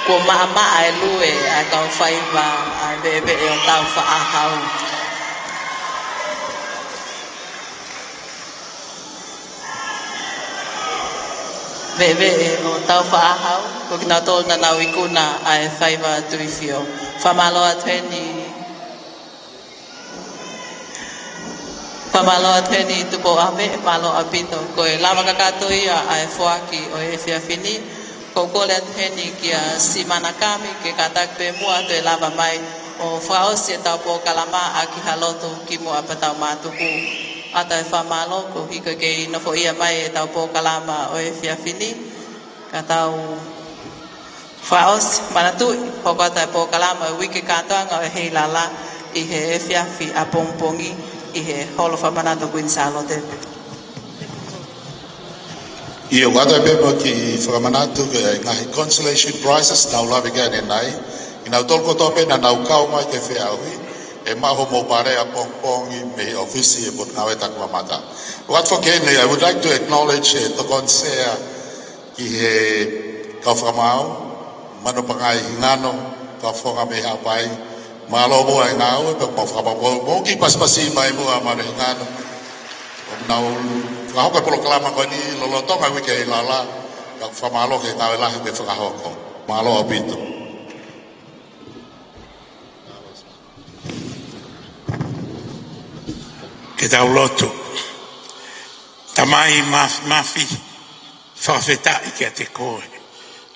Kuo maʻamaʻa e lue ʻa e kau faiva ʻa e Veveʻe ʻo Taufaʻāhau. Veveʻe ʻo Taufaʻāhau, ko kinautolu naʻa nau ikuna ʻa e faiva Tuifio. Fakamālō atu heni. Fakamālō atu heni Tupou ʻAhoveʻe, mālō ʻaupito. Ko e lava kakato ia ʻa e foaki ʻo e efiafi ni, ʻoku ou kole atu heni kia Simana Kami ke kātaki pē muʻa ʻo toe lava mai ʻo fakaʻosi ʻetau polokalama ʻaki ha lotu kimuʻa pea tau mātuku. ʻOatu e fakamālō, koeʻuhi ko e kei nofoʻia mai ʻetau polokalama ʻo e efiafi ni. Ka tau fakaʻosi, manatuʻi, hoko atu e polokalama ʻo e uike kātoanga ʻo e Heilala ʻi he efiafi ʻapongipongi ʻi he Holo Fakamanatu Kuini Sālote. ʻIo, ʻoatu pē mo e kiʻi fakamanatu ki he ngaahi consolation prizes naʻa ku lave ki ai ʻanenai. Kinautolu kotoa pē naʻa nau kau mai ki he feʻauhi, ʻe maʻu homou pale ʻapongipongi mei he ʻōfisi ʻo e Potungāue Takimamata. ʻOatu foki eni, I would like to acknowledge ʻe Tokoni Sea ki he kau fakamaau, Manu Pangai Hingano, kau fofonga mei Haʻapai, mālō muʻa e ngāue, pea mau fakapapau, mou kiʻi pasipasi mai muʻa Manu Hingano. ʻOku nau fakahoko e polokalama ko eni lolotonga e uike Heilala, kau fakamālō ki he ngāue lahi kuo fakahoko. Mālō ʻaupito. Ke tau lotu. Tamai Māfimafi, fakafetaʻi kiate koe.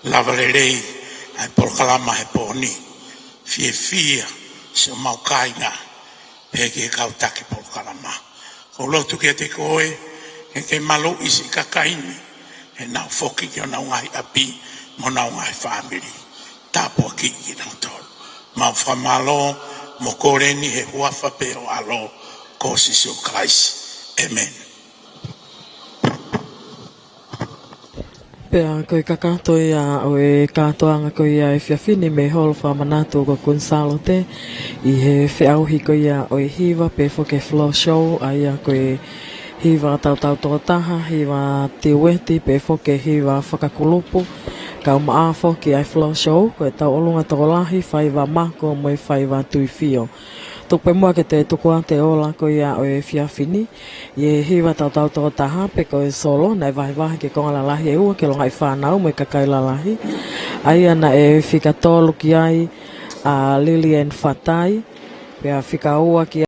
Lava lelei ʻa e polokalama he pō ni. Fiefia siʻomau kāinga, pehē ki he kau taki polokalama. ʻOku ou lotu kiate koe, ke ke maluʻi siʻi kakai ni, ke nau foki ki honau ngaahi ʻapi, mo honau ngaahi fāmili. Tāpuakiʻi kinautolu. Mau fakamālō mo kole ni he huafa pē ho ʻAlo ko Sīsū Kalaisi. ʻĒmeni. Pea ko e kakato ia ʻo e kātoanga ko ia ʻo e efiafi ni mei he Holo Fakamanatu ko Kuini Sālote ʻi he feʻauhi ko ia ʻo e hiva pehē foki ki he floor show, ʻa ia ko e hiva tautau tokotaha, hiva tiueti, pehē foki ki he hiva fakakulupu, kae ʻumaʻā foki ʻa e floor show, ko e tauʻolunga tokolahi, faiva mako mo e faiva Tuifio. Tuku pē muʻa ke te tuku atu e ola ko ia ʻo e efiafi ni, ʻi he hiva tautau tokotaha pe ko e solo, naʻe vahevahe ki he konga lalahi ʻe ua ki he longaʻi fānau mo e kakai lalahi. ʻA ia naʻe fika tolu ki ai ʻa Lilian Fatai, pea fika ua ki